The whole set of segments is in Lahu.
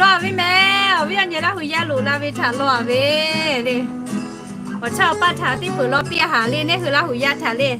Lawˇ ve mehˬ, awˬ viˉ awˬ nyi Laˇ hu yaˇ loꞈ la ve htaꞈ lawˇ ve le. Awˬ chawˇ awˬ paˇ htaꞈ teˇ peuˬ lawˇ piˇ a haˍ le, neˇ hui Laˇ hu yaˇ htaꞈ le.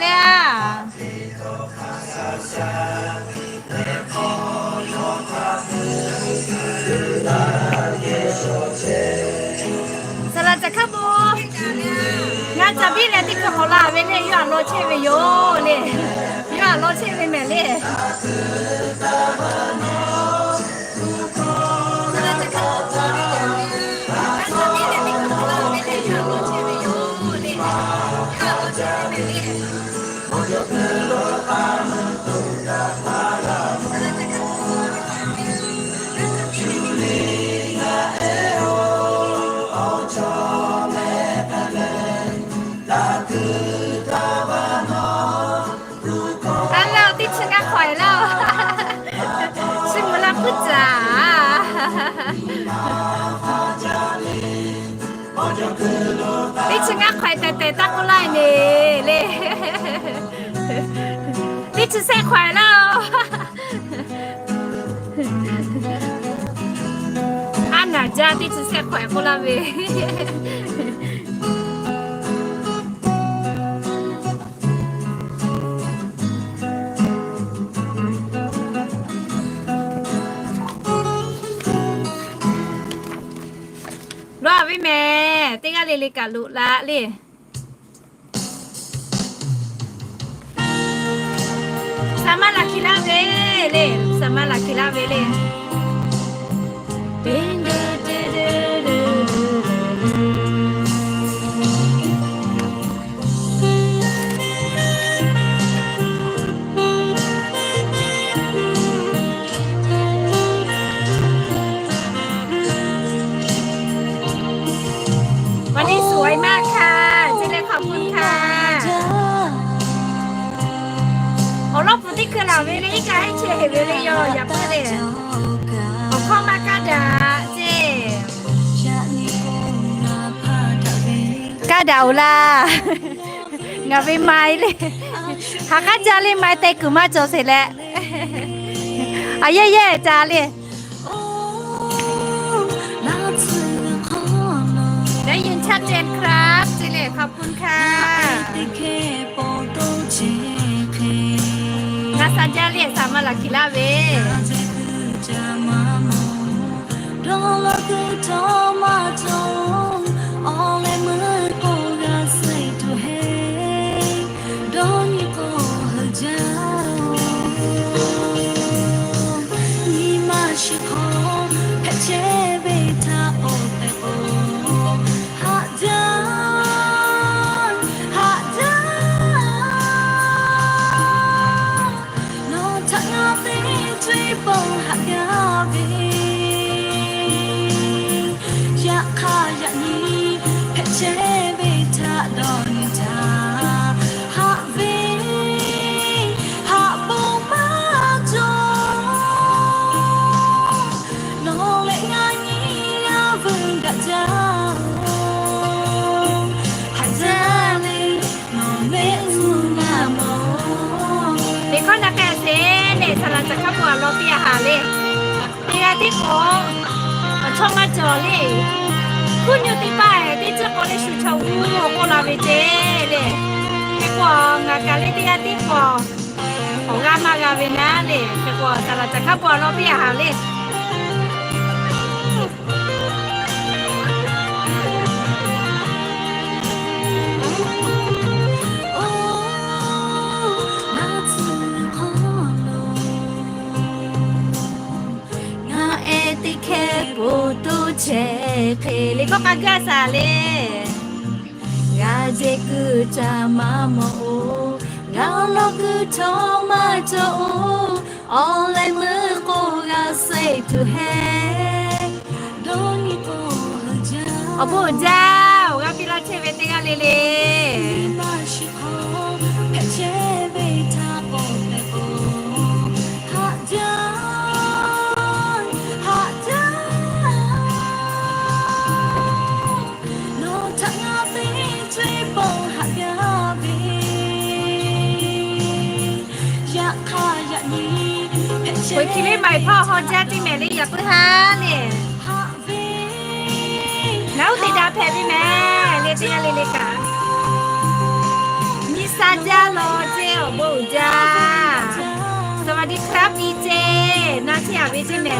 leh a. Saˍ laꞈ caˬ hkaˉ bo, ngaˬ caˬ biˇ leh teˇ hkui k'awꞈ la ve le, yawˇ htaꞈ law chehˇ ve yoˬ le. Yawˇ htaꞈ law chehˇ ve mehˍ le. A laˇ-oˬ, teˇ chi ngaˇ hk'awꞈ e laˇ-oˬ. Chi mvuhˬ la puiˉ caˍ. Teˇ chi ngaˇ hk'awꞈ e tehꞈ tehꞈ taˇ k'oˆ laˇ e le. Teˇ chi sehˆ hk'awꞈ e laˇ-oˬ. A naˍ jaˇ, teˇ chi sehˆ hk'awꞈ e k'oˆ laˇ ve. Lawˬ ve mehˍ, teˇ g'aˇ le le kaꞈ loꞈ la le. Saˍ maˇ laˬ hkiˬ laˇ ve le, saˍ maˇ laˬ hkiˬ laˇ ve le. Awˬ lawn สวยมากค่ะ เจ๊เล็ก ขอบคุณค่ะ Awˬ lawn pfuhˍ teˇ hkui laˬ ve le, iˉ kaˆ heˉ chehˇ heˍ ve le, yawˇ yaꞈ puiˉ le. Awˬ hkawˇ maˇ kaˇ daꞈ ceˇ. Kaˇ daꞈ-oˬ laˇ. Ngaˬ ve mai le. Haꞈ k'aˉ jaˇ le, mai te kuiˬ maˇ cawˬ sheˍ leh. A yehˇ yehˇ ca le. ได้ยินชัดเจนครับ ceˇ le, ขอบคุณค่ะ Ngaˬ saˍ jaˇ le, saˍ maˇ laˬ hkiˬ laˇ ve. Dawˇ law kuiˬ htawˇ maˇ cawˬ, awˬ leh meuˇ k'o g'a suh tuˬ heˆ. Dawˇ nyi k'o heuˬ jaˇ-oˬ, nyi ma shiˍ hk'aw hpehꞈ chehˇ ve htaꞈ k'awꞈ hpehꞈ k'o, haꞈ jaˇ, haꞈ jaˇ. Nawˬ htaꞈ ngaˬ teˇ co-e pon haꞈ gaˇ ve, yaꞈ hk'aˇ yaꞈ nyi hpehꞈ chehˇ ve htaꞈ dawˇ nyi htaˇ, haꞈ ve, haꞈ ponˬ maˇ cawˬ. Nawˬ leh ngaˬ nyi a vuiˬ daꞈ jaˇ-oˬ, haꞈ jaˇ le, nawˬ mehˆ g'uˇ maˇ mawˬ. Teˇ hkawˇ naˬ k'ai sheˍ le, saˍ laꞈ caˬ hkaˉ pawˆ a lawn piˇ a haˍ le. Teˇ g'aˇ tiˉ k'o, awˬ chawˇ maˇ cawˬ le. Hkuˇ nyi teˇ paˆ teˇ ceuˬ k'awꞈ le shu chaw g'uˇ k'oˆ la ve ceˇ le. Hk'e k'o, ngaˬ kaꞈ le teˇ g'aˇ tiˉ k'o, awˬ g'aˇ maˇ g'a ve naˉ le. Hk'e k'o, saˍ laꞈ caˬ hkaˉ pawˆ a lawn piˇ a haˍ le. Ngaˬ ehˉ teˇ hkehˇ po toˇ chehˇ hk'e le, kawˆ k'a gaˇ shaˍ le. G'a jehˬ kuiˬ ca maˇ mawˬ-oˬ, ngaˬ awˬ lawn kuiˬ htawˇ maˇ cawˬ-oˬ, awˬ leh meuˇ k'o g'a suh tuˬ heˆ. Awˬ bon jaˇ, awˬ g'aˇ piˇ laˇ chehˇ ve teˇ g'aˇ le le. K'oꞈ-e hkiˬ le, maˍ hpawˇ haw jaˇ teˇ mehˍ le, yaꞈ puiˉ haˉ le. Naˉ uˉ te daꞈ hpehꞈ ve mehˍ le, teˇ g'aˇ le le kaꞈ. Nyiˇ Taˇ jaˇ law ceˇ, awˬ bon uiˍ jaˇ. สวัสดีครับ ceˇ, na chehˇ a ve ceˇ mehˍ.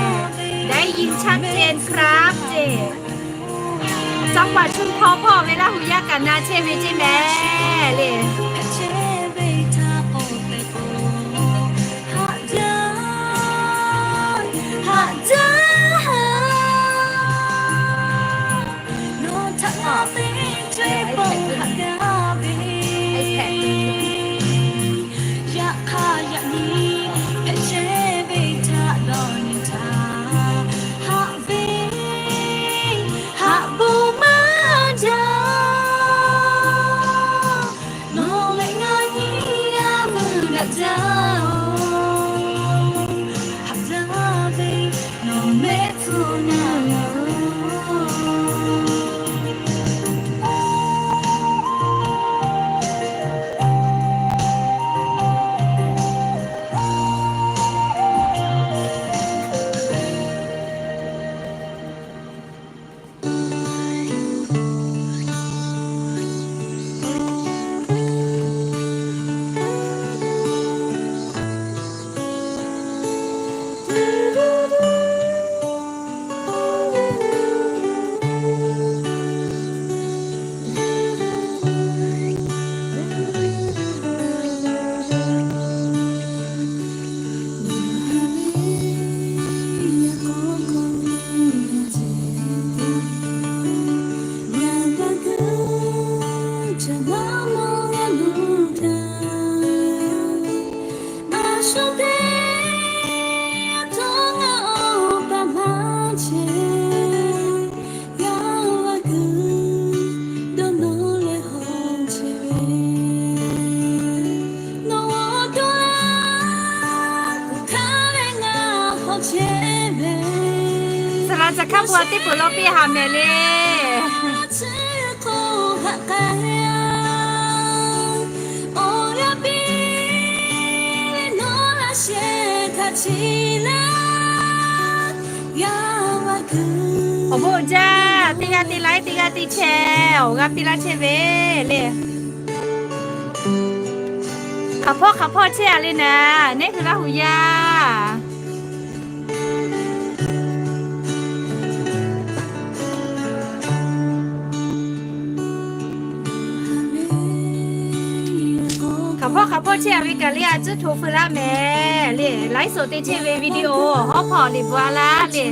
ได้ยินชัดเจนครับ ceˇ. จังหวัดชุมพร hpawˇ ve Laˇ hu yaˇ kaꞈ na chehˇ ve ceˇ mehˍ le. Saˍ laꞈ ca hkaˉ bon a teˇ peuˬ lawˇ piˇ haˍ mehˍ le. Awˬ bon jaˇ, teˇ g'aˇ teˇ laiˉ, teˇ g'aˇ teˇ chehˇ, awˬ g'aˇ piˇ laˇ chehˇ ve le. Hk'aˬ hpawˇ hk'aˬ hpawˇ chehˇ a le naˍ, neˉ hui Laˇ hu yaˇ. Hk'aˬ hpawˇ hk'aˬ hpawˇ chehˇ a ve kaꞈ le, a tcuhˉ hto feu laˇ mehˍ le. Laiˉ soˍ te chehˇ ve video hawˉ hpawˇ liꞈ bvuhꞈ a laˇ le.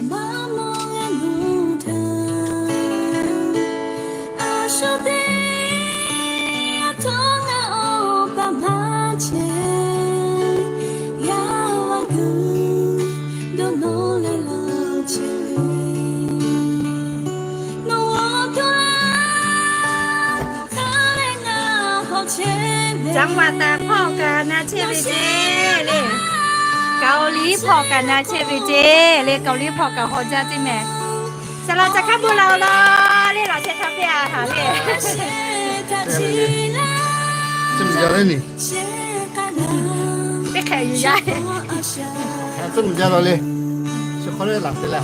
Caˍ vaꞈ taˍ hpawˇ kaꞈ na chehˇ ve ceˇ le. Kaˍ oˍ liˇ hpawˇ kaꞈ na chehˇ ve ceˇ le. Kaˍ oˍ liˇ hpawˇ kaꞈ haw jaˇ ceˇ mehˍ. Saˍ laꞈ ca hkaˉ bon la oˬ law le, laꞈ sheh htaˇ hpehˇ a haˍ le. Teˇ hk'e yuˬ yaˇ. Tcuhˉ mvuh jaˇ law le. Chi hk'aw le laˬ te laˇ.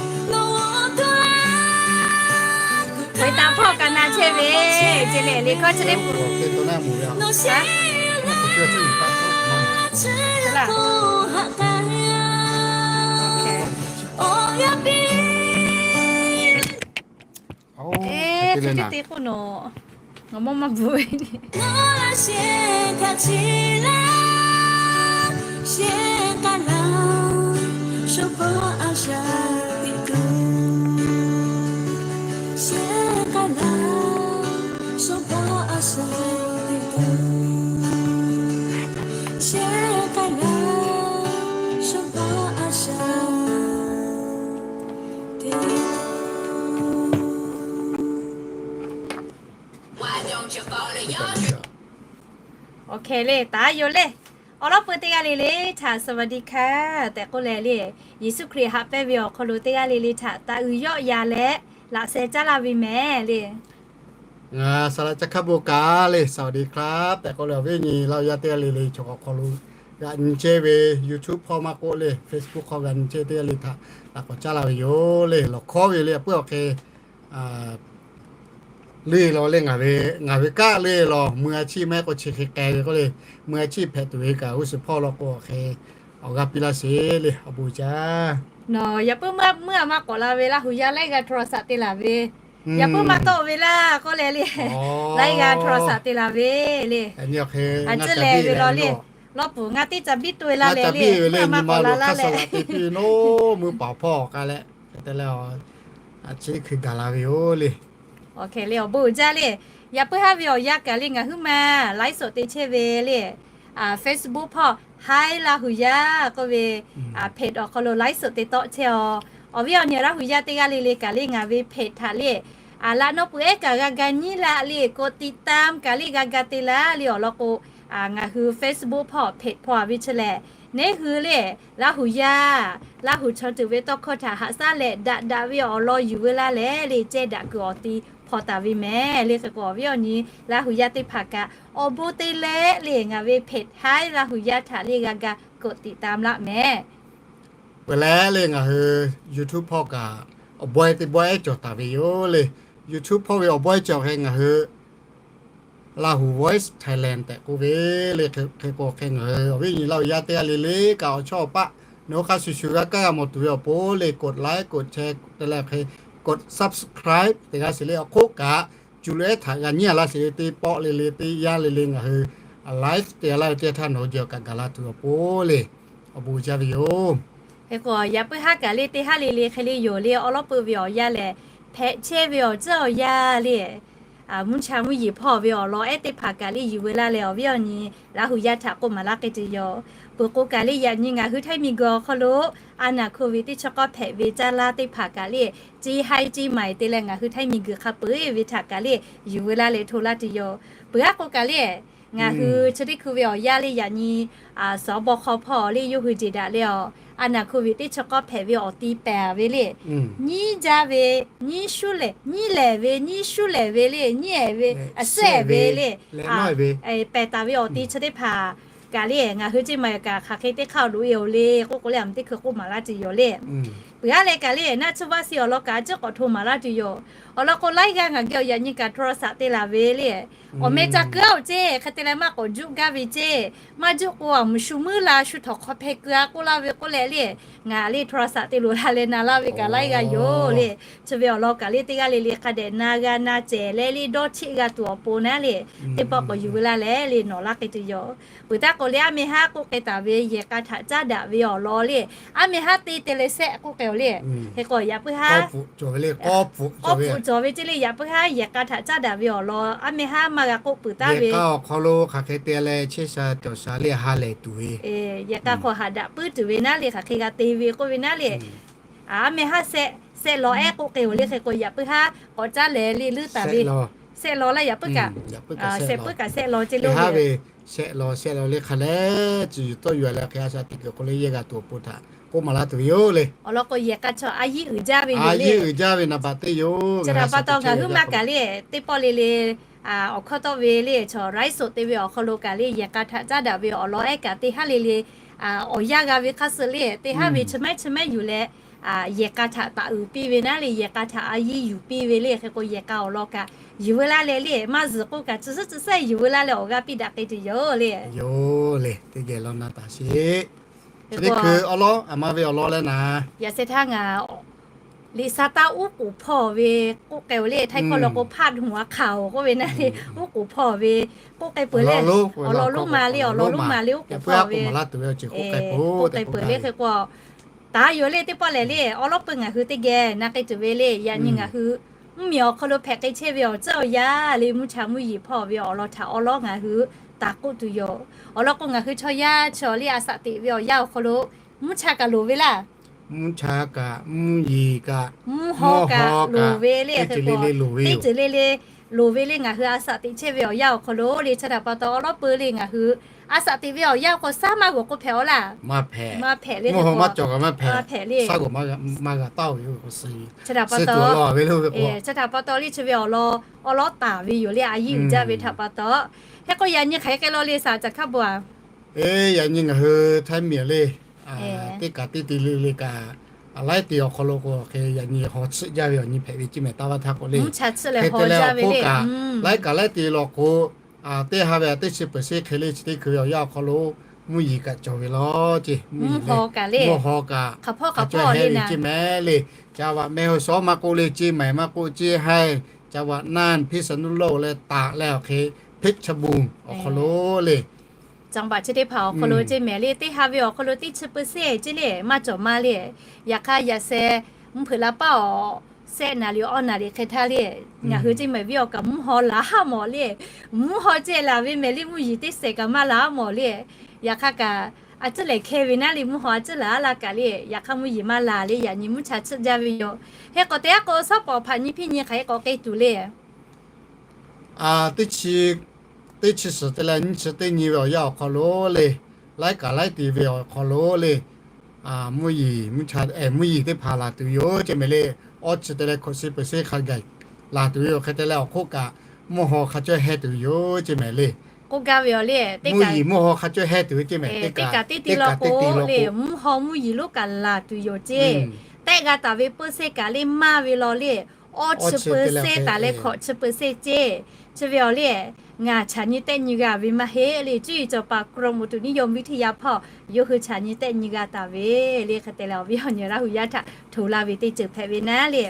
Ve taˍ hpawˇ kaꞈ na chehˇ ve ceˇ le, liꞈ hkawˇ chi teˇ hpaˍ. Te k'oˆ nawˬ, ngaˬ mawˇ maˇ bvuhꞈ ve. Awˬ hkeh le, taˍ yoˬ le. Awˬ lawn peuˬ teˇ g'aˇ le le htaꞈ สวัสดีค่ะ tehꞈ k'oˆ leh le, Yeˍsuˆ Hkriꞈ haꞈ pehnˇ ve awˬ hk'aw lo teˇ g'aˇ le le htaꞈ taˍ uiˍ yawˆ yan leh laꞈ sheh caˉ laˇ ve mehˍ le. Ngaˬ saˍ laꞈ ca hkaˉ bon kaꞈ le, สวัสดีครับ tehꞈ k'oˆ leh, awˬ viˉ nyi Laˇ hu yaˇ teˇ g'aˇ le le chaw hk'aw lo g'a nyi chehˇ ve, YouTube hpawˇ maˇ k'oˆ le, Facebook hk'aw g'a nyi chehˇ teˇ g'aˇ le htaꞈ laꞈ k'awꞈ caˉ laˇ ve yoˬ le. Lawˬ hkawˉ ve le, a puiˉ awˬ hk'e, a, Leuˇ law le, ngaˬ ve, ngaˬ ve kaˆ leuˇ law, mui a chiˇ maˇ heˆ k'o chi hk'e k'ai ve k'oˆ le, mui a chiˇ hpehꞈ tuˬ ve kaꞈ g'uˇ suhˍ hpawˇ law k'o hk'e awˬ g'aˇ piˇ laˇ sheˍ le, awˬ bon jaˇ. Nawˬ yaꞈ puiˉ maˇ muiˉ a maˇ k'awꞈ la ve Laˇ huˍ yaˇ laiˉ g'aˇ โทรศัพท์ te laˬ ve, yaꞈ puiˉ maˇ tawˆ ve laˇ k'oˆ leh le, laiˉ g'aˇ โทรศัพท์ te laˬ ve le. A ciˉ lehˬ ve law le, lawˇ puˍ ngaˇ teˇ ca biˇ to e laˇ leh le, maˇ k'awꞈ la laˇ leh, mui paˍ hpawˇ k'ai leh, te leh a ciˉ hkui gaˬ la ve yoˬ le. Awˬ hk'e le, awˬ bon uiˍ jaˇ le. Yaꞈ puiˉ haˉ ve awˬ yanˇ kaꞈ le ngaˬ huiˉ ma ไลฟ์สด te chehˇ ve le, Facebook hpawˇ Hi Laˇ huˍ yaˇ k'oˆ ve, เพจ awˬ hk'aw lo ไลฟ์สด te tawˆ chehˇ a. Awˬ viˉ awˬ nyi Laˇ huˍ yaˇ teˇ g'aˇ le le kaꞈ le ngaˬ ve เพจ htaꞈ le, a laꞈ nawˉ peuˬ ehˉ kaꞈ g'a ga nyiˉ la le, กดติดตาม kaꞈ le g'a ga te la le, awˬ lawn k'o ngaˬ hui Facebook hpawˇ เพจ hpawˇ a ve chi lehˬ, neˉ hui le, Laˇ huˍ yaˇ, Laˇ huˍ chaw ceuˬ ve tawˇ hkawˇ htaꞈ haꞈ shaˉ leh daꞈ daꞈ ve awˬ lawn yuˬ veu laˇ leh le, cehˇ daꞈ kuiˬ awˬ ti hpaw taˍ ve mehˍ le. Hk'e k'o awˬ viˉ awˬ nyi Laˇ huˍ yaˇ teˇ hpaˍ kaꞈ awˬ bon te leh le ngaˬ ve เพจ Hi Laˇ huˍ yaˇ htaꞈ le g'a ga กดติดตาม laˇ mehˍ. Peuˬ leh le ngaˬ hui YouTube hpawˇ kaꞈ awˬ bawehˇ teˇ bawehˇ cawˬ taˍ ve yoˬ le. YouTube hpawˇ ve awˬ bawehˇ cawˬ hk'e ngaˬ hui Lahu Voice Thailand tehꞈ k'oˆ ve le. Hk'e k'o hk'e ngaˬ hui awˬ viˉ awˬ nyi Laˇ huˍ yaˇ teˇ g'aˇ le le kaꞈ awˬ chawˇ awˬ paˆ nawˬ hui hk'a shuˍ shuˍ g'a kaˇ g'a mawˬ tuˬ ve awˬ pon le กดไลค์ กดแชร์ te leh hk'e กด subscribe te g'a sheˍ le. Awˬ hk'oˆ kaꞈ cuˬ lo ehˉ htaꞈ g'a nyiˉ a laˇ sheˍ le, teˇ pawˆ le le teˇ yanˇ le le ngaˬ hui live te a laˇ ve teˇ htaˇ nawˬ hui jehˬ kaꞈ gaˬ la tuˬ awˬ pon le, awˬ bon jaˇ ve yoˬ. Hk'e k'o yaꞈ puiˉ haˉ kaꞈ le teˇ haˉ le le hk'e le yoˬ le, awˉ lawˉ peuˬ ve awˬ yanˇ lehˬ, hpehꞈ chehˇ ve awˬ ceuˬ awˬ yanˇ le, mvuhˇ cha mvuhˇ yeˬ hpawˇ ve awˬ lawn ehˉ teˇ hpaˍ kaꞈ le yuˬ veu laˇ leh awˬ viˉ awˬ nyi Laˇ huˍ yaˇ htaꞈ k'oˆ maˍ laˇ k'ai tuˬ yoˬ. Peuˬ k'o kaꞈ le yaꞈ nyi ngaˬ hui Htaiˇ miˬ guiˬ awˬ hk'aw lo a naˬ โควิด teˇ chi k'awˇ hpehꞈ ve caˇ laˇ teˇ hpaˍ kaꞈ le, ce hai ce maiˍ te leh ngaˬ hui Htaiˇ miˬ guiˬ hk'a peu-eˬ ve htaꞈ kaꞈ le yuˬ veu laˇ leh hto laˇ tuˬ yoˬ. Peuˬ aˉ k'o kaꞈ le, ngaˬ hui chi teˇ hkui ve awˬ yanˇ le yaꞈ nyi สบค hpawˇ le yawˇ hui jeˬ daꞈ leh awˬ, a naˬ โควิด teˇ chi k'awˇ hpehꞈ ve awˬ ti pehˍ ve le, nyiˇ jaˇ ve, nyiˇ shuˉ lehˍ, nyiˇ lehˍ ve, nyiˇ shuˉ lehˍ ve le, nyiˇ ehˍ ve, a suhˉ ehˍ ve le, pehˍ taˍ ve awˬ ti chi teˇ hpaˍ kaꞈ le ngaˬ hui ceˇ ma kaꞈ hk'aˬ hk'e teˇ hk'aˇ awˬ loꞈ e oˬ le k'oˆ k'o le, a meuꞈ teˇ hkui k'oˆ maˍ laˇ tuˬ yoˬ le. Peuˬ aˉ leh kaꞈ le naˆ tsuhˇ vaˇ si awˬ lawn kaꞈ a ciˉ k'awꞈ hto maˍ laˇ tuˬ yoˬ. Awˬ lawn k'o laiˉ g'aˇ ngaˬ geh awˬ yaꞈ nyi kaꞈ โทรศัพท์ te laˬ ve le, awˬ meh ca keu aˉ oˬ ceˇ hk'e te leh maˇ k'awꞈ juˆ gaˇ ve ceˇ, maˇ juˆ k'o a mvuhˬ shu muiˉ la shu htawnˍ hk'aw hpeh keu a k'oˆ laˇ ve k'oˆ leh le, ngaˬ le โทรศัพท์ te loˬ la leh na laˇ ve kaꞈ laiˉ g'aˇ yoˬ le. Chi ve awˬ lawn kaꞈ le teˇ g'aˇ le le hk'a dehꞈ na g'a na cehˬ leh le dawˇ cheˆ g'a tuˬ awˬ pon naˉ le, teˇ pawˆ k'awꞈ yuˬ veu laˇ leh le nawˬ laˇ k'ai tuˬ yoˬ. Peuˬ taˇ k'o le aˉ meh haˉ k'oˆ k'ai taˍ ve yehˬ k'a htaꞈ caˉ daꞈ ve awˬ lawn le, aˉ meh haˉ te te leh sehˆ k'oˆ k'ai oˬ le. Hk'e k'o yaꞈ puiˉ haˉ k'awˇ pfuhˍ cawˬ ve ceˇ le, yaꞈ puiˉ haˉ yehˬ k'a htaꞈ caˉ daꞈ ve awˬ lawn aˉ meh haˉ maˇ g'a k'oˆ peuˬ taˉ ve. Yehˬ k'a awˬ hk'aw lo hk'aˬ hk'e te leh chehˇ sha cawˬ sha le ha lehˬ tuˬ ve, yehˬ k'a hk'aw haꞈ daꞈ puiˉ tuˬ ve naˉ le hk'aˬ hk'e g'a te ve k'oˆ ve naˉ le. Aˉ meh haˉ sehˆ, sehˆ law ehˉ k'oˆ k'ai oˬ le. Hk'e k'o yaꞈ puiˉ haˉ k'awꞈ caˉ leh le leuˉ taˍ ve, sehˆ law laˇ yaꞈ puiˉ kaꞈ, sehˆ puiˉ kaꞈ sehˆ law ceˇ le, sehˆ law sehˆ law le hk'a leh, tcuh yuˬ tawˇ yuˬ leh hk'e a shaꞈ teꞈ kuiˬ k'o le yehˬ g'a tuˬ awˬ pon htaꞈ k'oˆ maˍ laˇ tuˬ ve yoˬ le. Awˬ lawn k'o yehˬ k'a chaw a yiˉ uiˍ jaˇ ve yoˬ le. A yiˉ uiˍ jaˇ ve naˍ baꞈ teˇ yoˬ. Chi htaꞈ pa taw ngaˬ huiˉ ma kaꞈ le teˇ pawˆ le le awˬ hkawˇ tawˆ ve le chaw ไลฟ์สด te ve awˬ hk'aw lo kaꞈ le yehˬ k'a htaꞈ caˉ daꞈ ve awˬ lawn ehˉ kaꞈ teˇ haˉ le le awˬ yanˇ g'a ve hk'a suh le teˇ haˉ ve chi mehˉ chi mehˉ yuˬ leh yehˬ k'a htaꞈ taꞈ uiˍ piˇ ve naˉ le, yehˬ k'a htaꞈ a yiˉ yuˬ piˇ ve le. Hk'e k'o yehˬ k'a awˬ lawn kaꞈ yuˬ veu laˇ leh le maˇ zuhˬ k'oˆ kaꞈ tcuh suhˉ tcuh suhˉ yuˬ veu laˇ leh awˬ g'aˇ piˇ daꞈ k'ai tuˬ yoˬ le. Yoˬ le, teˇ geh law na taˍ sheˍ. Chi teˇ hkui awˬ lawn a ma ve awˬ lawn leh naˍ, yaꞈ sheh htaˇ ngaˬ liꞈ sa taˇ uˉ k'oˍ hpawˇ ve k'oˆ k'ai oˬ le, Htaiˇ hkawˇ lo k'o พาดหัวข่าว k'oˆ ve naˉ le, uˉ k'oˍ hpawˇ ve k'oˆ k'ai peuˬ le. Awˬ lawn lonˉ ma le, awˬ lawn lonˉ ma le uˉ k'oˍ hpawˇ ve k'oˆ k'ai peuˬ le. Hk'e k'o taˍ yoˬ le teˇ pawˆ lehˬ le, awˬ lawn peuˬ ngaˬ hui teˇ geh na k'ai tuˬ ve le. Yaꞈ nyi ngaˬ hui mvuhˇmiˬ awˬ hk'aw lo hpehꞈ k'ai chehˇ ve awˬ ceuˬ awˬ yanˇ le mvuhˇ cha mvuhˇ yeˬ hpawˇ ve awˬ lawn htaꞈ awˬ lawn ngaˬ hui taˍ k'oˆ tuˬ yoˬ. Awˬ lawn k'o ngaˬ hui chaw yaˇ chaw le a shaꞈ teꞈ ve awˬ yanˇ awˬ hk'aw lo mvuhˇ cha kaꞈ loˍ ve laˇ. Mvuhˇ cha kaꞈ mvuhˇ yeˬ kaꞈ mvuhˇ haw kaꞈ loˍ ve le. Hk'e k'o teˇ ceuˬ le le loˍ ve le ngaˬ hui a shaꞈ teꞈ chehˇ ve awˬ yanˇ awˬ hk'aw lo le. Chi htaꞈ pa taw awˬ lawn peuˬ le ngaˬ hui a shaꞈ teꞈ ve awˬ yanˇ awˬ hk'aw shaˉ maˇ g'awˬ k'o hpehꞈ aˬ laˇ. Maˇ hpehꞈ le. Mvuhˇ haw maˇ cawˬ kaꞈ maˇ hpehꞈ. Shaˉ g'awˬ maˇ g'a taˇ oˬ ve k'o suh ve. Chi htaꞈ pa taw le chi ve awˬ lawn awˬ lawn taˍ ve yoˬ le a yiˉ uiˍ jaˇ ve htaꞈ pa taw. Hk'e k'o yaꞈ nyi hk'aˬ hk'e k'ai law le saˍ caˬ hkaˉ bon a. Eˬ, yaꞈ nyi ngaˬ hui Htaiˇ miˬ le teˇ kaꞈ teˇ te le le kaꞈ laiˉ ti awˬ hk'aw lo k'o hk'e yaꞈ nyi haw tsuhˆ jaˇ ve awˬ nyi hpehꞈ ve ceˇ mehˍ taˇ vaˇ htaˇ k'o le. Hk'e te leh awˬ hk'oˆ kaꞈ laiˉ kaꞈ laiˉ ti law k'o, teˇ ha ve a teˇ chi peuˬ seˇ hk'e le chi teˇ hkui ve awˬ yanˇ awˬ hk'aw lo mvuhˇ yiˍ kaꞈ cawˬ ve law ceˇ. Mvuhˇ haw kaꞈ le, mvuhˇ haw kaꞈ hk'aˬ hpawˇ hk'aˬ hpawˇ le na ceˇ mehˍ le. Ca vaꞈ meh hui shawˉ maˇ k'oˆ le, ceˇ maiˍ maˇ k'oˆ, ceˇ haiˇ, ca vaꞈ nanˇ hpiˇ sa nuˇ loˇ leh taꞈ leh awˬ hk'e hpeˆ cha bon awˬ hk'aw lo le. Caˍ baꞈ chi teˇ hpaˍ awˬ hk'aw lo ceˇ mehˍ le, teˇ ha ve awˬ hk'aw lo teˇ chi peuˬ seˇ ceˇ le maˇ cawˬ maˇ le. Yaꞈ hk'aˇ yaꞈ sheh mvuhˇ hpeuꞈ la paˉ awˬ sehˆ naˍ riˍ awˬ naˍ riˍ hk'e htaˇ le, ngaˬ hui ceˇ mehˍ viˉ awˬ kaꞈ mvuhˇ haw laˬ haˉ mawˬ le. Mvuhˇ haw ceh laˬ ve mehˍ le, mvuhˇ yiˍ teˇ sehˍ kaꞈ maˇ laˬ haˉ mawˬ le. Yaꞈ hk'aˇ kaꞈ a ciˉ lehˬ hkeh ve naˉ le, mvuhˇ haw a ciˉ laˬ laˇ kaꞈ le, yaꞈ hk'aˇ mvuhˇ yiˍ maˇ laˬ le, yaꞈ nyi mvuhˇ cha tsuhˆ jaˇ ve yoˬ. Hk'e k'o teˇ g'aˇ k'o shawˉ pawˍ hpaꞈ nyi hpiˇ nyi hk'aˬ hk'e k'awꞈ k'e tuˬ le. Teˇ chi suhˍ te leh nyiˇ chi teˇ nyi ve awˬ yanˇ awˬ hk'aw lo le, laiˉ kaꞈ laiˉ ti ve awˬ hk'aw lo le, mvuhˇ yiˍ mvuhˇ cha mvuhˇ yiˍ teˇ hpaˍ laˬ tuˬ yoˬ ceˇ mehˍ le. Awˇ chi te leh hkawꞈ shi peuˬ seˇ hk'a gaˬ laˬ tuˬ yoˬ. Hk'e te leh awˬ hk'oˆ kaꞈ mvuhˇ haw hk'a cawˇ heh tuˬ yoˬ ceˇ mehˍ le. K'oˆ gaˇ ve awˬ le, mvuhˇ yiˍ mvuhˇ haw hk'a cawˇ heh tuˬ ve ceˇ mehˍ. Teˇ kaꞈ teˇ ti law k'o le, mvuhˇ haw mvuhˇ yiˍ lonˉ kaꞈ laˬ tuˬ yoˬ ceˇ. Tehˆ g'a taˍ ve peuˬ seˇ kaꞈ le maˇ ve law le. Awˇ chi peuˬ seˇ taˍ leh hkawꞈ chi peuˬ seˇ ceˇ. Chi ve awˬ le, ngaˬ chaꞈ nyi tehˆ nyi g'a ve maˇ heˆ le. Cuˇ yiˍ cawˬ paˍ กรมอุตุนิยมวิทยา hpawˇ yawˇ hui chaꞈ nyi tehˆ nyi g'a taˍ ve le. Hk'e te leh awˬ viˉ awˬ nyi Laˇ huˍ yaˇ htaꞈ hto laˇ ve teˇ ceuˬ hpehꞈ ve naˉ le.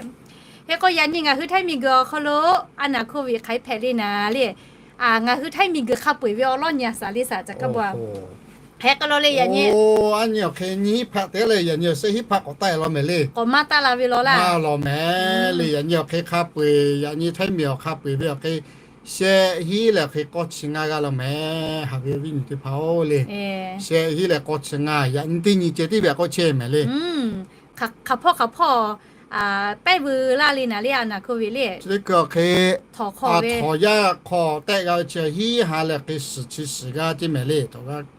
Hk'e k'o yaꞈ nyi ngaˬ hui htaiˇ miˬ guiˬ awˬ hk'aw lo a naˍ hk'oˆ ve hk'aˬ hk'e hpehꞈ le naˍ le. Ngaˬ hui htaiˇ miˬ guiˬ hk'a peu-eˬ ve awˬ lawˉ nyi a shaˍ le shaˍ ca hkaˇ ba. Hk'e k'o lo le yaꞈ nyi, a nyi awˬ hk'e nyiˇ hiˉ hpaˆ te le, yaꞈ nyi awˬ shehˆ hiˉ hpaˆ k'awꞈ taˆ e law mehˍ le. K'awꞈ maˇ taˆ la ve law laˇ. Maˇ law mehˍ le. Yaꞈ nyi awˬ hk'e hk'a peu-eˬ, yaꞈ nyi htaiˇ miˬ awˬ hk'a peu-eˬ ve awˬ hk'e shehˆ hiˉ leh awˬ hk'e k'awˇ chi ngaˇ g'aˇ law mehˍ. Haꞈ ve awˬ viˉ nyi teˇ hpaˍ-oˬ le, shehˆ hiˉ leh k'awˇ chi ngaˇ, yaꞈ nyi teˇ nyi ceh tiˉ ve k'awˇ chehˇ mehˍ le. Hk'aˬ hpawˇ hk'aˬ hpawˇ tehˆ veu laˇ le naˍ le, a naˍ hk'oˆ ve le. Chi teˇ hkui awˬ hk'e htawnˍ yaˇ hk'aw tehˆ g'a ve chi hiˉ ha leh awˬ hk'e suhˍ chi suhˍ g'aˇ ceˇ mehˍ le. Htawnˍ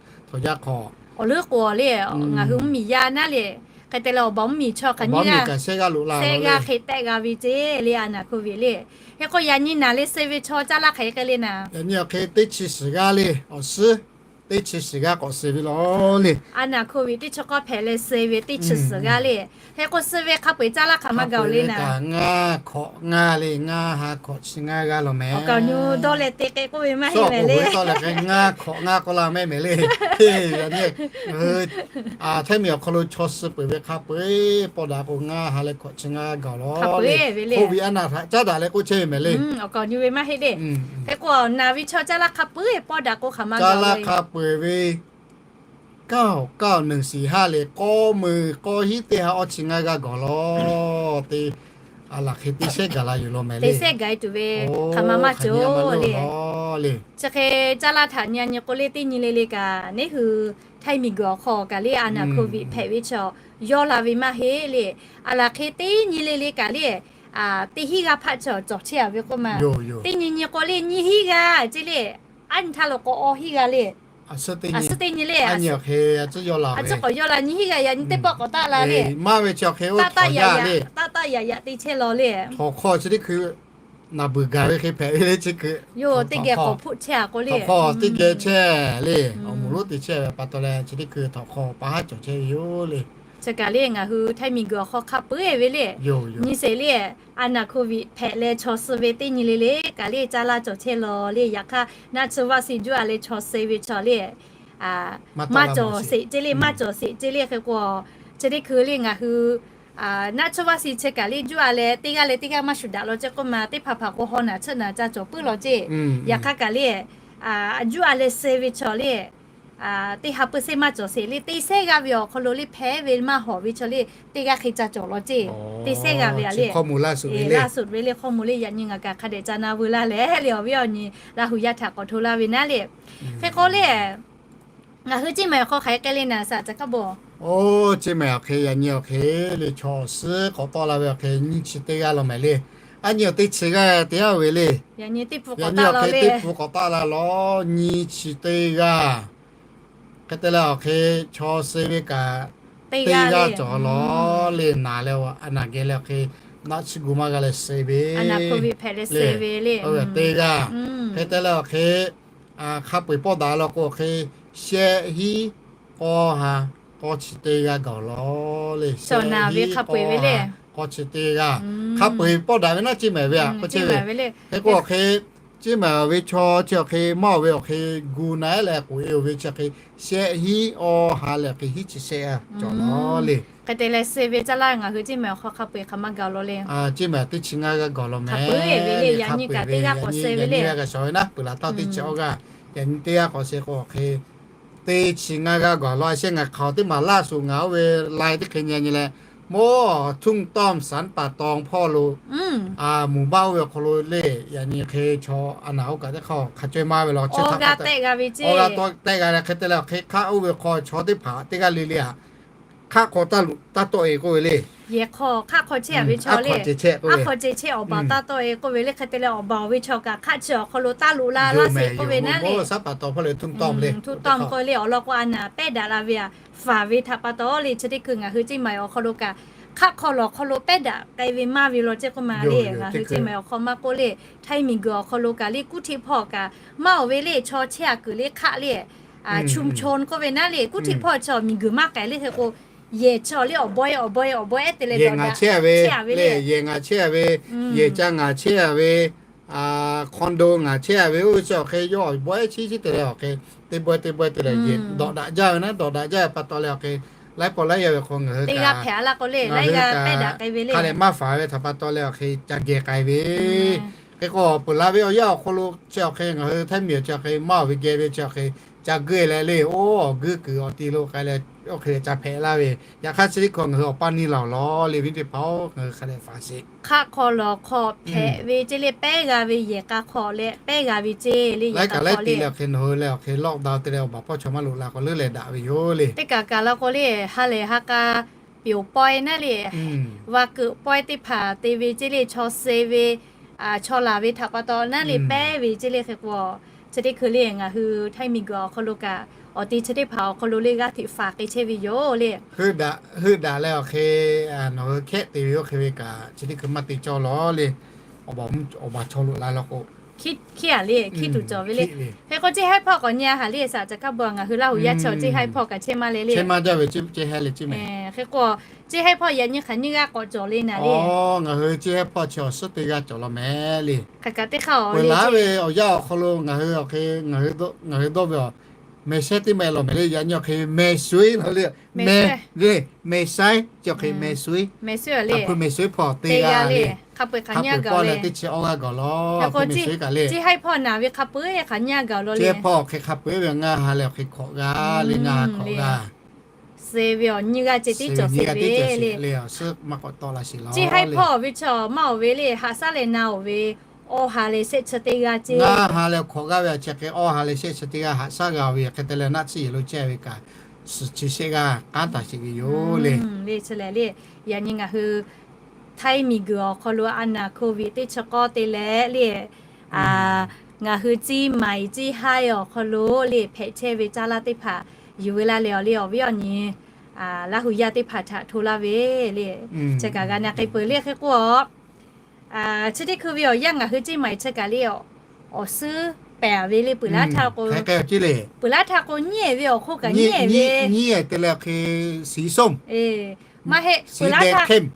yaˇ hk'aw awˬ leuˉ k'o le, ngaˬ hui mvuhˇ miˬ yaˇ naˉ le. Hk'e te leh awˬ baˬ mvuhˇ miˬ chaw hk'aˬ nyiˇ g'aˇ shehˆ g'aˇ loꞈ la, shehˆ g'aˇ hk'e tehˆ g'a ve ceˇ le, a naˍ hk'oˆ ve le. Hk'e k'o yaꞈ nyi naˍ le suh ve chaw caˇ laˇ hk'aˬ hk'e le naˍ. Yaꞈ nyi awˬ hk'e teˇ chi suhˍ g'aˇ le, awˬ suhˉ teˇ chi suhˍ g'aˇ k'awꞈ suh ve law le. A naˍ hk'oˆ ve teˇ chi k'awˇ hpehꞈ leh suh ve teˇ chi suhˍ g'aˇ le. Hk'e k'o suh ve hk'a peu-eˬ caˇ laˇ hk'aˬ maˇ gaˬ-oˬ le naˍ. Ngaˇ hkawꞈ ngaˇ le, ngaˇ ha hkawꞈ chi ngaˇ g'aˇ law mehˍ. Awˬ kaˍ awˬ nyu dawˇ leh te k'e k'oˆ ve maˇ heˆ mehˍ le. Tawˇ leh hk'e ngaˇ hkawꞈ ngaˇ k'oˆ la mehˍ mehˍ le. Ngaˬ hui htaiˇ miˬ awˬ hk'aw lo chaw suh peuˬ ve hk'a peu-eˬ pawˇ daꞈ k'o ngaˇ ha leh hkawꞈ chi ngaˇ g'aˇ gaˬ law le. Hk'oˆ ve a naˍ htaꞈ caˉ daꞈ leh k'oˆ chehˇ ve mehˍ le. Awˬ kaˍ awˬ nyu ve maˇ heˆ le. Hk'e k'o naˍ ve chaw caˇ laˇ hk'a peu-eˬ pawˇ daꞈ k'o hk'aˬ maˇ gaˬ, caˇ laˇ hk'a peu-eˬ ve เก้า เก้า หนึ่ง สี่ ห้า le, k'awˇ meuˇ k'awˇ hiˉ teˇ ha awˇ chi ngaˇ g'aˇ gaˬ law. Te, a laˬ hk'e teˇ shehˆ gaˬ la yoˬ law mehˍ le. Teˇ shehˆ gaˬ e tuˬ ve hk'aˬ ma maˇ cawˬ le. Chi hk'e caˇ laˇ htaꞈ nyi a nyi k'o le, teˇ nyi le le kaꞈ neˉ hui htaiˇ miˬ guiˬ awˬ hk'aw kaꞈ le a naˍ hk'oˆ ve hpehꞈ ve chaw yawˇ la ve maˇ heˆ le. A laˬ hk'e teˇ nyi le le kaꞈ le, teˇ hinˉ g'aˇ hpaˆ chaw cawˬ chehˇ a ve k'oˆ ma. Teˇ nyi nyi k'o le nyiˇ hinˉ g'aˇ ceˇ le. A nyi htaˇ lo k'o awˇ hinˉ g'aˇ le. A suhˉ teˇ nyi le, a ciˉ k'awꞈ yawˇ la nyiˇ hinˉ g'aˇ yaꞈ nyi teˇ pawˆ k'awꞈ taˆ la le. Maˇ ve chi hk'e taˆ taˆ yaꞈ yaꞈ, taˆ taˆ yaꞈ yaꞈ te chehˇ law le. Htawnˍ hk'aw chi teˇ hkui naˍ beuˬ gaˬ ve hk'e hpehꞈ ve le chi hkui. Yoˬ, teˇ geh k'awꞈ hpfuhˆ chehˇ a k'o le. Htawnˍ hk'aw teˇ geh chehˇ le, awˬ moˍ lonˉ te chehˇ ve pa taw leh chi teˇ hkui htawnˍ hk'aw pa haˉ cawˬ chehˇ ve yoˬ le. Chi kaꞈ le ngaˬ hui htaiˇ miˬ guiˬ awˬ hk'aw hk'a peu-eˬ ve le. Nyi sheˍ le, a naˍ hk'oˆ ve hpehꞈ leh chaw suh ve teˇ nyi le le kaꞈ le caˇ laˇ cawˬ chehˇ law le. Yaꞈ hk'aˇ naˆ tsuhˇ vaˇ shiˍ juˇ a leh chaw suh ve chaw le maˇ cawˬ sheˍ ceˇ le, maˇ cawˬ sheˍ ceˇ le. Hk'e k'o chi teˇ hkui le ngaˬ hui naˆ tsuhˇ vaˇ shiˍ chi kaꞈ le juˇ a leh teˇ g'aˇ leh teˇ g'aˇ maˇ shuˍ daꞈ law ceˇ k'oˆ ma, teˇ hpaˍ hpaˍ k'o haw naˬ tsuhˆ naˬ ca cawˬ puiˉ law ceˇ. Yaꞈ hk'aˇ kaꞈ le juˇ a leh suh ve chaw le teˇ ha pui sehˉ maˇ cawˬ sheˍ le, teˇ sehˉ g'aˇ ve awˬ hk'aw lo le hpehꞈ ve maˇ hawˍ ve chaw le teˇ g'aˇ hk'e ca cawˬ law ceˇ. Teˇ sehˉ g'aˇ ve a le, laˇ suhˍ ve le hk'aw mvuh le, yaꞈ nyi ngaˬ kaꞈ hk'a dehꞈ ca na veu laˇ leh le awˬ viˉ awˬ nyi Laˇ huˍ yaˇ htaꞈ k'awꞈ hto laˇ ve naˉ le. Hk'e k'o le ngaˬ hui ceˇ mehˍ awˬ hk'aw hk'aˬ hk'e k'ai le naˍ shaˍ ca hk'a bawˬ. Oˇ, ceˇ mehˍ awˬ hk'e yaꞈ nyi awˬ hk'e le chaw suhˉ k'awꞈ tawˆ la ve awˬ hk'e nyiˇ chi teˇ g'aˇ law mehˍ le. A nyi awˬ teˇ chi g'aˇ te yaˇ ve le. Yaꞈ nyi teˇ pun k'awꞈ taˆ la le. Teˇ pun k'awꞈ taˆ la law, nyiˇ chi teˇ g'aˇ. Hk'e te leh awˬ hk'e chaw suh ve kaꞈ teˇ g'aˇ cawˬ law le. Naˬ leh a naˬ geh leh awˬ hk'e naˆ tsuhˇ gu maˇ g'a leh suh ve, a naˬ hk'oˆ ve hpehꞈ leh suh ve le, teˇ g'aˇ. Hk'e te leh awˬ hk'e hk'a peu-eˬ pawˇ daꞈ law k'o awˬ hk'e shehˆ hinˉ k'awˇ ha, k'awˇ chi teˇ g'aˇ gaˬ lawˬ le. Shehˆ hiˉ k'awˇ, k'awˇ chi teˇ g'aˇ hk'a peu-eˬ pawˆ daꞈ ve naˉ, Ceˇ maiˍ ve a k'oˆ chehˇ ve. Hk'e k'o awˬ hk'e, Ceˇ maiˍ ve chaw chi awˬ hk'e maˇ oˬ ve awˬ hk'e gu na-ehˉ leh k'oꞈ-e oˬ ve chi hk'e, shehˆ hiˉ awˇ ha leh awˬ hk'e hiˉ chi shehˆ cawˬ lawˬ le. Hk'e te leh suh ve caˇ laˇ ngaˬ hui Ceˇ maiˍ awˬ hk'aw hk'a peu-eˬ hk'aˬ ma gaˬ lawˬ le. Ceˇ maiˍ teˇ chi ngaˇ g'aˇ gaˬ lawˬ mehˍ le. Yaꞈ nyi kaꞈ teˇ g'aˇ k'awꞈ suh ve le. Yaꞈ nyi teˇ g'aˇ k'awꞈ suh k'o awˬ hk'e, teˇ chi ngaˇ g'aˇ gaˬ lawˬ a shehˆ, ngaˬ hk'aˬ teˇ maˬ laˇ shuˍ ngaˬ oˇ ve lai teˇ hk'e nyi nyi leh, mawˇ ทุ่งต้ม สันป่าตอง hpawˇ lo mvuhˇ baˆ oˇ ve awˬ hk'aw lo le, yaꞈ nyi hk'e chaw a naˍ oˇ kaꞈ teˇ hk'aˇ hk'a caweh maˇ ve lawˬ, awˬ g'aˇ tawˆ tehˆ g'a leh hk'e te leh awˬ hk'e hk'aˆ oˇ ve hk'aw chaw teˇ hpaˍ teˇ g'aˇ le le a, hk'aˆ hk'aw taˇ loꞈ taˇ tawˆ-e k'oˆ ve le. Yehˬ hk'aw hk'aˆ hk'aw chehˇ a ve chaw le, hk'aˆ hk'aw ceh chehˇ awˬ baˬ taˇ tawˆ-e k'oˆ ve le. Hk'e te leh awˬ baˬ oˬ ve chaw kaꞈ hk'aˆ chi awˬ hk'aw lo taˇ loꞈ la laˇ sheˍ k'oˆ ve naˉ le. ทุ่งต้ม k'oˆ le awˬ lawn k'o a naˍ pehˉ daꞈ la ve a, faˍ ve htaꞈ pa taw le chi teˇ hkui ngaˬ hui Ceˇ maiˍ awˬ hk'aw lo kaꞈ hk'aˆ hk'aw lawˬ hk'aw lo pehˉ daꞈ k'ai ve maˇ ve law ceh k'oˆ ma le. Ngaˬ hui Ceˇ maiˍ awˬ hk'aw maˇ k'oˆ le, Htaiˇ miˬ guiˬ awˬ hk'aw lo kaꞈ le kuˇ htiˆ hpawˇ kaꞈ maˇ oˬ ve le, chaw chehˇ a kuiˬ le hk'aˆ le, ชุมชน k'oˆ ve naˉ le, kuˇ htiˆ hpawˇ chaw miˬ guiˬ maˇ k'ai le. Hk'e k'o yehˬ chaw le awˬ bawehˇ awˬ bawehˇ awˬ bawehˇ te leh dawꞈ daꞈ chehˇ a ve le, yehˬ ngaˬ chehˇ a ve, yehˬ ca ngaˬ chehˇ a ve, condo ngaˬ chehˇ a ve oˇ ve chi awˬ hk'e yawˇ awˬ bawehˇ chiˉ chiˉ te leh awˬ hk'e, teˇ bawehˇ teˇ bawehˇ te leh yehˬ dawꞈ daꞈ jaˇ ve naˉ, dawꞈ daꞈ jaˇ ve pa taw leh awˬ hk'e, laiˉ pawˆ laiˉ yaˇ ve hk'aw ngaˬ hui kaꞈ, ngaˬ hui kaꞈ hk'a dehꞈ maˇ faˍ ve htaꞈ pa taw leh awˬ hk'e ca geh k'ai ve. Hk'e k'o peuˬ la ve awˬ yanˇ awˬ hk'aw lo chi awˬ hk'e ngaˬ hui Htaiˇ miˬ chi awˬ hk'e maˇ oˬ ve geh ve chi awˬ hk'e ca geuˆ leh le, oˇ awˬ guˇ kuiˬ awˬ ti lo k'ai leh oˇ hk'e ca hpehꞈ laˇ ve. Yaꞈ hk'aˇ chi teˇ hkui ngaˬ hui awˬ paˇ neˇ laˬ-oˬ lawˬ le, viˉ teˇ hpaˍ-oˬ, ngaˬ hui hk'a dehꞈ faˍ sheˍ. Hk'aˆ hk'aw lawˬ hk'aw hpehꞈ ve ceˇ le, pehˉ g'a ve yehˬ k'a hk'aw leh pehˉ g'a ve ceˇ le, laiˉ kaꞈ laiˉ ti leh awˬ hk'e nawˬ hui leh awˬ hk'e lockdown te leh awˬ baˬ hpawˇ chaw maˇ loꞈ la k'o leuˉ leh daꞈ ve yoˬ le. Teˇ kaꞈ kaꞈ law k'o le ha lehˬ ha k'a peuˬ pawehˇ naˉ le, va keuꞈ pawehˇ teˇ hpaˍ te ve ceˇ le, chaw suh ve, chaw laˬ ve htaꞈ pa taw naˉ le pehˉ ve ceˇ le. Hk'e k'o chi teˇ hkui le ngaˬ hui Htaiˇ miˬ guiˬ awˬ hk'aw lo kaꞈ awˬ ti chi teˇ hpaˍ awˬ hk'aw lo le g'aˇ hteꞈ faˍ k'ai chehˇ ve yoˬ le. Heuˆ daꞈ leh awˬ hk'e nawˬ hui hkehˆ te ve oˇ hk'e ve kaꞈ chi teˇ hkui maˇ te cawˇ lawˬ le. Awˬ baˬ chaw loꞈ la law k'o hkiˉ a le, hkiˉ tuˬ cawˬ ve le. Hk'e k'o Ceˇ haiˉ hpawˇ k'awꞈ nyi a haˍ le, saˍ ca hkaˇ ba ngaˬ hui Laˇ huˍ yaˇ chaw Ceˇ haiˉ hpawˇ kaꞈ chehˇ maˇ le le. Hk'e k'o Ceˇ haiˉ hpawˇ yaꞈ nyi hk'aˬ nyiˇ g'aˇ k'awꞈ cawˬ le naˍ le. Ngaˬ hui Ceˇ haiˉ hpawˇ chi awˬ suhˉ teˇ g'aˇ cawˬ law mehˍ le. Peuˬ laˇ ve awˬ yanˇ awˬ hk'aw lo ngaˬ hui awˬ hk'e ngaˬ hui dawˇ ve a, mehˬ shehˉ teˇ mehˆ law mehˍ le. Yaꞈ nyi awˬ hk'e mehˬ suiˉ law le. Mehˬ le, mehˬ shaiˉ chi awˬ hk'e mehˬ suiˉ. Mehˬ suiˉ a le, a hpu mehˬ suiˉ hpawˇ teˇ g'aˇ le. Hk'a peu-eˬ hk'aˬ nyiˇ g'aˇ gaˬ le. Teˇ chi awˇ g'aˇ gaˬ lawˬ. Ceˇ haiˉ hpawˇ naˍ ve hk'a peu-eˬ hk'aˬ nyiˇ g'aˇ gaˬ lawˬ le. Ceˇ haiˉ hpawˇ hk'e hk'a peu-eˬ ve ngaˇ ha leh awˬ hk'e hkawꞈ g'aˇ le, ngaˇ ha hkawꞈ g'aˇ suh ve awˬ nyiˇ g'aˇ ceh tiˉ cawˬ sheˍ ve le. Ceˇ haiˉ hpawˇ ve chaw maˇ oˬ ve le, haꞈ shaˉ leh na oˬ ve awˇ ha leh shehˆ chi teˇ g'aˇ ceˇ. Ngaˇ ha leh hkawꞈ g'aˇ ve a chi hk'e awˇ ha leh shehˆ chi teˇ g'aˇ haꞈ shaˉ g'a ve hk'e te leh naˆ tsuhˇ yehˬ lo chehˇ ve kaꞈ, suhˍ chi shehˆ g'aˇ k'aˉ taˍ sheˍ ve yoˬ le. Le chi lehˬ le, yaꞈ nyi ngaˬ hui Htaiˇ miˬ guiˬ awˬ hk'aw lo a naˍ COVID teˇ chi k'awˇ te leh le, ngaˬ hui Ceˇ maiˍ Ceˇ haiˉ awˬ hk'aw lo le hpehꞈ chehˇ ve caˇ laˇ teˇ hpaˍ yuˬ ve la leh awˬ le awˬ viˉ awˬ nyi Laˇ huˍ yaˇ teˇ hpaˍ htaꞈ hto laˇ ve le. Chi kaꞈ g'a na k'ai peuˬ le. Hk'e k'o a chi teˇ hkui ve awˬ yanˇ ngaˬ hui Ceˇ maiˍ chi kaꞈ le, awˬ suhˉ pehˍ ve le. Peuˬ laˇ htaˇ k'o, peuˬ laˇ htaˇ k'o nyiˉ ehˍ ve awˬ hk'oˆ kaꞈ nyiˉ ehˍ ve, maˇ heˆ, peuˬ laˇ htaˇ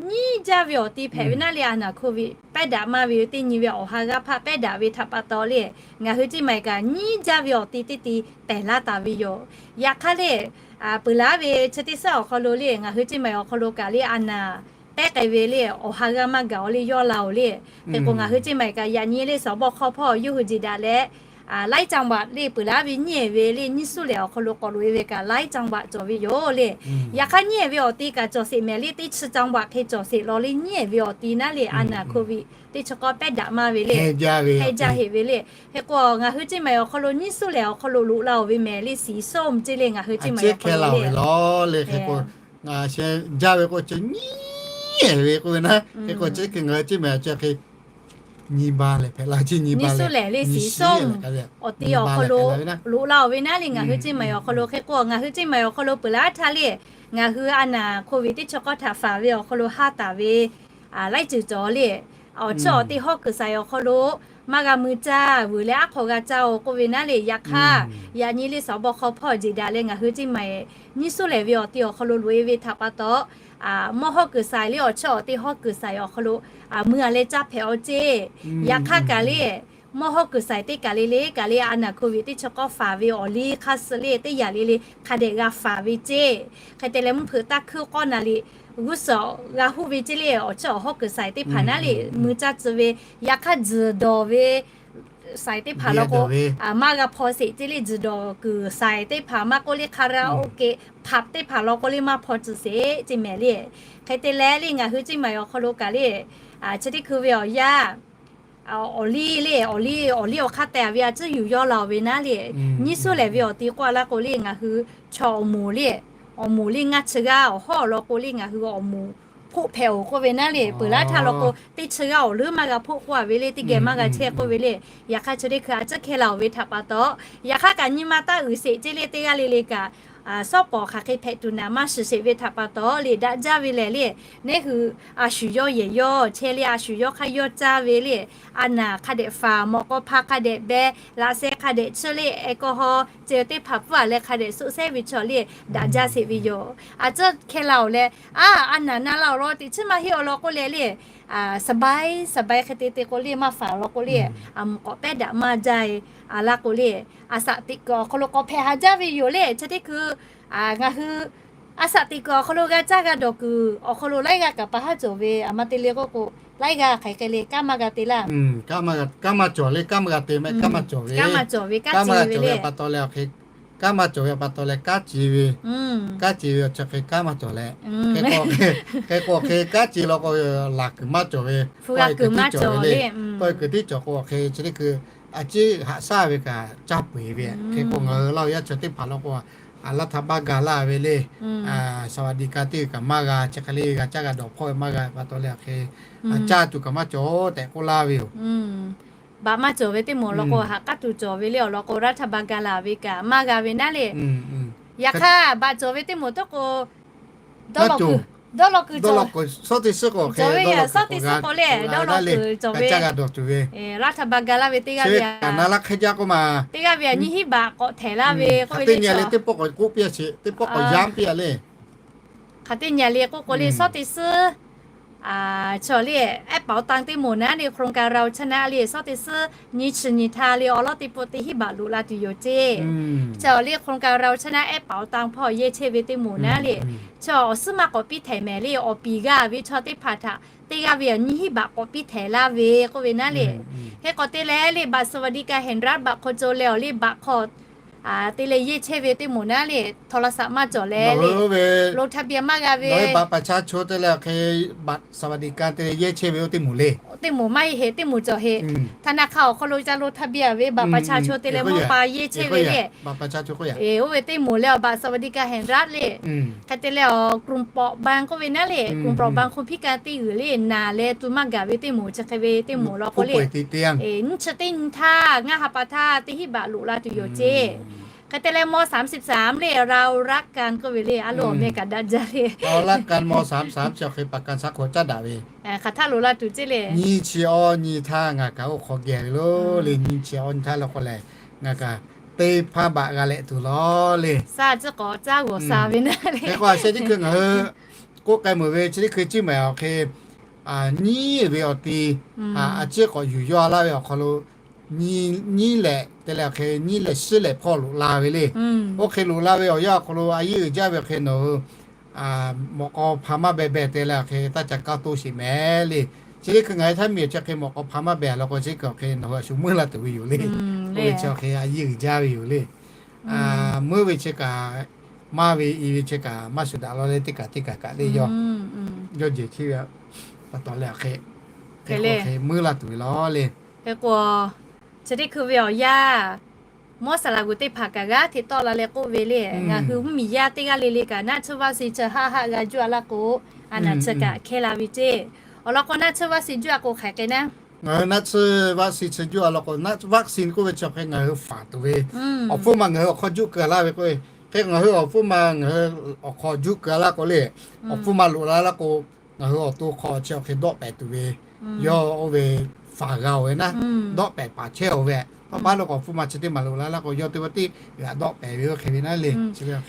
nyiˉ jaˇ ve awˬ ti hpehꞈ ve naˉ le. A naˍ COVID pehˉ daꞈ maˇ ve teˇ nyi ve awˬ ha g'aˇ hpaˆ pehˉ daꞈ ve htaꞈ pa taw le, ngaˬ hui Ceˇ maiˍ kaꞈ nyiˉ jaˇ ve awˬ ti teˇ ti pehˬ laˇ taˍ ve yoˬ. Yaꞈ hk'aˇ le, peuˬ laˇ ve chi teˇ suhˉ awˬ hk'aw lo le ngaˬ hui Ceˇ maiˍ awˬ hk'aw lo kaꞈ le a naˍ pehˉ k'ai ve le awˬ ha g'aˇ maˇ gaˬ awˬ le yawˇ la oˬ le. Hk'e k'o ngaˬ hui Ceˇ maiˍ kaꞈ yaꞈ nyi le suhˍ bawˆ hk'aw hpawˇ yawˇ hui jeˬ daꞈ leh, laiˉ จังหวัด le peuˬ laˇ ve nyiˉ ehˍ ve le nyiˇ suhˉ lehˬ awˬ hk'aw lo k'awꞈ loꞈ-e ve kaꞈ laiˉ จังหวัด cawˬ ve yoˬ le. Yaꞈ hk'aˇ nyiˉ ehˍ ve awˬ ti kaꞈ cawˬ sheˍ mehˍ le, teˇ chi จังหวัด hk'e cawˬ sheˍ law le. Nyiˉ ehˍ ve awˬ ti naˉ le a naˍ COVID teˇ chi k'awˇ pehˉ daꞈ maˇ ve le, heh jaˇ heˆ ve le. Hk'e k'o ngaˬ hui Ceˇ maiˍ awˬ hk'aw lo nyiˇ suhˉ lehˬ awˬ hk'aw lo loꞈ la oˬ ve mehˍ le, สีส้ม ceˇ le ngaˬ hui Ceˇ maiˍ awˬ hk'aw lo le. Hk'e k'o ngaˬ sheh jaˇ ve k'o chi nyiˉ ehˍ ve k'oˆ ve naˉ. Hk'e k'o chi hk'e ngaˬ hui Ceˇ maiˍ chi hk'e nyiˇ baˆ leh hpehꞈ la, nyiˇ suhˉ lehˬ le สีส้ม awˬ ti awˬ hk'aw lo loꞈ la oˬ ve naˉ le ngaˬ hui Ceˇ maiˍ awˬ hk'aw lo. Hk'e k'o ngaˬ hui Ceˇ maiˍ awˬ hk'aw lo peuˬ laˇ htaˇ le, ngaˬ hui a naˍ COVID teˇ chi k'awˇ htaꞈ faˍ ve awˬ hk'aw lo haˉ taˍ ve laiˉ ceuˬ cawˬ le. awˬ chiˉ awˬ teˇ hawˉ kuiˬ shaiˍ awˬ hk'aw lo maˇ g'a mui caˇ vuiˬ leh aˉ hk'aw g'a caˇ-oˬ k'oˆ ve naˉ le. Yaꞈ hk'aˇ, yaꞈ nyi le saˍ baw hk'aw hpawˇ jeˬ daꞈ leh ngaˬ hui Ceˇ maiˍ nyiˇ suhˉ lehˬ ve awˬ ti awˬ hk'aw lo loꞈ-e ve htaꞈ pa taw, mawˇ hawˉ kuiˬ shaiˍ le awˬ chiˉ awˬ teˇ hawˉ kuiˬ shaiˍ awˬ hk'aw lo mui-a leh caˇ hpehꞈ-aw ceˇ. Yaꞈ hk'aˇ kaꞈ le, mawˇ hawˉ kuiˬ shaiˍ teˇ kaˬ le le kaˬ le a naˍ hko ve teˇ chi k'awˇ faˍ ve awˬ liˇ hk'aˇ suh le teˇ yanˇ le le hk'a dehꞈ g'a faˍ ve ceˇ. Hk'e te leh mvuhˇ hpeuꞈ taˇ hkuiˇ k'awˇ na le g'uˇ suhˍ g'a huˆ ve ceˇ le awˬ chiˉ awˬ hawˉ kuiˬ shaiˍ teˇ hpaˍ naˉ le mui caˇ tcuh ve. Yaꞈ hk'aˇ tzuhˬ dawˬ ve shaiˍ teˇ hpaˍ law k'o, maˇ g'a hpaw sheˍ ceˇ le. Tzuhˬ dawˬ kuiˬ shaiˍ teˇ hpaˍ maˇ k'oˆ le, karaoke pub teˇ hpaˍ law k'o le maˇ hpaw tcuh sheˍ ceˇ mehˍ le. Hk'e te leh le ngaˬ hui Ceˇ maiˍ awˬ hk'aw lo kaˬ le, chi teˇ hkui ve awˬ yaˇ awˬ liˇ le, awˬ liˇ awˬ liˇ awˬ hk'aˇ teh ve a ciˉ yuˬ yawˇ laˬ ve naˉ le. Nyiˇ suhˉ lehˬ ve awˬ ti k'oˆ-a laˇ k'o le ngaˬ hui chaw awˬ moˍ le, awˬ moˍ le ngaˇ chi g'aˇ awˬ hawˉ law k'o le ngaˬ hui awˬ moˍ hpoˆ hpehꞈ-oˬ k'oˆ ve naˉ le. Peuˬ laˇ htaˇ law k'o teˇ chi g'aˇ awˬ leuˉ maˇ g'a hpoˆ k'oˆ-a ve le, teˇ geh maˇ g'a chehˇ k'oˆ ve le. Yaꞈ hk'aˇ chi teˇ hkui a ciˉ hkeh la-oˬ ve htaꞈ pa taw, yaꞈ hk'aˇ kaꞈ nyi ma taˇ uiˍ sheˍ ceˇ le teˇ g'aˇ le le kaꞈ, sawˉ pawˍ hk'aˬ hk'e hpehꞈ tuˬ naˍ maˇ shiˍ sheˍ ve htaꞈ pa taw le daꞈ jaˇ ve lehˬ le, neˉ hui a shu yawˇ yehˬ yawˇ chehˇ le a shu yawˇ hk'aˇ yawˇ caˇ ve le, a naˍ hk'a dehꞈ faˍ, mawꞈ k'aw hpa hk'a dehꞈ beh, laꞈ sheh hk'a dehꞈ chiˇ le, alcohol ceh teˇ hpaˍ pfuhˇ-a leh hk'a dehꞈ suˆ sehˉ ve chaw le daꞈ jaˇ sheˍ ve yoˬ. A ciˉ hkeh la-oˬ leh, a, a naˍ na la-oˬ law teꞈ chiˉ maˇ heˆ-aw law k'oˆ leh le, saˍbai saˍbai hk'e te te k'o le maˇ faˍ law k'o le, a mvuhˬ k'awꞈ pehˉ daꞈ maˇ jaˇ-e. A laˇ k'o le, a shaꞈ teꞈ kuiˬ awˬ hk'aw lo k'awꞈ hpehꞈ haˍ jaˇ ve yoˬ le. Chi teˇ hkui ngaˬ hui a shaꞈ teꞈ kuiˬ awˬ hk'aw lo g'a caˇ g'a dawˬ kuiˬ awˬ hk'aw lo laiˉ g'aˇ kaꞈ pa haˉ cawˬ ve a ma te le k'oˆ k'o, laiˉ g'aˇ hk'aˬ hk'e le kanˉ maˇ g'a te laˇ. Kanˉ maˇ cawˬ le, kanˉ maˇ g'a te meh, kanˉ maˇ cawˬ ve, kanˉ maˇ cawˬ ve pa taw leh awˬ hk'e, kanˉ maˇ cawˬ ve pa taw leh kanˉ ce ve, kanˉ ce ve awˬ chi hk'e kanˉ maˇ cawˬ leh, hk'e k'o hk'e kanˉ ce law k'o, laˬ kuiˬ maˇ cawˬ ve, tawˆ-e kuiˬ tiˉ cawˬ ve le. Tawˆ-e kuiˬ tiˉ cawˬ k'o awˬ hk'e chi teˇ hkui a ciˉ haꞈ shaˉ ve kaꞈ caˇ peu-eˬ ve. Hk'e k'o ngaˬ hui Laˇ huˍ yaˇ chaw teˇ hpaˍ law k'o, a laˇ htaꞈ baˆ ga laˇ ve le, saˍ vaˍ diꞈ ka teˇ g'uiˬ kaꞈ maˇ g'a, chi hk'e le g'a caˇ g'a dawˬ hpawˇ ve maˇ g'a pa taw leh awˬ hk'e, a caˇ tuˬ kaꞈ maˇ cawˬ tehꞈ k'oˆ laˇ ve yoˬ. Baꞈ maˇ cawˬ ve teˇ moˍ law k'o, haꞈ k'aˉ tuˬ cawˬ ve le awˬ lawn k'o, raˇ htaꞈ baˆ ga laˇ ve kaꞈ maˇ g'a ve naˉ le. Yaꞈ hk'aˇ baꞈ cawˬ ve teˇ moˍ tawˇ k'o, dawˇ law kuiˬ, dawˇ law kuiˬ cawˬ ve, sawˉ teˇ suhˉ k'o le, dawˇ law kuiˬ cawˬ ve, raˇ htaꞈ baˆ ga laˇ ve teˇ g'aˇ ve a, teˇ g'aˇ ve a nyiˇ hinˉ baꞈ k'awꞈ htehˍ laˇ ve k'oˆ ve le, teˇ pawˆ k'awꞈ yanˇ piˇ-a le. Hk'aˬ teˇ nyi le k'oˆ k'o le, sawˉ teˇ suhˉ chaw le, ehˉ paoˍ taˇ teˇ moˍ naˉ le, โครงการเราชนะ le, sawˉ teˇ suhˉ nyi chi nyi htaˇ le awˬ lawn teˇ pawˆ teˇ hinˉ baꞈ loꞈ la tuˬ yoˬ ceˇ. Chaw le โครงการเราชนะ ehˉ paoˍ taˇ hpawˇ yehˇ chehˇ ve teˇ moˍ naˉ le, chaw awˬ suhˉ maˇ k'awꞈ piˇ htehˍ mehˍ le, awˬ piˍ g'aˇ ve chaw teˇ hpaˍ htaꞈ teˇ g'aˇ ve a nyiˇ hinˉ baꞈ k'awꞈ piˇ htehˍ laˇ ve k'oˆ ve naˉ le. Hk'e k'awꞈ te leh le บัตรสวัสดิการแห่งรัฐ baꞈ hk'aw cawˬ leh awˬ le baꞈ hk'aw te leh yehˇ chehˇ ve teˇ moˍ naˉ le, โทรศัพท์ maˇ cawˬ leh le, ลงทะเบียน maˇ g'a ve, บัตรประชาชน te leh awˬ hk'e บัตรสวัสดิการ te leh yehˇ chehˇ ve oˇ teˇ moˍ le. Teˇ moˍ maˇ heˆ, teˇ moˍ cawˬ heˆ. ธนาคาร awˬ hk'aw lo ca ลงทะเบียน ve บัตรประชาชน te leh mawˇ pa yehˇ chehˇ ve le. Oˇ ve teˇ moˍ leh awˬ บัตรสวัสดิการแห่งรัฐ le. Hk'e te leh awˬ กลุ่มเปราะบาง k'oˆ ve naˉ le, กลุ่มเปราะบาง คนพิการ teˇ g'uiˬ le, naˬ leh tu maˇ gaˬ ve teˇ moˍ chi hk'e ve teˇ moˍ law k'o le, nyiˇ chi teˇ nyi htaˇ ngaˇ ha pa htaˇ teˇ hinˉ baꞈ loꞈ la tuˬ yoˬ ceˇ. Hk'e te leh ม.สามสิบสาม le, เรารักกัน k'oˆ ve le, a loˍ awˬ meh kaꞈ daꞈ jaˇ le. เรารักกัน ม.สามสิบสาม chi awˬ hk'e ประกันสังคม caˉ daꞈ ve. Hk'aˬ htaˇ loꞈ la tuˬ ceˇ le. Nyiˇ chi awˇ nyi htaˇ ngaˬ kaꞈ oˇ hk'aw geh ve lo le, nyiˇ chi awˇ nyi htaˇ law k'o lehˬ, ngaˬ kaꞈ teˇ hpaˇ baꞈ g'a leh tuˬ law le. Sha ciˉ k'awꞈ caˇ g'awˬ sha ve naˉ le. Hk'e k'o a sheh teˇ hkui ngaˬ hui k'oˆ k'ai meuˬ ve chi teˇ hkui Ciˇ maiˍ awˬ hk'e nyiˇ ve awˬ ti, a ciˉ k'awꞈ yuˬ yawˇ laˇ ve awˬ hk'aw lo nyiˇ lehˬ te leh awˬ hk'e nyiˇ lehˬ shiˉ lehˬ hpawˇ loꞈ la ve le. Oˇ hk'e loꞈ la ve awˬ yanˇ awˬ hk'aw lo a yeˇ uiˍ jaˇ ve awˬ hk'e nawˬ hui mawꞈ k'aw hpa maˇ beh beh te leh awˬ hk'e taˇ ca kaˇ toˇ sheˍ mehˍ le. Chi teˇ hkui ngaˬ hui htaˇ miˬ chi hk'e mawꞈ k'aw hpa maˇ beh law k'o chi hk'e awˬ hk'e nawˬ hui a shu meuˇ la tuˬ ve yoˬ le. Oˇ ve chi awˬ hk'e a yeˇ uiˍ jaˇ ve yoˬ le. Meuˇ ve chi kaꞈ, maˇ ve i ve chi kaꞈ maˇ shuˍ daꞈ law leh teˇ kaꞈ teˇ kaꞈ kaꞈ le yawˇ, yawˇ jeˬ chi ve pa taw leh awˬ hk'e, hk'e meuˇ la tuˬ ve law le. Hk'e k'o, chi teˇ hkui ve awˬ yanˇ mawˇ saˍ laꞈ g'uiˬ teˇ hpaˍ kaꞈ g'aˇ hteꞈ tawˆ la leh k'oˆ ve le, ngaˬ hui mvuhˇmiˬ yaˇ teˇ g'aˇ le le kaꞈ naˆ tsuhˇ vaccine chi haˆ haˆ g'a juˇ-a laˇ k'o, a naˬ chi kaꞈ hkeh la ve ceˇ. Awˬ lawn k'o naˆ tsuhˇ vaccine juˇ-a k'o hk'aˬ hk'e naˉ, ngaˬ hui naˆ tsuhˇ vaccine chi juˇ-a law k'o, vaccine k'oˆ ve chi awˬ hk'e ngaˬ hui faˍ tuˬ ve, awˬ hpfuhˇ ma ngaˬ hui awˬ hk'aw juˇ keu-a laˇ ve k'o, hk'e ngaˬ hui awˬ hpfuhˇ ma ngaˬ hui awˬ hk'aw juˇ keu-a laˇ k'o le, awˬ hpfuhˇ ma loꞈ la laˇ k'o, ngaˬ hui awˬ to hk'aw chi awˬ hk'e dawˆ pehˍ tuˬ ve, yawˇ oˇ ve faˍ g'a-oˬ ve naˉ, dawˆ pehˍ paˍ chehˇ-oˬ ve, tawˇ paˉ lo k'awꞈ hpfuhˇ ma chi teˇ maˬ loꞈ la laˇ k'o, yawˇ teˇ g'aˇ tiˉ g'aꞈ dawˆ pehˍ ve oˇ hk'e ve naˉ le.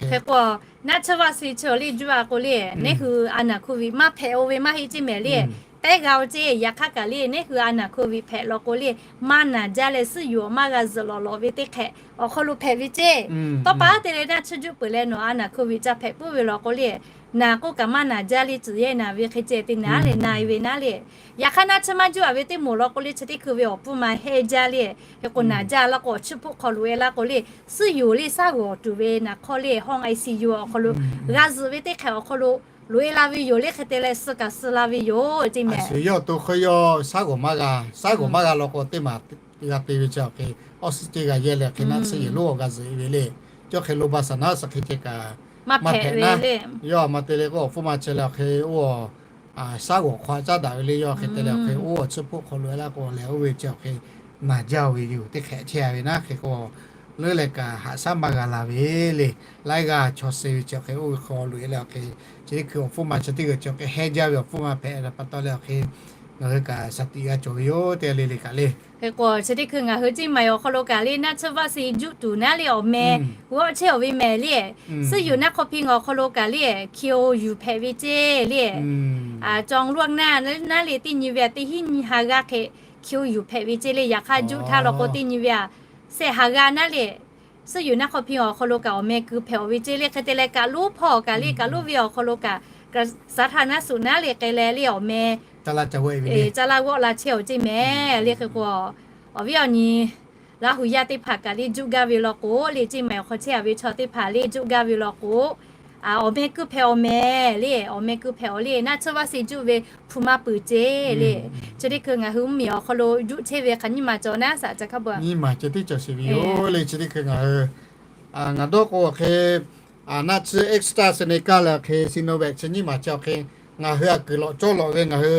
Hk'e k'o, naˆ tsuhˇ vaˆ suh chi awˬ liˇ juˆ-a k'o le, neˇ hui a naˍ hkoˇ viˆ maˇ hpehꞈ-o ve maˇ heˆ ceˇ mehˍ le. Teˇ g'a-o ceˇ, yaꞈ hk'aˇ kaꞈ le neˇ hui a naˍ hkoˇ viˆ hpehꞈ law k'o le, maˇ naˬ jaˇ leh suhˉ yuˬ awˬ maˇ g'a zuhꞈ lawꞈ lawꞈ ve teˇ hk'ehꞈ awˬ hk'aw lo hpehꞈ ve ceˇ. Tawˇ paˉ te leh naˆ tsuhˇ juˆ peuˬ leh nawˬ a naˍ hkoˇ viˆ ca hpehꞈ puiˉ ve law k'o le, naˬ k'oˆ kaꞈ maˇ naˬ jaˇ le, tcuhˬ yehˇ naˬ ve hk'e ceh te naˉ leh na-e ve naˉ le. Yaꞈ hk'aˇ naˆ tsuhˇ maˇ juˆ-a ve teˇ moˍ law k'o le, chi teˇ hkui ve awˬ pfuhˇ ma heˆ jaˇ le. Hk'e k'o naˬ jaˇ law k'o, awˬ chiˇ hpoˆ hk'aw loꞈ-e laˇ k'o le, suhˉ yuˬ le saˉ g'awˬ tuˬ ve naˬ hk'aw le, hawˇ I C U awˬ hk'aw lo g'a zuhꞈ ve teˇ hk'ehꞈ awˬ hk'aw lo loꞈ-e la ve yoˬ le. Hk'e te leh suh kaꞈ suh la ve yoˬ ceˇ mehˍ. Yawˇ awˬ to hk'e yawˇ saˉ g'awˬ maˇ g'a, saˉ g'awˬ maˇ g'a law k'o, teˇ maˬ g'a te ve chi awˬ hk'e, oxygen g'a yehˇ leh hk'e naˆ tsuhˇ yehˬ lonˉ awˬ g'a zuhꞈ-e ve le. Chi hk'e lo ba saˍ naˉ suh hk'e ceh kaꞈ maˇ hpehꞈ ve le. Yawˇ a ma te leh k'o, awˬ hpfuhˇ ma chi leh awˬ hk'e oˇ saˉ g'awˬ hk'aw caˉ daꞈ ve le. Yawˇ hk'e te leh awˬ hk'e oˇ awˬ chiˇ hpoˆ hk'aw loꞈ-e laˇ k'o leh, oˇ ve chi awˬ hk'e naˬ jaˇ-o ve yoˬ teˇ hk'ehꞈ chehˇ-a ve naˉ. Hk'e k'o leuˉ leh kaꞈ haꞈ shaˉ maˇ g'a la ve le. Laiˉ g'aˇ chaw suh ve chi awˬ hk'e oˇ ve hk'aw loꞈ-e leh awˬ hk'e, chi teˇ hkui awˬ hpfuhˇ ma chi teˇ g'aˇ chi awˬ hk'e heˆ jaˇ ve awˬ hpfuhˇ ma hpehꞈ pa taw leh awˬ hk'e, ngaˬ hui kaꞈ shaˍ tiꞈ g'a cawˬ ve yoˬ teˇ g'aˇ le le kaꞈ le. Hk'e k'o chi teˇ hkui ngaˬ hui Ceˇ Maiˍ awˬ hk'aw lo kaꞈ le naˆ tsuhˇ vaˆ suh juˆ tuˬ naˉ le awˬ meh g'awˆ chehˇ-aˬ ve mehˍ le. Suhˉ yoˬ naˆ hk'aw hpi ngaˬ awˬ hk'aw lo kaꞈ le, K O U hpehꞈ ve ceˇ le. Cong luˇ naˆ naˉ le teˇ nyi ve a teˇ hinˉ nyi ha g'aˇ hk'e K O U hpehꞈ ve ceˇ le. Yaꞈ hk'aˇ juˆ htaˇ law k'o teˇ nyi ve a shehˆ ha g'aˇ naˉ le, suhˉ yoˬ naˆ hk'aw hpi ngaˬ awˬ hk'aw lo kaꞈ awˬ meh keu hpehꞈ-aˬ ve ceˇ le. Hk'e te leh kaꞈ lonˉ hpawˇ kaꞈ le, kaꞈ lonˉ ve awˬ hk'aw lo kaꞈ, saˍ htaˇ naˆ suꞈ naˉ le k'ai leh le awˬ meh caˇ laˇ caˇ g'awˆ la chehˇ-aˬ ceˇ mehˍ le. Hk'e k'o awˬ viˉ awˬ nyi Laˇ hu yaˇ teˇ hpaˍ kaꞈ le juˆ gaˇ ve law k'o le, Ceˇ Maiˍ awˬ hk'aw chehˇ-a ve chaw teˇ hpaˍ le juˆ gaˇ ve law k'o, awˬ meh keu hpehꞈ awˬ mehˍ le, awˬ meh keu hpehꞈ-aˬ le, naˆ tsuhˇ vaˆ suh juˆ ve hpu maˇ peuˬ ceˇ le. Chi teˇ hkui ngaˬ hui mvuhˇmiˬ awˬ hk'aw lo juˆ chehˇ ve hk'aˬ nyiˇ maˬ cawˬ naˉ saꞈ ca hk'a beuꞈ nyiˇ maˬ ceh tiˉ cawˬ sheˍ ve yoˬ le. Chi teˇ hkui ngaˬ hui ngaˬ dawˇ k'o awˬ hk'e naˆ tsuhˇ AstraZeneca leh awˬ hk'e Sinovac chi nyiˇ maˬ chi awˬ hk'e ngaˬ hui a kuiˬ lawꞈ cawˇ lawꞈ ve ngaˬ hui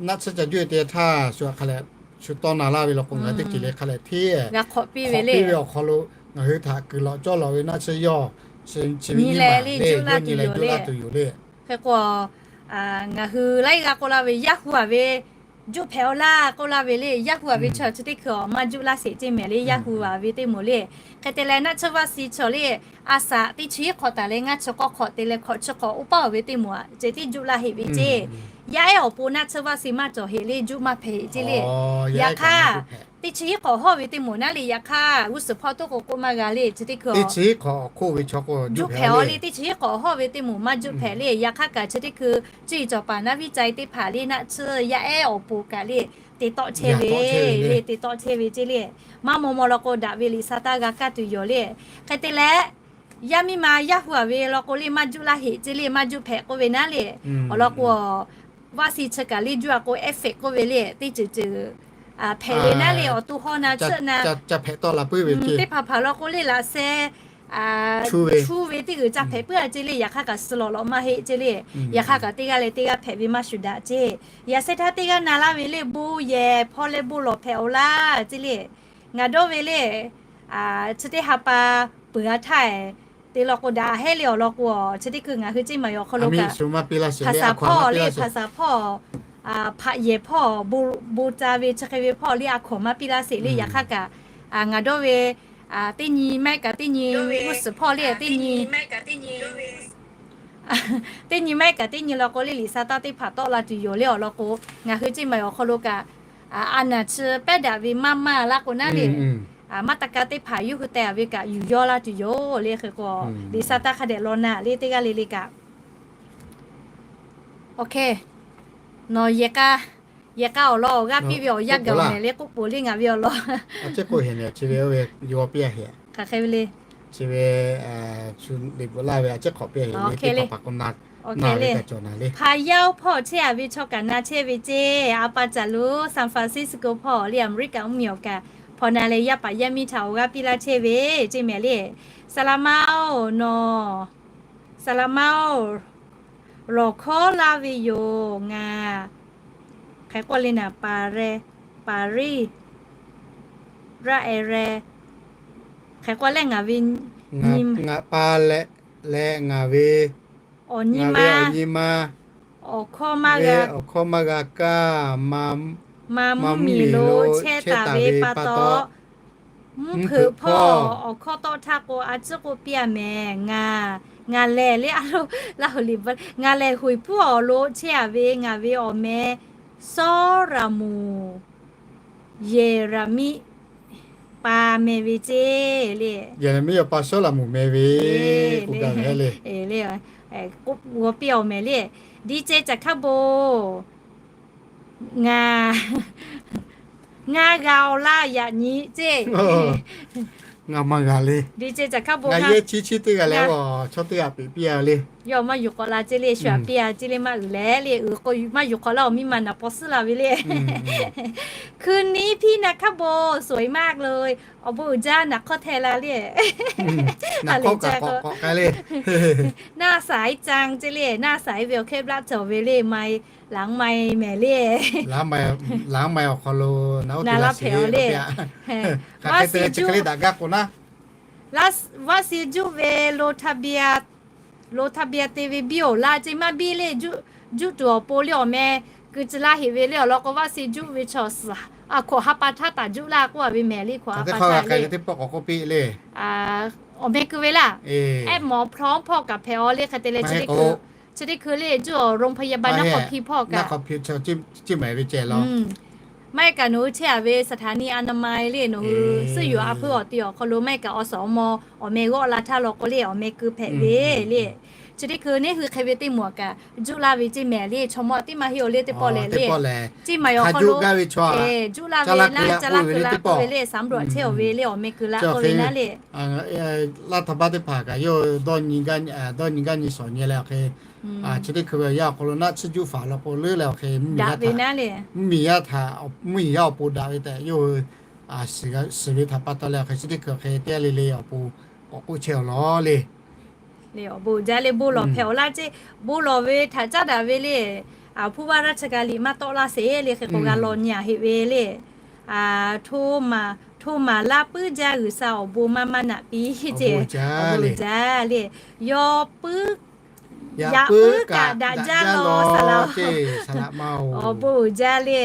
naˆ tsuhˇ ca juˆ-e te htaˇ shu hk'a leh shu tawˇ na laˇ ve law k'o, ngaˬ hui teˇ ceuˬ le hk'a leh hteˇ g'a hk'awꞈ piˇ ve le. Awˬ hk'aw lo ngaˬ hui htaꞈ kuiˬ lawꞈ cawˇ lawꞈ ve naˆ tsuhˇ yawˇ nyi leh le juˆ laˇ tuˬ yoˬ le. Hk'e k'o ngaˬ hui laiˉ g'aˇ k'oˆ laˇ ve yaˇ hu-a ve juˆ hpehꞈ-aˬ laˇ k'oˆ laˇ ve le. Yaˇ hu-a ve chaw chi teˇ hkui awˬ maˇ juˆ laˇ sheˍ ceˇ mehˍ le. Yaˇ hu-a ve teˇ moˍ le. Hk'e te leh naˆ tsuhˇ vaˆ suh chaw le, a saꞈ teˇ chi hiˉ hk'awꞈ taˍ leh ngaˇ chi k'awˇ hk'awꞈ te leh hkawꞈ chi hk'awꞈ oˇ paˉ-aˬ ve teˇ moˍ a ceh tiˉ juˆ laˇ heˆ ve ceˇ. Yaˇ ehˉ awˬ pon naˆ tsuhˇ vaˆ suh maˇ cawˬ heˆ le, juˆ maˇ hpehꞈ heˆ ceˇ le. Yaꞈ hk'aˇ teˇ chi hiˉ hk'awꞈ hawˇ ve teˇ moˍ naˉ le. Yaꞈ hk'aˇ g'uˇ suhˍ hpawˇ toˉ k'o k'oˆ maˇ g'a le. Chi teˇ hkui juˆ hpehꞈ-aˬ le. Teˇ chi hiˉ hk'awꞈ hawˇ ve teˇ moˍ maˇ juˆ hpehꞈ le. Yaꞈ hk'aˇ kaꞈ chi teˇ hkui cuˇ yiˍ cawˬ paˍ naˉ viˉ ca-e teˇ hpaˍ le naˆ tsuhˇ yaˇ ehˉ awˬ pon kaꞈ le te tawˆ chehˇ ve le, te tawˆ chehˇ ve ceˇ le. Maˇ maw maw law k'o daꞈ ve liꞈ sa taˇ g'a kaˇ tuˬ yoˬ le. Hk'e te leh yaˇ miˇ ma yaˇ hu-a ve law k'o le maˇ juˆ laˇ heˆ ceˇ le, maˇ juˆ hpehꞈ k'oˆ ve naˉ le. Awˬ lawn k'o vaˆ suh chi kaꞈ le juˆ-a k'o effect k'oˆ ve le, teˇ ceuˬ ceuˬ hpehꞈ le naˉ le. Awˬ to hawˇ na tsuhˆ na ca hpehꞈ tawˆ la puiˉ ve ceˇ. Teˇ hpaˍ hpaˍ law k'o le laꞈ sheh cuˇ ve teˇ g'uiˬ ca hpehꞈ puiˉ-a ceˇ le. Yaꞈ hk'aˇ kaꞈ suh lawꞈ lawꞈ maˇ heˆ ceˇ le. Yaꞈ hk'aˇ kaꞈ teˇ g'aˇ leh teˇ g'aˇ hpehꞈ ve maˇ shuˍ daꞈ ceˇ. Yaꞈ sheh htaˇ teˇ g'aˇ na laˇ ve le bon yehˬ hpawˇ leh bon lawˬ hpehꞈ-aˬ laˇ ceˇ le. Ngaˬ dawˇ ve le chi teˇ ha pa peuˬ-a htaˇ te law k'o daꞈ hehˉ le. Awˬ lawn k'o chi teˇ hkui ngaˬ hui Ceˇ Maiˍ awˬ hk'aw lo kaꞈ hpaˍ saˍ hpawˇ le, hpaˍ saˍ hpawˇ, hpaꞈ yehˬ hpawˇ, bon ca ve chi hk'e ve hpawˇ le a hkawnˍ maˇ piˇ laˇ sheˍ le. Yaꞈ hk'aˇ kaꞈ ngaˬ dawˇ ve teˇ nyi mehˆ kaꞈ teˇ nyi g'uˇ suhˍ hpawˇ le teˇ nyi teˇ nyi mehˆ kaꞈ teˇ nyi law k'o le liꞈ sa taˇ teˇ hpaˍ tawˆ la tuˬ yoˬ le. Awˬ lawn k'o ngaˬ hui Ceˇ Maiˍ awˬ hk'aw lo kaꞈ a naˬ chi pehˉ daꞈ ve maˇ maˇ laˇ k'o naˉ le, maˇ taˇ ka teˇ hpaˍ yawˇ hui teh-a ve kaꞈ yuˬ yawˇ laˇ tuˬ yoˬ le. Hk'e k'o liꞈ sa taˇ hk'a dehꞈ law naꞈ le teˇ g'aˇ le le kaꞈ. Nawˬ yehˬ k'a awˬ lawn awˬ g'aˇ piˇ ve awˬ yanˇ gaˬ-oˬ mehˍ le k'oˆ poˬ le ngaˬ ve awˬ lawn. Chi ve hk'e ve le. Chi ve, a, le, hpaˍ yaˇ-oˬ hpawˇ chehˇ-a ve chaw kaꞈ na chehˇ ve ceˇ. A pa caˬ lo San Francisco hpawˇ le America mvuhˇmiˬ awˬ kaꞈ hpawnˬ na leh yaˇ paˍ yaˇ miˇ htaꞈ awˬ g'aˇ piˇ laˇ chehˇ ve ceˇ mehˍ le. Saˍ laˍ ma-oˬ, nawˬ, saˍ laˍ ma-oˬ, lawˬ hkawˉ laˇ ve yoˬ ngaˬ. Hk'e k'oˆ le naˍ, paˍ reh, paˍ riˇ, raˆ ehˍ reh, hk'e k'oˆ leh ngaˬ ve nyi, ngaˬ pa leh, leh ngaˬ ve awˬ nyi ma, awˬ nyi ma, awˬ hkawˇ maˇ g'a, awˬ hkawˇ maˇ g'a kaˇ, maˇ mvuhˇ miˬ lo chehˇ taˍ ve pa taw, mvuhˇ hpeuꞈ hpawˇ awˬ hkawˇ tawˆ htaˇ k'o, a ciˉ k'oˆ piˇ a mehˍ. Ngaˬ, ngaˬ lehˬ le, a lo, Laˇ huˍ liꞈ bvuhꞈ, ngaˬ lehˬ Huiˍ hpuˉ awˬ lo chehˇ a ve ngaˬ ve awˬ meh Sawˉlaꞈmonˍ Yeˍraˍmiˆ pa meh ve ceˇ le. Yeˍraˍmiˆ awˬ pa Sawˉlaꞈmonˍ meh ve, le, g'a le, le, g'aw piˇ awˬ mehˍ le. Di ceh caˬ hkaˉ bon, ngaˬ, ngaˬ g'a awˬ laˇ yaꞈ nyi ceˇ. Ngaˬ maˇ g'a le. Di ceh caˬ hkaˉ bon, ngaˬ yehˇ chiˉ chiˉ teˇ g'aˇ leh, chaw teˇ g'aˇ peꞈ piˇ a le. Yawˇ maˇ yuˬ k'awꞈ la ceˇ le, shu aꞈ piˇ a ceˇ le, maˇ uiˍ leh le, uiˍ k'o maˇ yuˬ k'awꞈ laˇ, awˬ miˇ ma naˍ paw suhˉ la ve le. คืนนี้พี่นาคบงสวยมากเลย awˬ bon uiˍ jaˇ naˍ hk'awˇ hteh la le. Naˍ hk'awˇ kaꞈ k'awꞈ k'awꞈ k'ai le. หน้าใสจัง ceˇ le, หน้าใส ve awˬ hkehˇ blaˆ cawˬ ve le, mai, laˬ mai mehˍ le. Laˬ mai awˬ hk'aw lo naˍ oˇ te la hpehꞈ le. Hk'aˬ hk'e te chi hk'e le daꞈ gaˇ k'o naˉ, vaˆ si juˆ ve lo htaˇ biˇ a, lo htaˇ biˇ a te ve biˇ oˬ laˇ ceˇ, maˇ biˇ le. Juˆ tuˬ awˬ pon le awˬ meh keu tcuh laˇ heꞈ ve le awˬ lawn k'o, vaˆ si juˆ ve chaw suhˍ a hkoꞈ ha pa htaˇ taˍ juˆ laˇ k'oˆ a ve mehˍ le, hkoꞈ ha pa htaˇ. Awˬ meh keu ve laˇ. Ehˉ mawˬ พร้อม hpawˇ kaꞈ hpehꞈ aw le. Hk'e te leh chi teˇ hkui le juˆ awˬ โรงพยาบาล naˆ hk'aw hpi hpawˇ kaꞈ maˇ heˆ kaꞈ nawˬ hui chehˇ a ve สถานีอนามัย le, nawˬ hui suhˉ yuˬ a hpuiˇ awˬ ti awˬ hk'aw lo maˇ heˆ kaꞈ awˬ suhˍ awˬ mawˇ awˬ meh g'awˆ la htaˇ law k'o le awˬ meh keu hpehꞈ ve le. Chi teˇ hkui neˇ hui hk'e ve teˇ moˍ kaꞈ juˆ laˇ ve ceˇ mehˍ le. Chaw mawˇ teˇ maˇ heˆ oˬ le, teˇ pawˆ lehˬ le, ceˇ maˬ awˬ hk'aw lo juˆ laˇ ve laˇ caˇ laˇ keu la k'oˆ ve le, สำรวจ chehˇ awˬ ve le, awˬ meh keu la k'oˆ ve naˉ le. Laˇ htaˇ baˆ teˇ hpaˍ kaꞈ yawˇ dawˇ nyi gaˇ nyi suhˍ nyi leh awˬ hk'e, chi teˇ hkui ve awˬ yanˇ awˬ hk'aw lo naˆ tsuhˇ juˆ faˍ law k'o leuˉ leh awˬ hk'e, mvuhˇmiˬ yaˇ htaꞈ, mvuhˇmiˬ yaˇ awˬ pon daꞈ ve tehꞈ yawˇ hui shiˍ ve htaꞈ pa taw leh awˬ hk'e chi teˇ hkui awˬ hk'e teˇ g'aˇ le le awˬ pon k'awꞈ k'oˆ chehˇ awˬ lawn le. Awˬ bon uiˍ jaˇ le, bon lawˬ hpehꞈ awˬ laˇ ceˇ. Bon lawˬ ve htaꞈ caˉ daꞈ ve le, ผู้ว่าราชการ liꞈ maˇ tawˆ laˇ sheˍ le, hk'e k'o g'a law nyi a heˆ ve le. Hto maˍ laˇ puiˉ jaˇ, G'uiˬsha awˬ bon maˇ maˇ naꞈ piˇ ceˇ. Awˬ bon uiˍ jaˇ le. Yaꞈ puiˉ kaꞈ daꞈ jaˇ law saˍ laꞈ-oˬ. Awˬ bon uiˍ jaˇ le.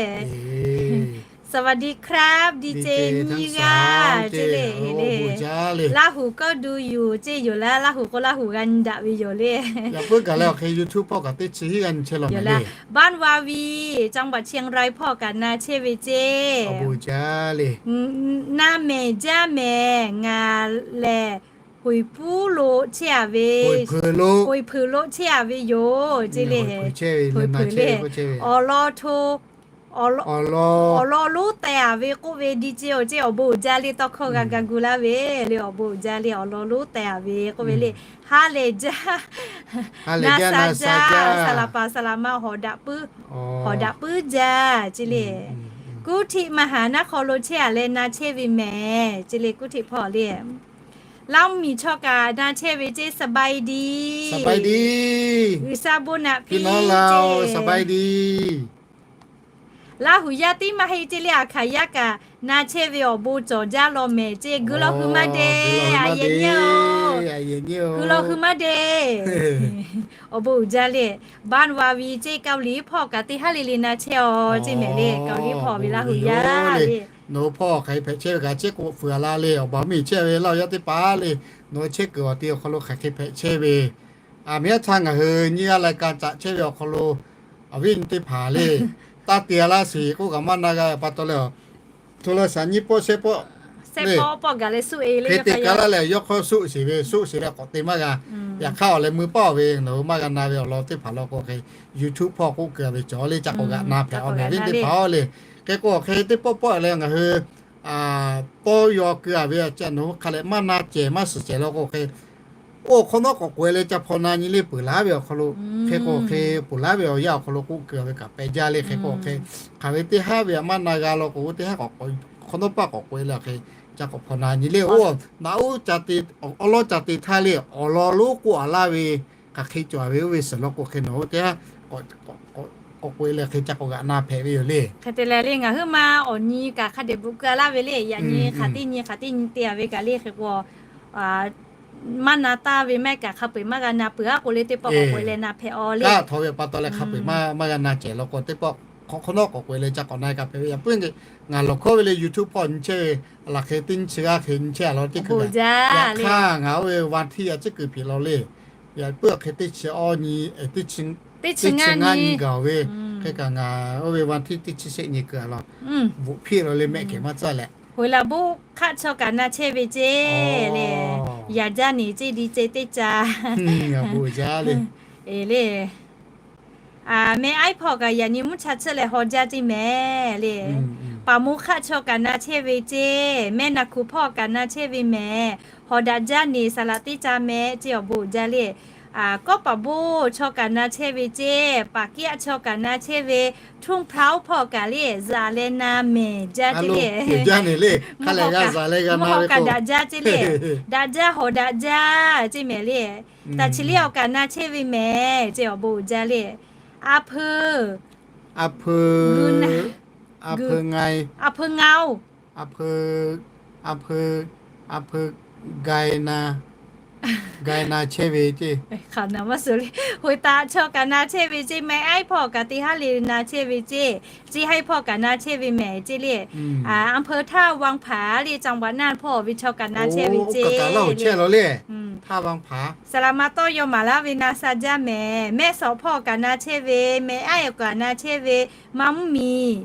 สวัสดีครับ ดีเจ nyiˇ g'aˇ ceˇ le. Laˇ huˍ ก็ดูอยู่ ceˇ yoˬ laˇ. Laˇ huˍ k'o Laˇ huˍ g'a nyi daꞈ ve yoˬ le. Yaꞈ puiˉ kaꞈ leh awˬ hk'e YouTube hpawˇ kaꞈ teˇ chi hiˉ g'a nyi chehˇ law le. บ้านวาวี จังหวัดเชียงราย hpawˇ kaꞈ na chehˇ ve ceˇ. Na mehˍ jaˇ mehˍ, ngaˬ lehˬ Huiˍ hpuˉ lo chehˇ a ve, Huiˍ hpeuꞈ lo chehˇ a ve yoˬ ceˇ le. Huiˍ hpeuꞈ le. Awˬ lawn hto, awˬ lawn lonˉ teh a ve k'oˆ ve ดีเจ oˬ ceˇ, awˬ bon uiˍ jaˇ le. Tawˇ hkawˇ g'a ga gu laˇ ve le, awˬ bon uiˍ jaˇ le. Awˬ lawn lonˉ teh a ve k'oˆ ve le. Ha lehˬ jaˇ, na sa jaˇ, saˍ laˍ paˍ saˍ laˍ ma hawˍ daꞈ puiˉ, hawˍ daꞈ puiˉ jaˇ ceˇ le. กรุงเทพมหานคร lo chehˇ a leh na chehˇ ve mehˍ ceˇ le. กรุงเทพ hpawˇ le. Laˇ miˬ chaw kaꞈ na chehˇ ve ceˇ, สบายดี G'uiˬsha bon naꞈ piˇ ceˇ. Laˇ huˍ yaˇ tiˉ maˇ heˆ ceˇ le, a hkaˍ yaˇ kaꞈ na chehˇ ve awˬ bon cawˬ jaˇ law mehˍ ceˇ. Gu law hui maˇ de, a yehˬ nyi oˬ. Gu law hui maˇ de. Awˬ bon uiˍ jaˇ le. บ้านวาวี ceˇ, เกาหลี hpawˇ kaꞈ teˇ haˉ le le na chehˇ aw ceˇ mehˍ le. เกาหลี hpawˇ ve Laˇ huˍ yaˇ le. Nawˬ hui hpawˇ hk'aˬ hk'e hpehꞈ chehˇ ve kaꞈ chehˇ k'o fuiˍ a la le. Awˬ baˬ miˬ chehˇ ve Laˇ huˍ yaˇ teˇ hpaˍ le, nawˬ hui chehˇ kuiˬ awˬ ti awˬ hk'aw lo hk'aˬ hk'e hpehꞈ chehˇ ve, a miˬ yaˇ htaˇ ngaˬ hui nyiˇ g'aˇ lai ka caꞈ chehˇ ve awˬ hk'aw lo, awˬ viˉ nyi teˇ hpaˍ le, taˇ te a laˇ sheˍ k'oˆ kaꞈ maˇ na g'a pa taw leh, โทรศัพท์ nyiˇ pawˆ shehˆ pawˆ le, hk'e te ka laˇ leh yawˇ hk'aw suˆ sheˍ ve, suˆ sheˍ leh k'awꞈ te maˇ g'a. Yaꞈ hk'aˇ awˬ leh mui paˇ ve nawˬ hui maˇ g'a na ve awˬ lawn teˇ hpaˍ law k'o hk'e, YouTube hpawˇ k'oˆ keu ve cawˬ le, ca k'awꞈ g'aꞈ na hpehꞈ awˬ mehˍ viˉ teˇ hpaˍ le. Hk'e k'o hk'e teˇ pawˆ pawˆ leh ngaˬ hui tawˇ yaw keu a ve, nawˬ hui hk'a leh maˇ na cehˬ maˇ suhˍ cehˬ law k'o hk'e, oˇ hk'awꞈ nawˉ k'awꞈ k'oꞈ e leh ca hpaw na nyi le peuˬ laˇ ve awˬ hk'aw lo, hk'e k'o hk'e peuˬ laˇ ve awˬ yanˇ awˬ hk'aw lo k'oˆ keu a ve kaꞈ pehꞈ jaˇ le. Hk'e k'o hk'e, hk'aˬ ve teˇ haˉ ve maˇ na g'a law k'o, teˇ haˉ k'awꞈ k'oꞈ, hk'awꞈ nawˉ paˆ k'awꞈ k'oꞈ e leh hk'e, ca k'awꞈ hpaw na nyi le. Oˇ naꞈ uˉ ca te, awˬ lawˉ ca te htaˇ le, awˬ lawn lonˉ k'oˆ a laˇ ve, hk'aˬ hk'e cawˬ ve oˇ ve suhˍ law k'o hk'e nawˬ hui teˇ haˉ k'awꞈ k'oꞈ e leh hk'e ca k'awꞈ g'aꞈ na hpehꞈ ve yoˬ le. Hk'e te leh le ngaˬ hui ma awˬ nyi kaꞈ hk'a dehꞈ bvuhꞈ keu a laˇ ve le. Yaꞈ nyi hk'aˬ teˇ nyi hk'aˬ teˇ nyi te a ve kaꞈ le hk'e k'o, maˇ na taˇ ve maˇ heˆ kaꞈ hk'a peu-eˬ maˇ g'a na peuˬ aˉ k'o le, teˇ pawˆ k'awꞈ k'oꞈ-e leh na hpehꞈ-aw le. Kaˇ htaw ve pa taw leh hk'a peu-eˬ maˇ maˇ g'a na cehˬ law k'o, teˇ pawˆ hk'awꞈ hk'awꞈ nawˉ k'awꞈ k'oꞈ-e leh ca k'awꞈ na-e kaꞈ hpehꞈ ve. Yaꞈ puiˉ nyi ngaˬ lawˬ hkawˉ ve le YouTube hpawˇ nyi chehˇ ve, laˬ hk'e teˇ nyi chi g'aˇ hk'e nyi chehˇ a law teˇ kuiˬ. Yaꞈ hk'aˇ ngaˬ oˇ ve วันที่ a ciˉ kuiˬ hpeꞈ law le. Yaꞈ puiˉ awˬ hk'e teˇ chi awˇ nyi, teˇ chi ngaˇ nyi gaˬ ve, hk'e kaꞈ ngaˬ oˇ ve วันที่ teˇ chi shehˆ nyi kuiˬ a law bvuhꞈ hpiˇ law le mehˆ kehˬ maˇ caˇ leh. Hoꞈ laˬ boˆ hk'aˆ chaw kaꞈ na chehˇ ve ceˇ le. Yaꞈ jaˇ ni ceˇ di ceh teˇ ca. Eˬ le. Meh aiˉ hpawˇ kaꞈ yaꞈ nyi mvuhˇ cha tsuhˇ leh haw jaˇ ceˇ mehˍ le. Paˍ moˍ hk'aˆ chaw kaꞈ na chehˇ ve ceˇ. Meh naˬ hkuˬ hpawˇ kaꞈ na chehˇ ve mehˍ. Hawˍ daꞈ jaˇ ni saˍ laꞈ teˇ ca mehˍ ceˇ awˬ bon uiˍ jaˇ le. Kawˉ paˍ boˆ chaw kaꞈ na chehˇ ve ceˇ. Paˍ kiˉ aˆ chaw kaꞈ na chehˇ ve. Htuˇ hpaˇ oˇ hpawˇ kaꞈ le zaˍ leh na mehˍ jaˇ ceˇ le. Mvuhˇ hawˍ kaꞈ daꞈ jaˇ ceˇ le. Daꞈ jaˇ hawˍ daꞈ jaˇ ceˇ mehˍ le. Taˍ chi liˇ awˬ kaꞈ na chehˇ ve mehˍ ceˇ awˬ bon uiˍ jaˇ le. A peu, a peu, a peu, a peu, a peu, gai na, gai na chehˇ ve ceˇ. Hoꞈ taˍ chaw kaꞈ na chehˇ ve ceˇ. Meh aiˉ hpawˇ kaꞈ teˇ haˉ le na chehˇ ve ceˇ. Ceˇ haiˉ hpawˇ kaꞈ na chehˇ ve mehˍ ceˇ le. A peu htaˇ วังผา le จังหวัดน่าน hpawˇ ve chaw kaꞈ na chehˇ ve ceˇ. Saˍ laꞈ ma tawˇ yaw maˍ laˇ ve na sha jaˇ mehˍ. Mehˆ sawˍ hpawˇ kaꞈ na chehˇ ve, meh aiˉ awˬ kaꞈ na chehˇ ve, maˇ mvuhˇ miˬ,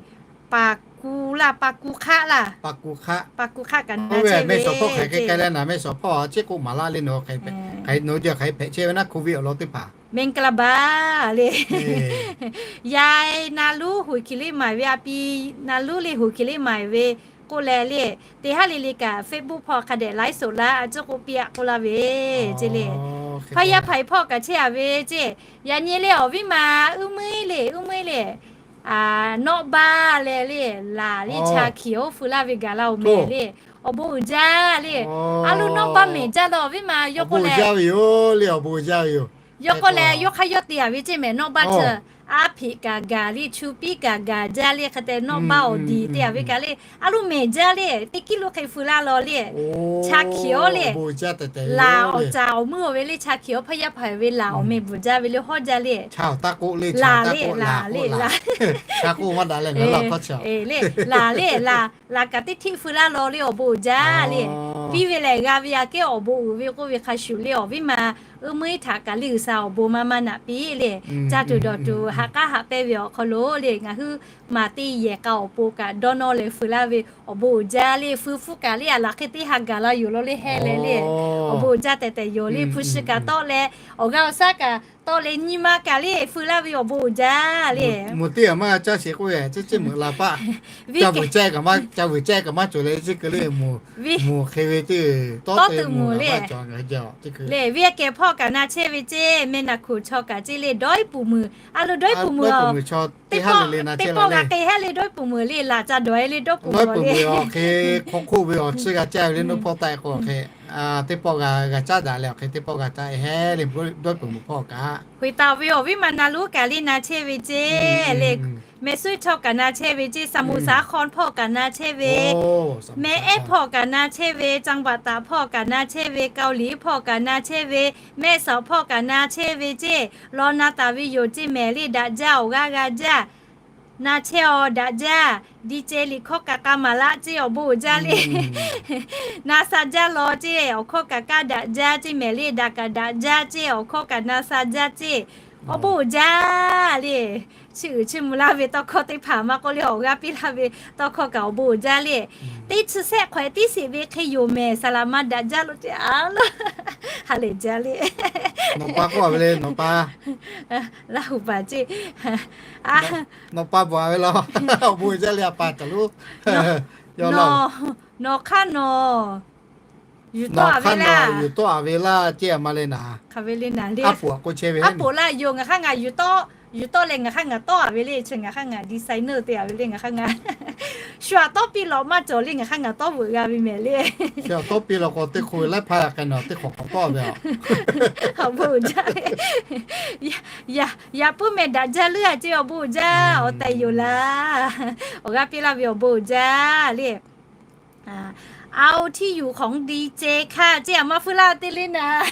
paˍ ku laˇ paˍ ku hk'aˆ laˇ, paˍ ku hk'aˆ kaꞈ na chehˇ ve, mehˆ sawˍ hpawˇ hk'aˬ hk'e k'ai leh naˍ, mehˆ sawˍ hpawˇ a ciˉ k'oˆ maˍ laˇ le, nawˬ hk'e hpehꞈ chehˇ ve naˉ โควิด awˬ lawn teˇ hpaˍ มงกะลาบา le. Yaˇ na luˉ huiˍ hkiˬ liˇ maˍ ve a pi, na luˉ le huiˍ hkiˬ liˇ maˍ ve k'oˆ leh le, teˇ haˉ le le kaꞈ Facebook hpawˇ hk'a dehꞈ ไลฟ์สด laˇ a ciˉ k'oˆ piˇ aꞈ k'oˆ laˇ ve ceˇ le. Hpaˇ yaˇ hpaˍ hpawˇ kaꞈ chehˇ a ve ceˇ. Yaꞈ nyi le awˬ viˉ ma uˉ meuˇ le, uˉ meuˇ le, nawˆ baˆ leh le, laˬ le cha hkiˬ oˇ feu laˇ ve gaˬ la oˬ mehˍ le. Awˬ bon uiˍ jaˇ le. A loˇ nawˆ baˆ mehˍ jaˇ la awˬ viˉ ma yawˇ k'oˆ leh, yawˇ k'oˆ leh yawˇ hk'aˇ yawˇ te a ve ceˇ mehˍ nawˆ baˆ chi. Aˉ hpeꞈ kaꞈ gaˬ le, chu piˉ kaꞈ gaˬ jaˇ le, hk'e te nawˆ baˆ awˬ diˬ te a ve kaꞈ le, a loˇ mehˍ jaˇ le, teˇ kiˉ lo hk'e feu laˇ law le. Cha hkiˬ oˇ le, laˬ awˬ caˍ awˬ meuˇ awˬ ve le, cha hkiˬ oˇ hpaˇ yaˇ hpaˍ ve laˬ awˬ meh bvuhˬ jaˇ ve le hawˉ jaˇ le. Laˬ le, laˬ le, laˬ le, laˬ le, laˬ, laˬ kaꞈ teˇ htiˆ feu laˇ law le awˬ bon uiˍ jaˇ le. Piˇ ve lehˬ g'a ve aꞈ kehˉ awˬ bon uiˍ ve k'oˆ ve hk'a shuˍ le awˬ viˉ ma uˉ meuˇ htaꞈ kaꞈ le G'uiˬsha awˬ bon maˇ maˇ naꞈ piˇ le. Ca tuˬ dawˬ tuˬ haꞈ k'aˉ haꞈ pehnˇ ve awˬ hk'aw lo le ngaˬ hui maˍ teˇ yehˬ k'a awˬ pon kaꞈ dawˇ nawˇ leh feu laˇ ve awˬ bon uiˍ jaˇ le. Feu hpfuhˇ kaꞈ le a laˬ hk'e teˇ ha gaˬ la yoˬ law le heh leh le. Awˬ bon uiˍ jaˇ tehꞈ tehꞈ yoˬ le. Hpu shi kaꞈ tawˆ leh awˬ g'aˇ awˬ shaˉ kaꞈ tawˆ leh nyi ma kaꞈ le feu laˇ ve awˬ bon uiˍ jaˇ le. Mvuhˬ teˇ aꞈ maˇ g'a caˇ sheˍ k'oˆ ve, ceˇ ceˇ meuꞈ la paˆ. Ca vuiˬ caˇ kaꞈ maˇ, ca vuiˬ caˇ kaꞈ maˇ cawˬ leh ceˇ keu le. Mvuhˬ hk'e ve ceˇ tawˇ te mvuhˬ le. Le viˉ kehˬ hpawˇ kaꞈ na chehˇ ve ceˇ, meh naˬ hkuˬ chaw kaꞈ ceˇ le dawˇ iˉ puˍ meuˬ, a loˬ dawˇ iˉ puˍ meuˬ a, teˇ pawˆ g'a k'e hehˉ le dawˇ iˉ puˍ meuˬ le, laˬ ca dawˬ e le dawˇ iˉ puˍ meuˬ le. Hk'aw hk'oˆ ve awˬ chi g'a caˇ ve le nawˬ hpawˇ taˆ k'o hk'e, teˇ pawˆ g'a g'a caˉ daꞈ leh awˬ hk'e teˇ pawˆ g'a caˇ e hehˉ le dawˇ iˉ puˍ meuˬ hpawˇ kaꞈ. Hk'e taˍ ve awˬ viˉ ma na luˉ kaꞈ le na chehˇ ve ceˇ le. Meh suiˉ chaw kaꞈ na chehˇ ve ceˇ, Saˍ muꞈ Saˍ hk'aw hpawˇ kaꞈ na chehˇ ve, meh ehˉ hpawˇ kaꞈ na chehˇ ve, จังหวัดตาก hpawˇ kaꞈ na chehˇ ve, เกาหลี hpawˇ kaꞈ na chehˇ ve, mehˆ sawˍ hpawˇ kaꞈ na chehˇ ve ceˇ. Law na taˍ ve yoˬ ceˇ mehˍ le daꞈ jaˇ awˬ g'aˇ g'a jaˇ. Na chehˇ aw daꞈ jaˇ. Di ceh liꞈ hkawˇ kaꞈ k'a maˍ laˆ ceˇ awˬ bon uiˍ jaˇ le. Na sha jaˇ law ceˇ awˬ hkawˇ kaꞈ kaˇ daꞈ jaˇ ceˇ mehˍ le daꞈ kaꞈ daꞈ jaˇ ceˇ awˬ hkawˇ kaꞈ na sha jaˇ ceˇ. Awˬ bon uiˍ jaˇ le. Chi uiˍ chi mvuh laˇ ve tawˇ hkawˇ teˇ hpaˍ maˇ k'oˆ le awˬ g'aˇ piˇ laˇ ve tawˇ hkawˇ kaꞈ awˬ bon uiˍ jaˇ le. Teˇ chi shehˆ hk'awꞈ tiˉ sheˍ ve hk'e yoˬ mehˍ saˍ laꞈ ma daꞈ jaˇ lo ceˇ a. Ha lehˬ jaˇ le. Nawˬ pa k'oˆ a ve le nawˬ pa. Laˇ hu paˍ ceˇ. Nawˬ pa bvuhꞈ a ve la. Awˬ bon uiˍ jaˇ le a pa taˍ lo. Nawˬ hk'aˇ nawˬ yuˬ tawˆ a ve laˇ, yuˬ tawˆ a ve laˇ ceˇ a ma le naˍ. Aˉ poꞈ laˇ yoˬ ngaˬ hk'aˇ ngaˬ yuˬ tawˆ, yuˬ tawˆ leh ngaˬ hk'aˇ ngaˬ tawˆ a ve le chi ngaˬ hk'aˇ ngaˬ designer te a ve le ngaˬ hk'aˇ ngaˬ shu aꞈ tawˆ piˇ lawꞈ maˇ cawˬ le ngaˬ hk'aˇ ngaˬ tawˆ veuꞈ g'a ve mehˍ le. Shu aꞈ tawˆ piˇ law k'o teˇ hk'o ve laiˉ hpaˇ yaꞈ k'ai nawˬ teˇ hk'awꞈ k'awꞈ tawˆ ve a. Awˬ bon uiˍ jaˇ le. Yaꞈ puiˉ meh daꞈ jaˇ leuˉ a ceˇ awˬ bon uiˍ jaˇ awˬ tehˬ yoˬ laˇ. Awˬ g'aˇ piˇ laˇ ve awˬ bon uiˍ jaˇ le. เอาที่อยู่ของดีเจค่ะ ceˇ, a maˇ feu laˇ teˇ le naˍ.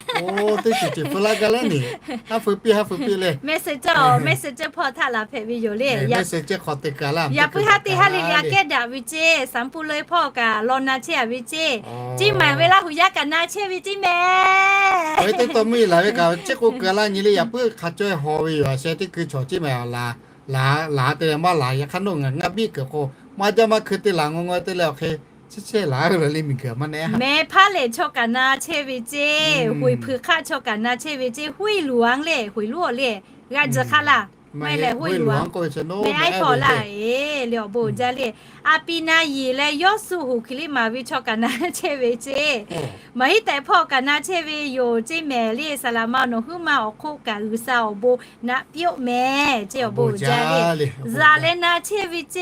Teˇ ceuˬ ceuˬ feu laˇ gaˇ leh neˬ, haˉ feu piˇ haˉ feu piˇ le. Messenger, Messenger hpawˇ htaˇ la hpehꞈ ve yoˬ le. Yaꞈ puiˉ haˉ teˇ haˉ le le aꞈ kehˉ daꞈ ve ceˇ, Sanpui lo hpawˇ kaꞈ law na chehˇ a ve ceˇ. Ceˇ maˬ ve Laˇ huˍ yaˇ kaꞈ na chehˇ ve ceˇ mehˍ. Teˇ tawˇ mvuhˇ yeˬ laˬ ve kaꞈ, chi k'o keu laˇ nyi le, yaꞈ puiˉ hk'a caweh haw ve yoˬ. A sheh teˇ keu chaw ceˇ mehˍ, laˬ laˬ te leh maˇ laˬ. Yaꞈ hk'aˇ nawˬ ngaˬ ngaˇ biˇ kuiˬ k'o, maˇ jaˇ maˇ hkui te laˬ ngawˬ ngawˬ te leh awˬ hk'e, chehˇ chehˇ laˬ ve le miˬguiˬ maˇ nehˉ. Mehˍ hpaˇ lehˬ chaw kaꞈ na chehˇ ve ceˇ, Huiˍ hpeuꞈ hk'aˆ chaw kaꞈ na chehˇ ve ceˇ, Huiˍ luˬ anˉ le, Huiˍ luˉ awˬ le, g'a tzuhˬ hk'aˆ laˇ. Maˇ heˆ leh Huiˍ luˬ anˉ k'oˆ ve chi no mehˍ aˉ hpawˇ laˇ e le awˬ bon jaˇ le. A pi na yiˬ leh Yawˇ suh hoꞈ hkiˬ liˇ maˍ ve chaw kaꞈ na chehˇ ve ceˇ. Maˍ hiˉ tehꞈ hpawˇ kaꞈ na chehˇ ve yoˬ ceˇ mehˍ le. Saˍ laꞈ ma nawˬ huiˉ ma awˬ hk'oˆ kaꞈ G'uiˬ sha awˬ bon naꞈ piˇ-oˆ mehˍ ceˇ awˬ bon jaˇ le. Zaˍ leh na chehˇ ve ceˇ.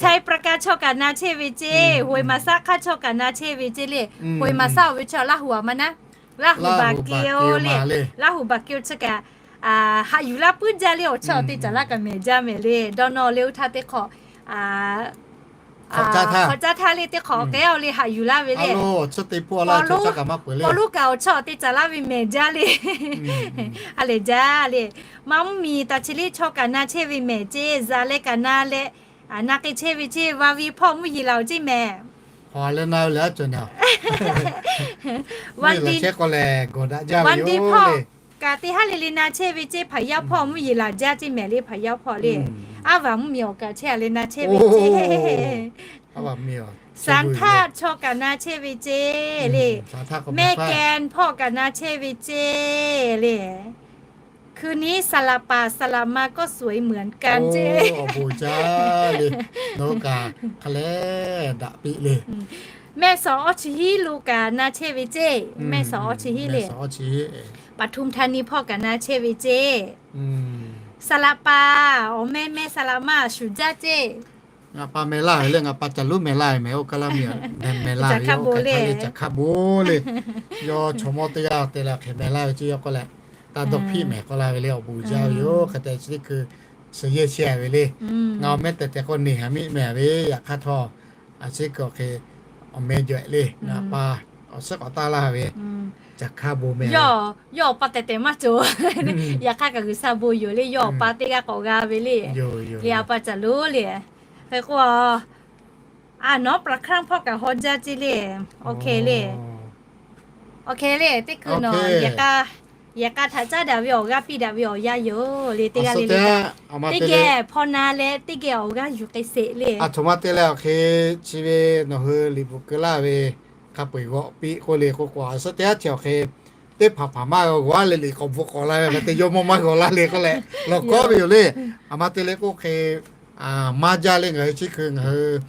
Chai Praˍkaˍ chaw kaꞈ na chehˇ ve ceˇ. Hoiˍ maˍ saˆ hk'aˇ chaw kaꞈ na chehˇ ve ceˇ le. Hoiˍ maˍ saˆ oˬ ve chaw Laˇ huˍ a maˇ naˉ, Laˇ huˍ baˬ keu le. Laˇ huˍ baˬ keu chi kaꞈ haꞈ yuˬ laˇ puiˉ jaˇ le. Awˬ chawˇ teˇ caˬ laˇ kaꞈ mehˍ jaˇ mehˍ le. Dawˇ nawˇ le oˇ htaˇ teˇ hk'awꞈ hk'awꞈ caˇ htaˇ le teˇ hk'awꞈ k'ehˉ awˬ le haꞈ yuˬ laˇ ve le. Pawˇ lonˉ kaꞈ awˬ chawˇ teˇ caˬ laˇ ve mehˍ jaˇ le. A lehˬ jaˇ le. Maˇ mvuhˇ miˬ taˍ chi le chaw kaꞈ na chehˇ ve mehˍ ceˇ. Zaˍ leh kaꞈ na leh, na k'ai chehˇ ve ceˇ. Vaˇ viˇ hpawˇ mvuhˇ yeˬ laˬ oˬ ceˇ mehˍ. Vaˇ viˇ hpawˇ kaꞈ teˇ haˉ le le na chehˇ ve ceˇ. Hpaˍ yaˇ hpawˇ mvuhˇ yeˬ laˬ jaˇ ceˇ mehˍ le. Hpaˍ yaˇ hpawˇ le. Aˉ vaˬ mvuhˇ miˬ awˬ kaꞈ chehˇ a le na chehˇ ve ceˇ. Sanˍ htaˆ chaw kaꞈ na chehˇ ve ceˇ le. Mehˇ kehˬ hpawˇ kaꞈ na chehˇ ve ceˇ le. คืนนี้สลับปะสลับมาก็สวยเหมือนกัน ceˇ. Awˬ bon jaˇ le. Nawˬ hui kaꞈ hk'a leh daꞈ piˇ le. Mehˆ sawˍ awˇ chi hiˉ lo kaꞈ na chehˇ ve ceˇ. Mehˆ sawˍ awˇ chi hiˉ le. Paˍ htuˇ htaˇ nyi hpawˇ kaꞈ na chehˇ ve ceˇ. Saˍ laꞈ paˍ, awˬ meh meh saˍ laꞈ ma shuˍ jaˇ ceˇ. Ngaˬ pa meh laˇ ve le, ngaˬ pa caˬ luˉ meh laˇ ve mehˍ. Oˇ kaˇ laˇ miˬ meh laˇ ve yoˬ. Caˬ hk'aˇ bon le. Yawˇ chaw mawˇ teˇ g'aˇ te leh hk'e meh laˇ ve ceˇ. Yawˇ k'oˆ leh, taˇ dawˇ hpiˆ mehˍ k'aw laˇ ve le. Awˬ bon jaˇ ve yoˬ. Hk'e te chi teˇ hkui suh yehˇ chehˇ ve le. Ngaˬ awˬ meh tehˬ tehˬ k'o neˬ haˍ miˆ meh ve. Yaꞈ hk'aˇ htawˇ, a chi hkui awˬ hk'e awˬ meh jawehꞈ le. Ngaˬ pa awˬ suhˉ k'awꞈ taˇ laˇ ve, caˬ hk'aˇ bon meh. Yawˇ awˬ pa tehˬ tehˬ maˇ cawˬ. Yaꞈ hk'aˇ kaꞈ G'uiˬ sha bon yoˬ le. Yawˇ awˬ pa teˇ g'aˇ k'awꞈ g'a ve le. Le a pa caˬ luˉ le. Hk'e k'o, a nawˉ ปลาคลั่ง hpawˇ kaꞈ haw jaˇ ceˇ le. Awˬ hk'e le. Awˬ hk'e le, teˇ hkui nawˬ yehˬ k'a htaꞈ caˉ daꞈ ve awˬ g'aˇ piˇ daꞈ ve awˬ yanˇ yoˬ le. Teˇ g'aˇ le le, teˇ geh hpawˇ na leh teˇ geh awˬ g'aˇ yuˬ k'ai sheˍ le. A htoꞈ ma te leh awˬ hk'e, chi ve nawˬ hui liꞈ bvuhꞈ keu laˇ ve hk'a peu-eˬ g'awꞈ piˇ k'oˆ le k'oˆ k'o, a suhˉ teˇ g'aˇ chi awˬ hk'e teˇ hpaˍ hpaˍ maˇ g'aw g'a le le k'awꞈ bvuhꞈ k'awꞈ la ve hk'e te yawˇ mawˇ maˇ g'aw laˇ le k'oˆ leh lawˬ kawˉ ve yoˬ le. A ma te leh k'oˆ hk'e, maˇ jaˇ le. Ngaˬ hui chi hkui ngaˬ hui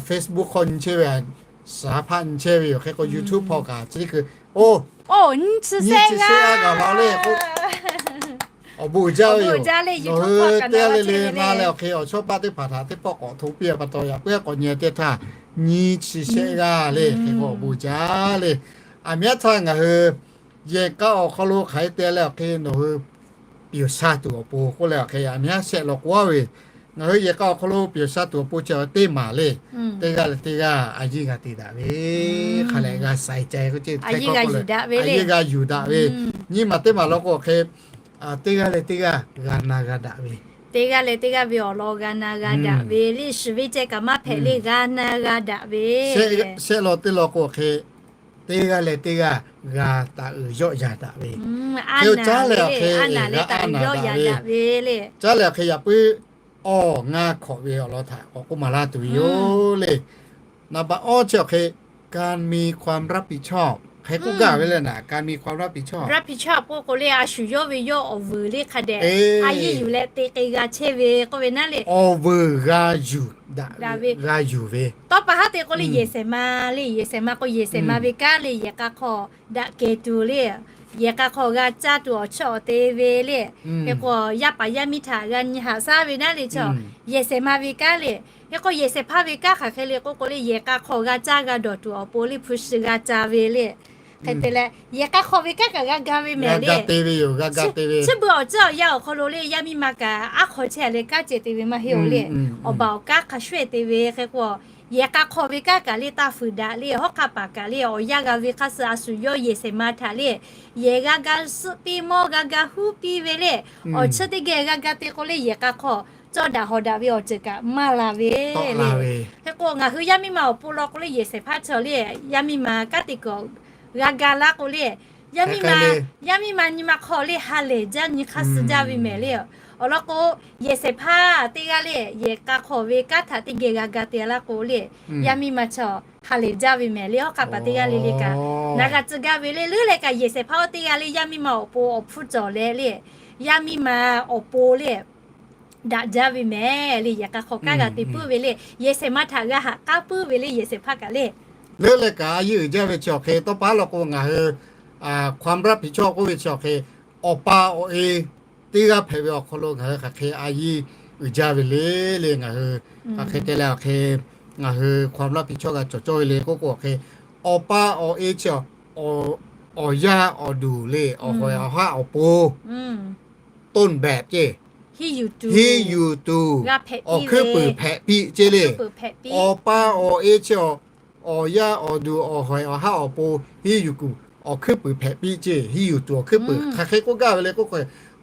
Facebook hk'aw nyi chehˇ ve, saˍ hpaˆ nyi chehˇ ve yoˬ. Hk'e k'o YouTube hpawˇ kaꞈ chi hkui, oˇ, nyi chi shehˆ g'aˇ gaˬ la le k'o, awˬ bon uiˍ jaˇ ve yoˬ. Nawˬ hui teˇ g'aˇ le le na leh awˬ hk'e awˬ chawˇ paˆ teˇ hpaˍ htaꞈ teˇ pawˆ k'awꞈ hto piˇ a pa taw, yaꞈ puiˉ k'awꞈ nyi teˇ htaˇ, nyi chi shehˆ g'aˇ le. Hk'e k'o awˬ bon uiˍ jaˇ le. Aˬ miˉ aˉ htaˇ ngaˬ hui yehˬ k'a awˬ hk'aw lo hk'aˬ hk'e te leh awˬ hk'e nawˬ hui pyuˬ sha tuˬ awˬ pon k'oˆ leh awˬ hk'e aˬ miˉ aˉ shehˆ law k'oˆ a ve, ngaˬ hui yehˬ k'a awˬ hk'aw lo pyuˬ sha tuˬ awˬ pon chi teˇ maˬ le. Teˇ g'aˇ leh teˇ g'aˇ a yiˇ g'a te daꞈ ve, hk'a leh g'a sai cai k'o, a yiˇ g'a yuˬ daꞈ ve, nyiˇ maˬ teˇ maˬ law k'o awˬ hk'e, teˇ g'aˇ leh teˇ g'aˇ g'a na g'a daꞈ ve, teˇ g'aˇ leh teˇ g'aˇ ve awˬ lawn g'a na g'a daꞈ ve le. Shiˍ ve ceh kaꞈ maˇ hpehꞈ le, g'a na g'a daꞈ ve, shehˆ law teˇ law k'o awˬ hk'e, teˇ g'aˇ leh teˇ g'aˇ g'a taˍ uiˍ yawˆ yan daꞈ ve, a naˍ leh a naˍ daꞈ ve le. Caˉ leh awˬ hk'e yaꞈ puiˉ awˬ ngaˇ hkawꞈ ve awˬ lawn htaꞈ k'awꞈ k'oˆ maˍ laˇ tuˬ ve yoˬ le. Naˍ baꞈ awˇ chi awˬ hk'e, การมีความรับผิดชอบ hk'e k'oˆ gaˇ ve le naˍ, การมีความรับผิดชอบ รับผิดชอบ k'oˆ k'o le, a shu yawˇ ve yawˇ awˬ vuiˬ le hk'a dehꞈ a yiˇ yuˬ leh te k'ai g'a chehˇ ve k'oˆ ve naˉ le. Awˬ vuiˬ g'a yuˬ daꞈ ve, g'a yuˬ ve, tawˇ pa haˉ te k'o le yehˬ shehˍ ma le. Yehˬ shehˍ ma k'o yehˬ shehˍ ma ve kanˉ le, yehˬ k'a hk'aw daꞈ kehˬ tuˬ le, yehˬ k'a hk'aw g'a caˇ tuˬ awˬ chawˇ awˬ te ve le. Hk'e k'o yaˇ paˍ yaˇ miˇ htaꞈ g'a nyi haꞈ shaˉ ve naˉ le chaw, yehˬ shehˍ ma ve kanˉ le. Hk'e k'o yehˬ shehˍ hpaˇ ve kanˉ hk'aˬ hk'e le k'oˆ k'o le, yehˬ k'a hk'aw g'a caˇ g'a dawˬ tuˬ awˬ pon le hpu shi g'a ca ve le. Hk'e te leh yehˬ k'a hk'aw ve kanˉ kaꞈ g'a ga ve mehˍ le. Chi beuꞈ awˬ tcuhˉ awˬ yanˇ awˬ hk'aw lo le yaˇ miˇ ma kaꞈ aˉ hk'aw chehˇ leh kanˉ cehˬ te ve maˇ heˆ-oˬ le. Awˬ baˬ awˬ kanˉ hk'a shuˍ ehˉ te ve hk'e k'o, yehˬ k'a hk'aw ve kanˉ kaꞈ le taˇ fuiˍ daꞈ le. Hawˉ hk'aˆ paˍ kaꞈ le awˬ yanˇ g'a ve hk'a suh a shu yawˇ yehˬ shehˍ ma htaꞈ le yehˬ g'a ga suhˆ piˇ mawˇ g'a ga huˉ piˇ ve le. Awˬ chi teˇ geh g'a ga te k'o le yehˬ k'a hk'aw cawˇ daꞈ hawˍ daꞈ ve awˬ ceuˬ kaꞈ maˇ la ve le. Hk'e k'o ngaˬ hui yaˇ miˇ ma awˬ pon law k'o le yehˬ shehˍ hpaˇ chaw le yaˇ miˇ ma kanˉ te kuiˬ g'a ga laˇ k'o le, yaˇ miˇ ma, yaˇ miˇ ma nyi ma hk'aw le ha lehˬ jaˇ nyi hk'aˇ suh jaˇ ve mehˍ le. Awˬ lawn k'o, yehˬ shehˍ hpaˇ teˇ g'aˇ le yehˬ k'a hk'aw ve kanˉ htaꞈ teˇ geh g'a ga te laˇ k'o le, yaˇ miˇ ma chaw ha lehˬ jaˇ ve mehˍ le. Hawˉ hk'aˆ paˍ teˇ g'aˇ le le kaꞈ naˍ g'a tcuh gaˇ ve le. Leuˉ leh kaꞈ yehˬ shehˍ hpaˇ oˇ teˇ g'aˇ le yaˇ miˇ ma awˬ pon awˬ hpfuhˇ cawˬ leh le, yaˇ miˇ ma awˬ pon le daꞈ jaˇ ve mehˍ le. Yehˬ k'a hk'aw kanˉ g'a te puiˉ ve le, yehˬ shehˍ ma htaꞈ g'a haꞈ k'aˉ puiˉ ve le yehˬ shehˍ hpaˇ kaꞈ le. Leuˉ leh kaꞈ a yeˇ uiˍ jaˇ ve chi awˬ hk'e tawˇ paˉ law k'o ngaˬ hui ความรับผิดชอบ k'oˆ ve chi awˬ hk'e, awˬ pa awˬ e teˇ g'aˇ hpehꞈ ve awˬ hk'aw lo ngaˬ hui hk'aˬ hk'e a yeˇ uiˍ jaˇ ve le le ngaˬ hui hk'aˬ hk'e te leh awˬ hk'e ngaˬ hui ความรับผิดชอบ g'a cawˬ cawˇ ve le k'oˆ k'o awˬ hk'e, awˬ pa awˬ e chi awˬ yanˇ awˬ duˬ le awˬ hawehˬ awˬ haˉ awˬ pon ต้นแบบ ceˇ, hiˇ yuˬ tuˬ, awˬ hkuiˉ puiˍ hpehꞈ piˇ ceˇ le. Awˬ pa awˬ e chi awˬ yanˇ awˬ duˬ awˬ hawehˬ awˬ haˉ awˬ pon hiˇ yuˬ kuˬ awˬ hkuiˉ puiˍ hpehꞈ piˇ ceˇ. Hiˇ yuˬ tuˬ awˬ hkuiˉ puiˍ hk'aˬ hk'e k'oˆ gaˇ ve le k'oˆ k'o,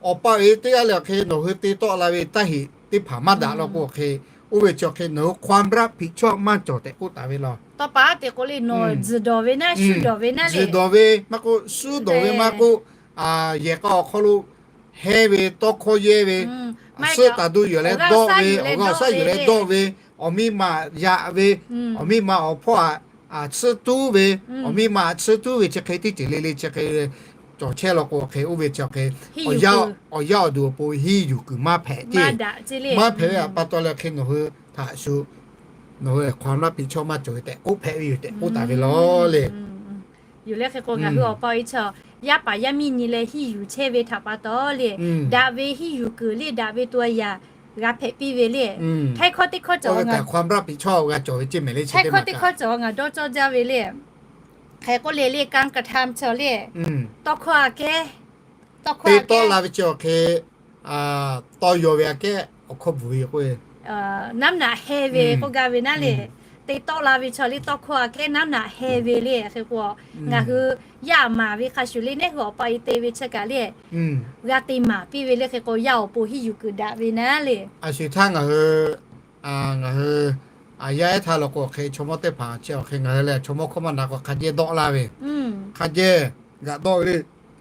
awˬ pa awˬ e teˇ g'aˇ le awˬ hk'e nawˬ hui te tawˆ la ve taˇ heꞈ teˇ hpaˍ maˇ daꞈ law k'o awˬ hk'e, oˇ ve chi awˬ hk'e nawˬ hui ความรับผิดชอบ maˇ cawˬ tehꞈ k'oˆ taˍ ve law. Tawˇ pa te k'o le nawˬ tzuhˬ dawˬ ve naˉ shuˉ dawˬ ve naˉ le, tzuhˬ dawˬ ve maˇ k'oˆ, shuˉ dawˬ ve maˇ k'oˆ, yehˬ k'a awˬ hk'aw lo heh ve, tawˇ hkawˇ yehˇ ve, suhˆ taˍ duˇ yuˬ leh dawˆ ve, awˬ g'aˇ awˬ shaˉ yuˬ leh dawˆ ve, awˬ miˇ ma yaꞈ ve, awˬ miˇ ma awˬ hpawˇ a tsuhˇ tuˉ ve, awˬ miˇ ma tsuhˇ tuˉ ve chi hk'e teˇ ceuˬ le le chi hk'e cawˬ chehˇ law k'o awˬ hk'e oˇ ve chi awˬ hk'e, awˬ yanˇ awˬ duˬ awˬ pon hiˇ yuˬ kuiˬ maˇ hpehꞈ ceˇ. Maˇ hpehꞈ ve pa taw leh hk'e nawˬ hui htaꞈ shu nawˬ hui ความรับผิดชอบ maˇ cawˬ ve tehꞈ k'oˆ hpehꞈ ve yoˬ tehꞈ k'oˆ taˍ ve law le. Yoˬ leh hk'e k'o ngaˬ hui awˬ pa awˬ e chaw yaˇ paˍ yaˇ miˇ nyi leh hiˇ yuˬ chehˇ ve htaꞈ pa taw le, daꞈ ve hiˇ yuˬ kuiˬ le daꞈ ve to yaꞈ g'a hpehꞈ piˇ ve le. Htaiˇ hkawˇ teˇ hkawˇ cawˬ, htaiˇ hkawˇ teˇ hkawˇ cawˬ ngaˬ dawˇ cawˇ jaˇ ve le. Hk'e k'o le le การกระทำ chaw le, tawˇ hkawˇ aꞈ kehˉ, tawˇ hkawˇ aꞈ kehˉ, tawˇ la ve chi awˬ hk'e tawˇ yaw ve aꞈ kehˉ awˬ hkawˇ bvuhˬ ve yoˬ k'o, naˉ naꞈ heh ve k'oˆ gaˇ ve naˉ le. Te tawˆ la ve chaw le tawˇ hkawˇ aꞈ kehˉ naˉ naꞈ heh ve le. Hk'e k'o ngaˬ hui yaˇ maˍ ve hk'a shuˍ le neˉ hui awˬ pa e te ve chi kaꞈ le g'a te maˍ piˇ ve le. Hk'e k'o yaˇ awˬ pon hiˇ yuˬ kuiˬ daꞈ ve naˉ le. A shu htaˇ ngaˬ hui, ngaˬ hui yaˇ ehˉ htaˇ law k'o hk'e chaw mawˇ teˇ hpaˍ chi awˬ hk'e ngaˬ hui lehˬ chaw mawˇ hkawˇ maˇ na k'o hk'a jehˇ dawˆ laˇ ve, hk'a jehˇ g'aꞈ dawˆ ve le.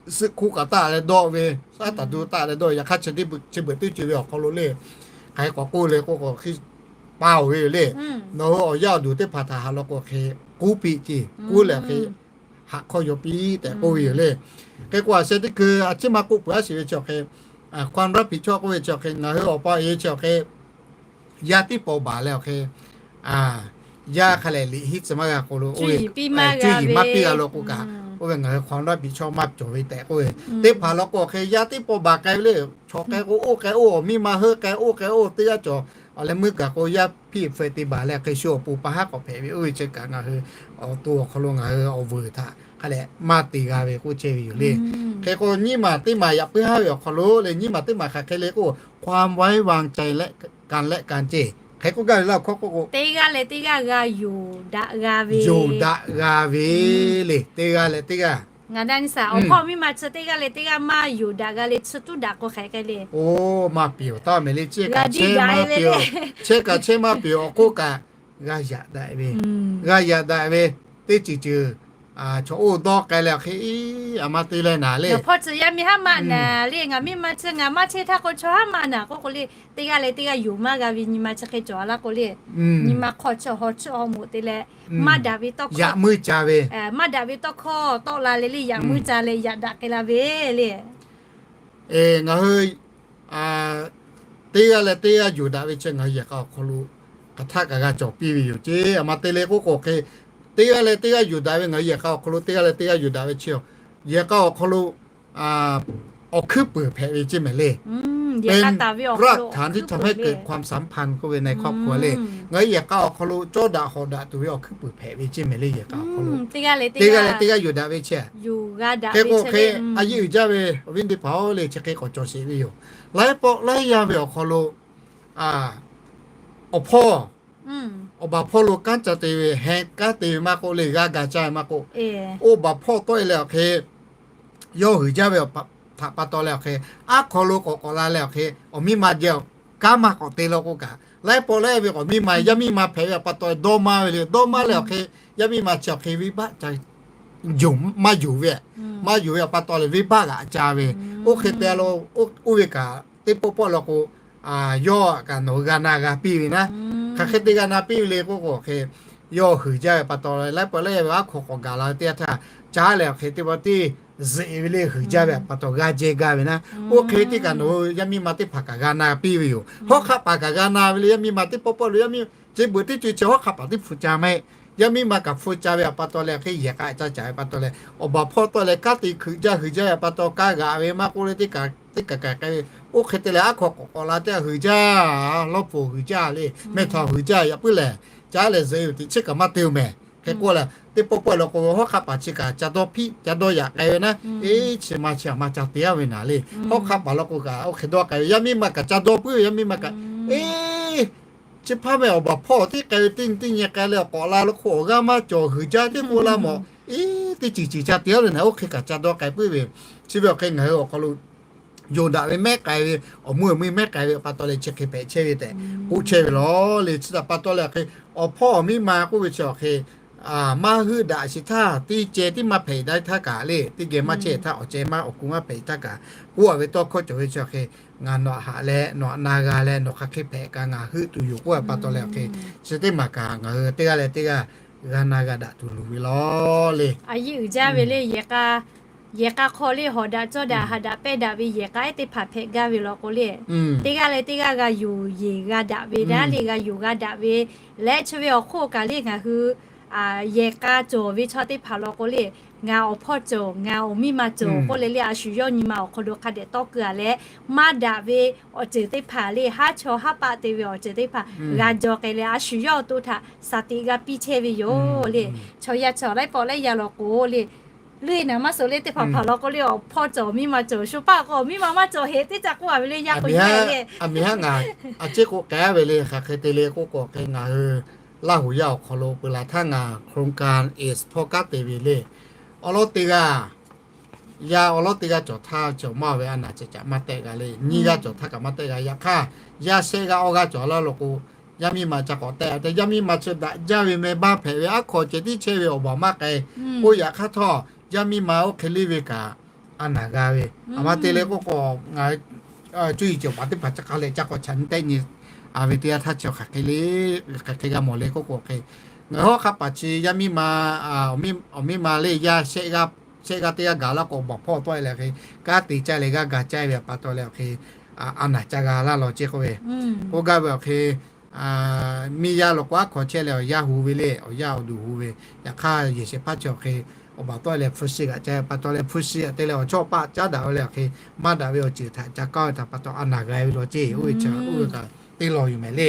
Suhˆ hkuˆ kaꞈ taˆ leh dawˆ ve, shaˉ taˍ du taˆ leh dawˆ ve, yaꞈ hk'aˇ chi teˇ beuꞈ chi beuꞈ teˇ ceuˬ ve awˬ hk'aw lo le, hk'aˬ hk'e k'awꞈ k'oˆ le k'o k'o hk'e pa oˬ ve yoˬ le. Nawˬ hui awˬ yaˇ awˬ duˬ teˇ hpaˍ htaꞈ haꞈ law k'o hk'e k'uˉ piˇ ceˇ, k'uˉ leh hk'e haꞈ hk'awˇ yaw piˇ tehꞈ k'oˆ ve yoˬ le. Hk'e k'o a sheh teˇ hkui a ciˉ maˇ k'oˆ peuˬ a shiˍ ve chi awˬ hk'e, ความรับผิดชอบ k'oˆ ve chi awˬ hk'e ngaˬ hui awˬ pa e chi awˬ hk'e yaˇ teˇ paw baˬ leh awˬ hk'e, yaˇ hk'a lehˬ liꞈ hiˉ tcuh maˇ g'a k'o lo, cuˇ yiˍ maˇ piˇ g'a law k'o kaꞈ, oˇ ve ngaˬ hui ความรับผิดชอบ maˇ cawˬ ve tehꞈ k'oˆ ve, teˇ hpaˍ law k'o awˬ hk'e yaˇ teˇ paw baˬ k'ai ve le. Chaw k'ai k'o oˇ k'ai oˇ, awˬ miˇ ma heuˆ k'ai oˇ k'ai oˇ, teˇ g'aˇ cawˬ. Awˬ leh meuˇ gaˬ k'o yaˇ hpiˇ hpfuh te baˬ leh hk'e shu awˬ pon pa haˉ k'awꞈ hpehꞈ ve oˇ ve chi kaꞈ ngaˬ hui awˬ to awˬ hk'aw lo ngaˬ hui awˬ vuiˬ htaꞈ hk'a lehˬ maˇ te g'a ve k'oˆ chehˇ ve yoˬ le. Hk'e k'o nyiˇ maˬ teˇ maˬ yaꞈ puiˉ haˉ ve awˬ hk'aw lo le nyiˇ maˬ teˇ maˬ hk'aˬ hk'e le k'o, ความไว้วางใจ และกันและกัน ceˇ. Hk'e k'oˆ gaˇ ve laˇ awˬ hkawˇ k'oˆ k'o, teˇ g'aˇ leh teˇ g'aˇ g'a yonˍ daꞈ g'a ve, yonˍ daꞈ g'a ve le. Teˇ g'aˇ leh teˇ g'aˇ ngaˬ daꞈ nyi saˍ awˬ hpawˇ miˇ ma chi teˇ g'aˇ leh teˇ g'aˇ maˇ yonˍ daꞈ g'a le, chi tuˉ daꞈ k'o hk'aˬ hk'e le. Oˇ maˇ piˍ-oˬ, taˇ mehˍ le, chehˇ kaꞈ chehˇ maˇ piˍ-oˬ, chehˇ kaꞈ chehˇ maˇ piˍ-oˬ awˬ k'oˆ kaꞈ g'a yaꞈ daꞈ ve, g'a yaꞈ daꞈ ve, teˇ ceuˬ ceuˬ chaw oˇ dawˇ k'ai leh awˬ hk'e, a ma te leh naˍ le. Ngaˬ hpawˇ chi yaˇ miˇ haˉ maˇ naˍ le, ngaˬ miˇ ma chi ngaˬ maˇ chehˇ htaˇ k'o chaw haˉ maˇ naˍ k'oˆ k'o le, teˇ g'aˇ leh teˇ g'aˇ yonˍ maˇ g'a ve nyi ma chi hk'e cawˬ a laˇ k'o le, nyi ma hk'aw chi haw chiˇ haw moˍ te leh maˇ daꞈ ve tawˇ hkawˇ, yaꞈ muˇ ca ve, maˇ daꞈ ve tawˇ hkawˇ tawˆ la leh le yaꞈ muˇ ca leh yaꞈ daꞈ k'ai la ve le. Ngaˬ hui teˇ g'aˇ leh teˇ g'aˇ yonˍ daꞈ ve chi ngaˬ hui yehˬ k'a awˬ hk'aw lo hk'aˬ htaˆ kaꞈ g'a cawˬ piˇ ve yoˬ ceˇ. A ma te le k'oˆ k'o hk'e, teˇ g'aˇ leh teˇ g'aˇ yonˍ daꞈ ve ngaˬ hui yehˬ k'a awˬ hk'aw lo teˇ g'aˇ leh teˇ g'aˇ yonˍ daꞈ ve chi, yehˬ k'a awˬ hk'aw lo awˬ hkuiˉ puiˍ hpehꞈ ve ceˇ mehˍ le. เป็นรากฐานที่ทำให้เกิดความสัมพันธ์ k'oˆ ve ในครอบครัว le. Ngaˬ hui yehˬ k'a awˬ hk'aw lo cawˇ daꞈ hawꞈ daꞈ tuˬ ve awˬ hkuiˉ puiˍ hpehꞈ ve ceˇ mehˍ le. Yehˬ k'a awˬ hk'aw lo teˇ g'aˇ leh teˇ g'aˇ yonˍ daꞈ ve ceˇ. Hk'e k'o hk'e, a yeˇ uiˍ jaˇ ve awˬ viˉ teˇ hpaˍ-oˬ le, chi hk'e k'awꞈ cawˬ sheˍ ve yoˬ. Laiˉ pawˆ laiˉ yanˇ ve awˬ hk'aw lo awˬ hpawˇ awˬ baˬ hpawˇ lo kanˉ ca te ve, heh kanˉ te ve maˇ k'oˆ le, g'a gaˬ caˇ ve maˇ k'oˆ, oˇ baˬ hpawˇ tawˆ e leh awˬ hk'e yawˇ huiˍ jaˇ ve htaꞈ pa taw leh awˬ hk'e, aˉ hk'aw lo k'awꞈ k'awꞈ la leh awˬ hk'e, awˬ miˇ ma jehˬ kanˉ maˇ k'awꞈ te law k'o kaꞈ, laiˉ pawˆ laiˉ ve k'awꞈ miˇ ma, yaˇ miˇ ma hpehꞈ ve pa taw dawˇ maˇ ve le. Dawˇ maˇ leh awˬ hk'e, yaˇ miˇ ma chi awˬ hk'e venˇbaˆ ca yonˍ maˇ yonˍ ve, maˇ yonˍ ve pa taw leh venˇbaˆ g'aꞈ ca ve. Oˇ hk'e te lo, oˇ ve kaꞈ teˇ pawˆ pawˆ law k'o, yawˇ kaꞈ nawˬ hui g'a na g'a piˇ ve naˉ. Hk'aˬ hk'e te g'a na piˇ ve le k'oˆ k'o hk'e, yawˇ huiˍ jaˇ ve pa taw laiˉ pawˆ laiˉ ve aˉ hk'aw k'awꞈ gaˬ la ve teˇ yanˇ htaˇ, caˉ leh awˬ hk'e teˇ pawˆ teˇ zeꞈ ve le, huiˍ jaˇ ve pa taw g'a jehˇ gaˇ ve naˉ. Oˇ hk'e teˇ kaꞈ nawˬ hui yaˇ miˇ ma teˇ hpaˍ kaꞈ g'a na piˇ ve yoˬ. Hawˉ hk'aˆ paˍ kaꞈ g'a na ve le, yaˇ miˇ ma teˇ pawˆ pawˆ lo yaˇ miˇ chi beuꞈ teˇ co chi hawˉ hk'aˆ paˍ teˇ hpu ca maˇ heˆ. Yaˇ miˇ ma kaꞈ hpu ca ve pa taw leh awˬ hk'e yehˬ k'a caˇ caˇ ve pa taw leh, awˬ baˬ hpawˇ tawˆ leh kanˉ te hkuiꞈ jaˇ huiˍ jaˇ ve pa taw kanˉ g'aꞈ ve maˇ k'oˆ le, teˇ kaꞈ teˇ kaꞈ kaꞈ k'ai ve. Oˇ hk'e te leh aˉ hk'aw k'awꞈ k'awꞈ la teˇ g'aˇ huiˍ jaˇ, lawˇ pfuhˍ huiˍ jaˇ le, mehˇ htaw huiˍ jaˇ, yaꞈ puiˉ lehˬ caˉ leh zuhꞈ e ve teꞈ chiˉ kaꞈ maˇ te-oˬ mehˍ. Hk'e k'oˆ leh teˇ pawˆ pawˆ law k'o hawˉ hk'aˆ paˍ chi kaꞈ ca dawˇ hpiˆ ca dawˇ yaꞈ k'ai ve naˉ. Eˇ, chi ma chi aꞈ ma ca te-a ve naˍ le. Hawˉ hk'aˆ paˍ law k'o kaꞈ oˇ hk'e dawˇ k'ai ve, yaˇ miˇ ma kaꞈ ca dawˇ puiˉ ve, yaˇ miˇ ma kaꞈ, eˇ, chi hpaˇ meh awˬ baˬ hpawˇ teˇ k'ai ve teˇ nyi teˇ nyi k'ai leh awˬ k'awꞈ la law k'o awˬ g'aˇ maˇ cawˬ huiˍ jaˇ teˇ k'oˆ laˇ mawˬ. Eˇ, teˇ ceuˬ ceuˬ ca te-a ve naˍ, oˇ hk'e kaꞈ ca dawˇ k'ai puiˉ ve. Chi ve awˬ hk'e ngaˬ hui awˬ hk'aw lo yonˍ daꞈ ve mehˉ k'ai ve, awˬ meuˇ awˬ meuˇ mehˉ k'ai ve pa taw leh chi hk'e hpehꞈ chehˇ ve tehꞈ k'oˆ chehˇ ve lawˬ le. Chi htaꞈ pa taw leh awˬ hk'e awˬ hpawˇ awˬ miˇ ma k'oˆ ve chi awˬ hk'e maˇ heuˆ daꞈ sheˍ htaˇ, teˇ ceh tiˉ maˇ hpehꞈ daꞈ htaˇ kaꞈ le, teˇ geh maˇ chehˇ htaˇ, awˬ ceh maˇ awˬ ku maˇ hpehꞈ htaˇ kaꞈ, k'oˆ a ve tawˇ hkawˇ cawˬ ve chi awˬ hk'e, ngaˬ nawˬ aꞈ haꞈ leh nawˬ aꞈ na g'a leh nawˬ hk'aˬ hk'e hpehꞈ kaꞈ ngaˬ heuˆ tuˬ yoˬ k'oˆ a pa taw leh awˬ hk'e, chi teˇ maˬ kaꞈ ngaˬ hui teˇ g'aˇ leh teˇ g'aˇ g'a na g'a daꞈ tuˬ loˍ ve lawˬ le. A yeˇ uiˍ jaˇ ve le, yehˬ k'a, yehˬ k'a hk'aw le hawꞈ daꞈ cawˇ daꞈ haꞈ daꞈ pehnˇ daꞈ ve yehˬ k'a ehˉ teˇ hpaˍ hpehꞈ gaˇ ve law k'o le, teˇ g'aˇ leh teˇ g'aˇ g'a yonˍ yeˬ g'a daꞈ ve naˉ le, g'a yonˍ g'a daꞈ ve leh chi ve awˬ hk'oˆ kaꞈ le ngaˬ hui yehˬ k'a cawˬ ve chaw teˇ hpaˍ law k'o le, ngaˬ awˬ hpawˇ cawˬ, ngaˬ awˬ miˇ ma cawˬ k'oˆ leh le, a shu yawˇ nyi ma awˬ hk'aw lo hk'a dehꞈ tawˇ keu a leh, maˇ daꞈ ve awˬ ceuˬ teˇ hpaˍ le, haˉ chaw haˉ paˆ te ve awˬ ceuˬ teˇ hpaˍ g'a jaw k'ai leh, a shu yawˇ awˬ to htaꞈ shaˍ tiꞈ g'a piˇ chehˇ ve yoˬ le. Chaw yaˇ chaw laiˉ pawˆ laiˉ yaˇ law k'o le, leuˆ naˍ maˇ suhˍ le, teˇ hpaˍ hpaˍ law k'o le, awˬ hpawˇ cawˬ, miˇ ma cawˬ, shu paˆ k'o miˇ ma maˇ cawˬ heˆ teˇ ca k'oˆ a ve le, yaˇ k'o yaˇ le. A miˬ haˉ ngaˬ a ciˉ k'o k'ai ve le, hk'aˬ hk'e te le k'oˆ k'o hk'e ngaˬ hui Laˇ huˍ yaˇ awˬ hk'aw lo peuˬ laˬ htaˇ ngaˬ โครงการ เอส hpawˇ kanˉ te ve le. Awˬ lawn teˇ g'aˇ, yaˇ awˬ lawn teˇ g'aˇ cawˬ htaˇ cawˬ maˇ ve a naˍ ca ca maˇ tehꞈ g'a le. Nyiˇ g'aˇ cawˬ htaˇ kaꞈ maˇ tehꞈ g'a. Yaꞈ hk'aˇ, yaˇ shehˆ g'aˇ awˇ g'aˇ cawˬ laˇ lo k'o, yaˇ miˇ ma ca k'awꞈ tehꞈ te, yaˇ miˇ ma chi daꞈ jaˇ ve meh baˇ hpehꞈ ve aˉ hk'aw ceh tiˉ chehˇ ve awˬ baˬ maˇ k'ai k'oˆ. Yaꞈ hk'aˇ htawˇ, yaˇ miˇ ma oˇ hk'e leˇ ve kaꞈ a naˍ g'a ve. Aˬ ma te le k'oˆ k'o, ngaˬ cuˇ yiˍ cawˬ paˍ teˇ hpaˍ ca k'a leh ca k'awꞈ chaꞈ nyi tehˆ nyi a ve teˇ yanˇ htaˇ chi hk'aˬ hk'e le, hk'aˬ hk'e g'a mawˬ le k'oˆ k'o hk'e, ngaˬ hui hawˉ hk'a paˍ chi yaˇ miˇ ma, awˬ miˇ ma le yaˇ shehˆ g'aˇ teˇ g'aˇ gaˬ laˇ k'o, awˬ baˬ hpawˇ tawˆ e leh hk'e, kanˉ te caˇ leh g'a gaˬ caˇ ve pa taw leh awˬ hk'e a naˍ ca g'a laˇ law ceˇ k'oˆ ve. K'oˆ gaˇ ve awˬ hk'e, miˇ yaˇ law k'o aˉ hk'aw chehˇ leh awˬ yaˇ hu ve le, awˬ yaˇ awˬ duˬ hu ve. Yaꞈ hk'aˇ, yehˬ shehˍ hpaˇ chi awˬ hk'e awˬ baˬ tawˆ e leh hpu shi g'aꞈ ca pa taw leh hpu shi g'aꞈ te leh awˬ chawˇ paˆ caˉ daꞈ ve le awˬ hk'e, maˇ daꞈ ve awˬ ceuˬ htaꞈ ca kaˇ ve htaꞈ pa taw a naˍ g'a ve law ceˇ. Oˇ ve chi oˇ ve kaꞈ te law yoˬ mehˍ le.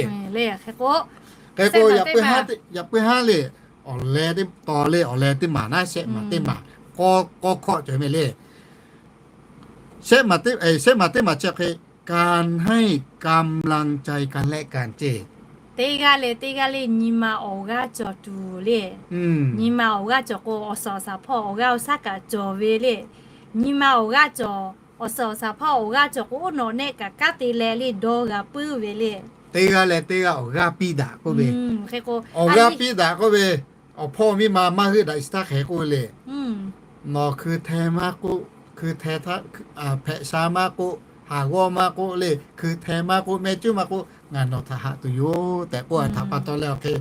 K'o yaꞈ puiˉ haˉ le, awˬ leh teˇ taw le, awˬ leh teˇ maˬ naˉ shehˆ maˬ teˇ maˬ k'awˇ hkawˇ cawˬ mehˍ le. Shehˆ maˬ teˇ maˬ chi hk'e, การให้กำลังใจกันและกัน ceˇ. Teˇ g'aˇ leh teˇ g'aˇ le nyi ma awˬ g'aˇ cawˬ tuˬ le. Nyi ma awˬ g'aˇ cawˬ k'o, awˬ suhˍ awˬ shaˍ hpawˇ awˬ g'aˇ awˬ shaˉ kaꞈ cawˬ ve le. Nyi ma awˬ g'aˇ cawˬ, awˬ suhˍ awˬ shaˍ hpawˇ awˬ g'aˇ cawˬ k'o, oˇ nawˬ nehˆ kaꞈ kanˉ te leh le dawˇ g'a puiˉ ve le. Teˇ g'aˇ leh teˇ g'aˇ awˬ g'aˇ piˇ daꞈ k'oˆ ve, awˬ g'aˇ piˇ daꞈ k'oˆ ve, awˬ hpawˇ miˇ ma maˇ heuˆ daꞈ shiˍ htaˇ hk'e k'oˆ ve le. Nawˬ hkui hteh maˇ k'oˆ, hkui hteh htaˇ, hpehꞈ sha maˇ k'oˆ, haˍ g'awˇ maˇ k'oˆ le, hkui hteh maˇ k'oˆ, mehˆ cuˉ maˇ k'oˆ, ngaˬ nawˬ htaꞈ haꞈ tuˬ yoˬ tehꞈ k'oˆ ve htaꞈ pa taw leh awˬ hk'e,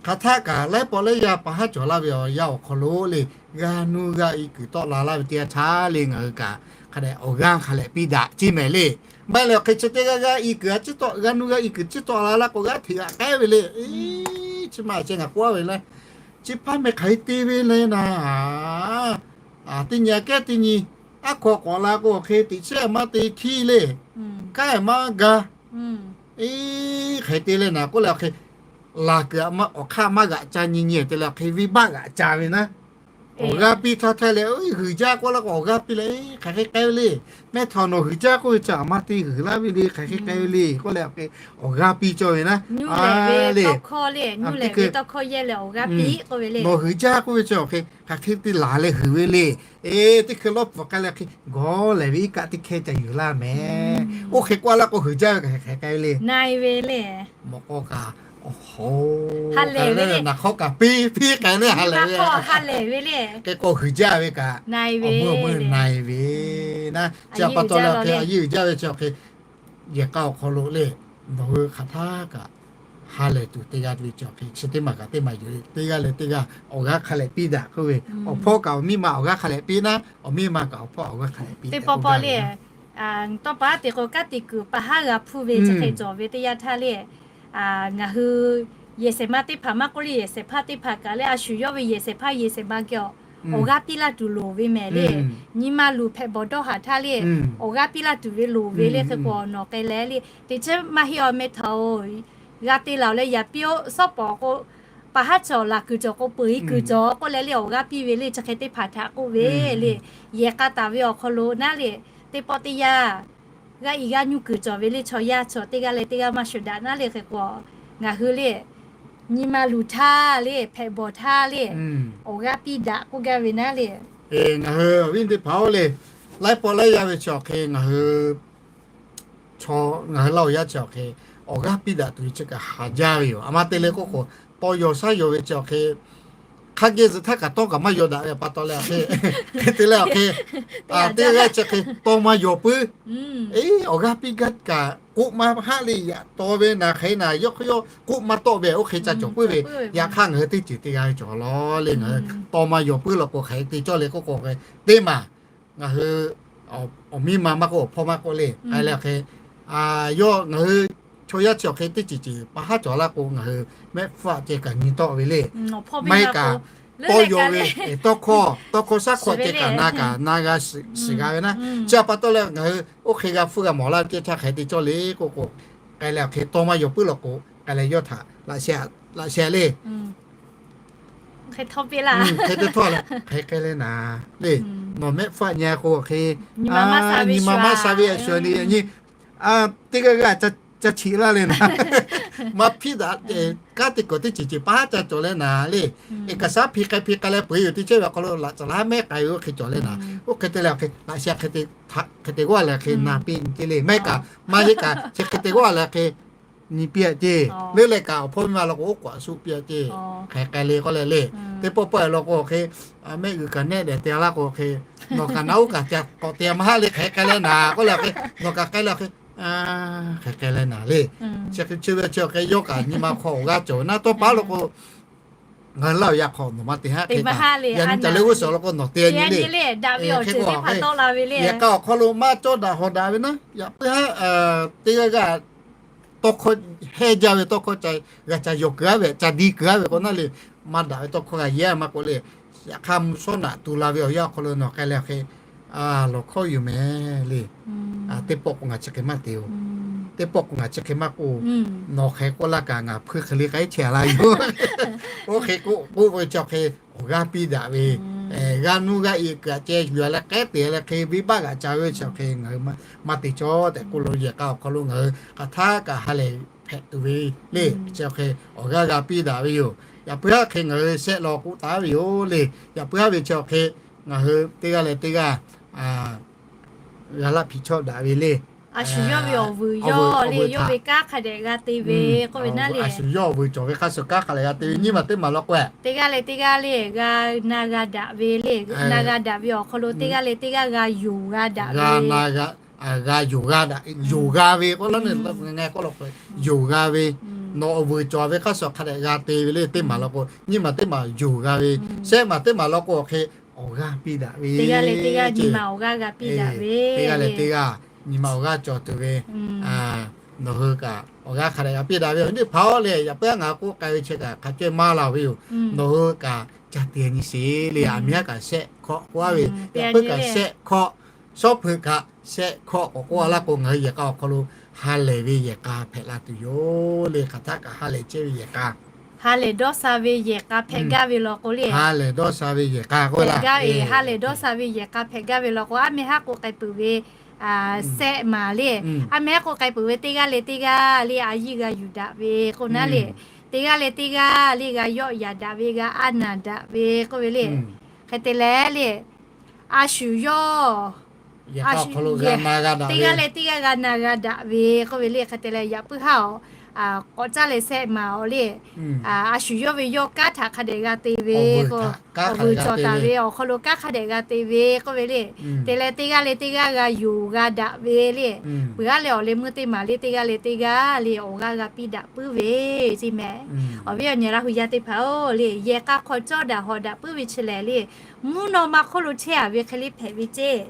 hk'aˬ htaˆ kaꞈ laiˉ pawˆ laiˉ yaˇ pa haˉ cawˬ laˇ ve awˬ yanˇ awˬ hk'aw lo le, g'a nuˇ g'a i kuiˬ tawˆ la laˇ ve teˇ yanˇ htaˇ le ngaˬ hui kaꞈ hk'a dehꞈ awˬ g'aˇ hk'a lehꞈ piˇ daꞈ ceˇ mehˍ le. Maˇ heˆ leh awˬ hk'e chi teˇ g'aˇ g'a i kuiˬ a ciˉ tawˆ, g'a nuˇ g'a i kuiˬ ciˉ tawˆ la laˇ k'o g'aˇ hteꞈ g'aꞈ k'ai ve le. Chi ma ceh ngaˬ k'oˆ ve le. Chi hpaˇ meh hk'aˬ hk'e te ve le naˉ, teˇ nyi aꞈ kehˉ teˇ nyi Aˉ hk'aw k'awꞈ la k'o hk'e teꞈ chiˉ maˇ te hkiˉ le. Kanˉ maˇ ga. Eˬ, hk'aˬ hk'e te leh naˍ k'oˆ leh awˬ hk'e, laˬ kuiˬ awˬ hk'aˇ maˇ g'aꞈ ca nyi nyi te leh awˬ hk'e venˇbaˆ g'aꞈ ca ve naˉ. Awˬ g'aˇ piˇ htaˇ htaˇ leh, g'uiˬ jaˇ k'oˆ laˇ k'o awˬ g'aˇ piˇ leh, hk'aˬ hk'e k'ai ve le. Mehˆ htaꞈ nawˬ g'uiˬ jaˇ k'oˆ ve chi aˬ ma te g'uiˬ laˇ ve le, hk'aˬ hk'e k'ai ve le k'oˆ leh awˬ hk'e, awˬ g'aˇ piˇ cawˇ ve naˉ. Nawˬ g'uiˬ jaˇ k'oˆ ve chi awˬ hk'e, hk'aˬ hk'e te laˬ leh g'uiˬ ve le. Eˬ, teˇ hkui lawˇ pfuhˍ k'ai leh hk'e gawˇ lehˬ ve iˉ kaˆ teˇ hkehˇ ca yuˬ laˇ mehˍ. Oˇ hk'e k'oˆ laˇ k'o g'uiˬ jaˇ ve kaꞈ hk'aˬ hk'e k'ai ve le. Mawꞈ k'aw kaꞈ, awˬ hoˉ, naˬ hk'aw kaꞈ piˇ piˇ k'ai le, ha lehˬ ve. Hk'e k'o g'uiˬ jaˇ ve kaꞈ, awˬ meuˇ awˬ meuˇ na-e ve naˉ. Chi pa taw leh awˬ hk'e a yeˇ uiˍ jaˇ ve chi awˬ hk'e, yehˬ k'a awˬ hk'aw lo le, nawˬ hui hk'aˬ htaˇ kaꞈ ha lehˬ tuˬ teˇ g'aˇ le chi awˬ hk'e, chi teˇ maˬ kaꞈ teˇ maˬ yuˬ le, teˇ g'aˇ leh teˇ g'aˇ awˬ g'aˇ hk'a lehˬ piˇ daꞈ k'oˆ ve, awˬ hpawˇ kaꞈ awˬ miˇ ma awˬ g'aˇ hk'a lehˬ piˇ naˉ, awˬ miˇ ma kaꞈ awˬ hpawˇ awˬ g'aˇ hk'a lehˬ piˇ teˇ pawˆ pawˆ le. Tawˇ pa aˉ te k'o kanˉ te kuiˬ pa haˉ g'a hpuˇ ve chi hk'e cawˬ ve teˇ yanˇ htaˇ le, ngaˬ hui yehˬ shehˍ ma teˇ hpaˍ maˇ k'oˆ le, yehˬ shehˍ hpaˇ teˇ hpaˍ kaꞈ le, a shu yawˇ ve yehˬ shehˍ hpaˇ yehˬ shehˍ ma geh awˬ g'aˇ piˇ laˇ tuˬ loˍ ve mehˍ le. Nyi ma luˬ hpehꞈ bawˬ dawˇ haˍ htaˇ le, awˬ g'aˇ piˇ laˇ tuˬ ve loˍ ve le. Hk'e k'o nawˬ k'ai leh le, teꞈ chiˉ maˇ heˆ awˬ meh htaꞈ-oˬ, g'a te laˬ-oˬ leh yaꞈ piˇ-oˆ, shawˉ pawˍ k'o, pa haˉ cawˬ laˬ kuiˬ cawˬ k'o peuˬ-e kuiˬ cawˬ k'oˆ leh le awˬ g'aˇ piˇ ve le. Chi hk'e teˇ hpaˍ htaꞈ k'oˆ ve le. Yehˬ k'a taˍ ve awˬ hk'aw lo naˉ le, teˇ pawˆ teˇ yanˇ g'aˇ i g'aˇ nyuˇ kuiˬ cawˬ ve le. Chaw yaˇ chaw teˇ g'aˇ leh teˇ g'aˇ maˇ shuˍ daꞈ naˉ le. Hk'e k'o ngaˬ hui le, nyi ma luˬ htaˇ le, hpehꞈ bawˬ htaˇ le, awˬ g'aˇ piˇ daꞈ k'oˆ gaˇ ve naˉ le. Ngaˬ hui awˬ viˉ teˇ hpaˍ-oˬ le, laiˉ pawˆ laiˉ yaˇ ve chi awˬ hk'e ngaˬ hui chaw, ngaˬ hui Laˇ huˍ yaˇ chi awˬ hk'e, awˬ g'aˇ piˇ daꞈ tuˬ ve chi kaꞈ haˍ jaˇ ve yoˬ. A ma te leh k'oˆ k'o, tawˇ yaw shaˉ yaw ve chi awˬ hk'e, hk'a geh zuhꞈ htaˇ kaꞈ tawˇ kaꞈ maˇ yaw daꞈ ve pa taw leh awˬ hk'e, hk'e te leh awˬ hk'e, teˇ g'aˇ g'aˇ chi hk'e tawˇ maˇ yaw puiˉ. Eˬ, awˬ g'aˇ piˇ gaˇ kaꞈ k'oˆ maˇ haˆ le. Yaꞈ taw ve naˍ hk'e naˍ yawˇ hk'e yawˇ k'oˆ maˇ tawˆ ve, oˇ hk'e ca cawˬ puiˉ ve. Yaꞈ hk'aˇ ngaˬ hui teˇ ceuˬ teˇ g'aˇ ve cawˬ law le. Ngaˬ hui tawˇ maˇ yaw puiˉ law k'o hk'aˬ hk'e te cawˇ le k'oˆ k'o, teˇ maˬ ngaˬ hui awˬ miˇ ma maˇ k'oˆ, awˬ hpawˇ maˇ k'oˆ le, k'ai leh awˬ hk'e, yawˇ ngaˬ hui chaw yaˇ chi awˬ hk'e teˇ ceuˬ ceuˬ pa haˉ cawˬ laˇ k'o, ngaˬ hui mehˆ hpfuhˇ ceh kaꞈ nyi tawˆ ve le. Maˇ heˆ kaꞈ, tawˇ yaw ve, tawˇ hkawˇ, tawˇ hkawˇ shaˉ hkawˇ ceh kaꞈ na kaꞈ na g'a shiˍ g'a ve naˉ. Chi pa taw leh ngaˬ hui oˇ hk'e g'a hpfuhˇ g'a mawˬ laˇ ve teˇ htaˇ hk'aˬ hk'e te cawˇ le k'oˆ k'o, k'ai leh awˬ hk'e tawˇ maˇ yaw puiˉ law k'o, k'ai leh yawˇ htaꞈ laꞈ sheh le. Hk'e te htawˇ leh hk'e k'ai leh naˍ le, nawˬ mehˆ hpfuhˇ nyi k'o hk'e, nyi ma maˇ sha ve a shu nyi, teˇ g'aˇ g'aˇ ca chiꞈ laˇ leh naˍ, maˇ hpiˇ daꞈ, kanˉ te kuiˬ teˇ ceuˬ ceuˬ pa haˉ ca cawˬ leh naˍ le. Eˬ, kaꞈ shaˉ hpi k'ai hpi k'ai leh peuˬ-e yoˬ. Teˇ ceuˬ ve awˬ hk'aw lo laꞈ caˬ laˇ mehˆ k'ai ve oˇ hk'e cawˬ leh naˍ, oˇ hk'e te leh awˬ hk'e laꞈ sheh hk'e te g'awˇ leh hk'e na piˇ nyi ceˇ le. Maˇ heˆ kaꞈ, maˇ heˆ kaꞈ chi hk'e te g'awˇ leh hk'e nyi piˇ-a ceˇ. Leuˉ leh kaꞈ awˬ hpawˇ miˇ ma law k'o oˉ k'oˍ a suˆ piˇ-a ceˇ. Hk'aˬ hk'e k'ai le k'oˆ leh le. Teˇ pawˆ pawˆ-e law k'o hk'e, mehˆ g'uiˬ kaꞈ nehˆ dehꞈ te laˇ k'o hk'e, nawˬ kaꞈ naˍ oˉ kaꞈ k'awꞈ te maˇ haˆ le. Hk'aˬ hk'e k'ai leh naˍ k'oˆ leh hk'e, nawˬ kaꞈ k'ai leh hk'e, hk'aˬ hk'e k'ai leh naˍ le. Chi hk'e chi ve chi hk'e yawˇ kaꞈ nyi ma hk'aw awˬ g'aˇ cawˬ ve naˉ. Tawˇ pa law k'o, ngaˬ hui Laˇ huˍ yaˇ hk'aw nawˬ maˇ te haˆ hk'e kaꞈ, yaꞈ nyi caˬ leuˉ g'uˇ suhˍ law k'o nawˬ te nyi le. Hk'e k'o, yehˬ k'a awˬ hk'aw lo maˇ cawˇ daꞈ hawˍ daꞈ ve naˉ. Yaꞈ puiˉ haˉ teˇ g'aˇ g'aˇ tawˇ hkawˇ hehˇ jaˇ ve tawˇ hkawˇ ca g'a ca yawˬ kuiˬ aˉ ve, ca di kuiˬ aˉ ve k'o naˉ le, maˇ daꞈ ve tawˇ hkawˇ g'a yehˇ maˇ k'oˆ le. Yaꞈ hk'aˇ mvuhˇ shawˉ naꞈ tu la ve awˬ yanˇ awˬ hk'aw lo nawˬ k'ai leh hk'e, lawˬ hkawˇ yoˬ mehˍ le. Teˇ pawˆ k'o ngaˬ chi hk'e maˇ te-oˬ. Teˇ pawˆ k'o ngaˬ chi hk'e maˇ k'oˆ. Nawˬ hk'e k'oˆ laˇ kaꞈ ngaˬ hpuiˇ hk'e le k'ai chehˇ a laˇ yoˬ. Oˇ hk'e k'oˆ k'oˆ ve chi hk'e awˬ g'aˇ piˇ daꞈ ve, g'aˇ nuˇ g'aˇ i kuiˬ a ceh yuˬ a leh k'ehˉ te leh hk'e venˇbaˆ g'aꞈ ca ve chi hk'e ngaˬ hui maˇ te cawˇ tehꞈ k'oˆ lo yehˬ k'a awˬ hk'aw lo ngaˬ hui hk'aˬ htaˇ kaꞈ ha lehˬ hpehꞈ tuˬ ve le. Chi hk'e awˬ g'aˇ g'a piˇ daꞈ ve yoˬ. Yaꞈ puiˉ haˉ hk'e ngaˬ hui shehˆ law k'oˆ taˍ ve yoˬ le. Yaꞈ puiˉ haˉ ve chi awˬ hk'e ngaˬ hui teˇ g'aˇ leh teˇ g'aˇ g'a laˇ hpiꞈ chawˇ daꞈ ve le. A shu yawˇ ve awˬ vuiˬ yawˇ le, yawˇ ve kanˉ hk'a dehꞈ g'a te ve k'oˆ ve naˉ le. A shu yawˇ awˬ vuiˬ cawˬ ve hk'a shuˍ kanˉ hk'a dehꞈ g'a te ve nyiˇ maˬ teˇ maˬ law k'o, teˇ g'aˇ leh teˇ g'aˇ le g'a na g'a daꞈ ve le. Na g'a daꞈ ve awˬ hk'aw lo teˇ g'aˇ leh teˇ g'aˇ g'a yonˍ g'a daꞈ ve, g'a yonˍ g'a daꞈ, yonˍ g'a ve k'oˆ laˇ ne, ngaˬ k'oˆ law k'o, yonˍ g'a ve, nawˬ awˬ vuiˬ cawˬ ve hk'a shuˍ hk'a dehꞈ g'a te ve le. Teˇ maˬ law k'o nyiˇ maˬ teˇ maˬ yonˍ g'a ve, shehˆ maˬ teˇ maˬ law k'o awˬ hk'e awˬ g'aˇ piˇ daꞈ ve, teˇ g'aˇ leh teˇ g'aˇ nyi ma awˬ g'aˇ g'a piˇ daꞈ ve, teˇ g'aˇ leh teˇ g'aˇ nyi ma awˬ g'aˇ cawˬ tuˬ ve, nawˬ hui kaꞈ awˬ g'aˇ hk'a dehꞈ g'a piˇ daꞈ ve. Awˬ viˉ teˇ hpaˍ-oˬ le, yaꞈ puiˉ haˉ ngaˬ k'oˆ k'ai ve chi kaꞈ hk'a caweh maˇ la ve yoˬ. Nawˬ hui kaꞈ ca te nyi sheˍ le. A miˇ haˉ kaꞈ shehˆ hkawˆ k'oˆ a ve, yaꞈ puiˉ kaꞈ shehˆ hkawˆ Shawˉ hpeuꞈ kaꞈ shehˆ hkawˆ k'awꞈ k'oˆ laˇ k'o, ngaˬ hui yehˬ k'a awˬ hk'aw lo ha lehˬ ve yehˬ k'a hpehꞈ la tuˬ yoˬ le. Hk'aˬ htaˆ kaꞈ ha lehˬ chehˇ ve yehˬ k'a, ha lehˬ dawˇ sha ve yehˬ k'a hpehꞈ gaˇ ve law k'o le, ha lehˬ dawˇ sha ve yehˬ k'a k'oˆ ve laˇ. Ha lehˬ dawˇ sha ve yehˬ k'a hpehꞈ gaˇ ve law k'o, aˉ meh haˉ k'oˆ k'ai peuˬ ve sehˆ maˍ le. Aˉ meh haˉ k'oˆ k'ai peuˬ ve teˇ g'aˇ leh teˇ g'aˇ le a yiˇ g'a yuˬ daꞈ ve k'oˆ naˉ le. Teˇ g'aˇ leh teˇ g'aˇ le g'a yawˆ yaꞈ daꞈ ve, g'a aˉ naˬ daꞈ ve k'oˆ ve le. Hk'e te leh le, a shu yawˇ, teˇ g'aˇ leh teˇ g'aˇ g'a na g'a daꞈ ve k'oˆ ve le. Hk'e te leh yaꞈ puiˉ haˉ awˬ k'awꞈ caˇ leh sehˆ maˍ awˬ le. A shu yawˇ ve yawˇ kanˉ htaꞈ hk'a dehꞈ g'a te ve k'o, awˬ vuiˬ cawˬ taˍ ve awˬ hk'aw lo kanˉ hk'a dehꞈ g'a te ve k'oˆ ve le. Te leh teˇ g'aˇ leh teˇ g'aˇ g'a yonˍ g'a daꞈ ve le. Peuˬ aˉ leh awˬ leh meuˇ teˇ maˍ le teˇ g'aˇ leh teˇ g'aˇ le awˬ g'aˇ g'a piˇ daꞈ puiˉ ve ceˇ mehˍ. Awˬ viˉ awˬ nyi Laˇ hu yaˇ teˇ hpaˍ-oˬ le, yehˬ k'a hk'aw cawˇ daꞈ hawꞈ daꞈ puiˉ ve chi lehˬ le, mvuhˇ naw ma hk'oˆ lo chehˇ a ve hk'e le hpehꞈ ve ceˇ.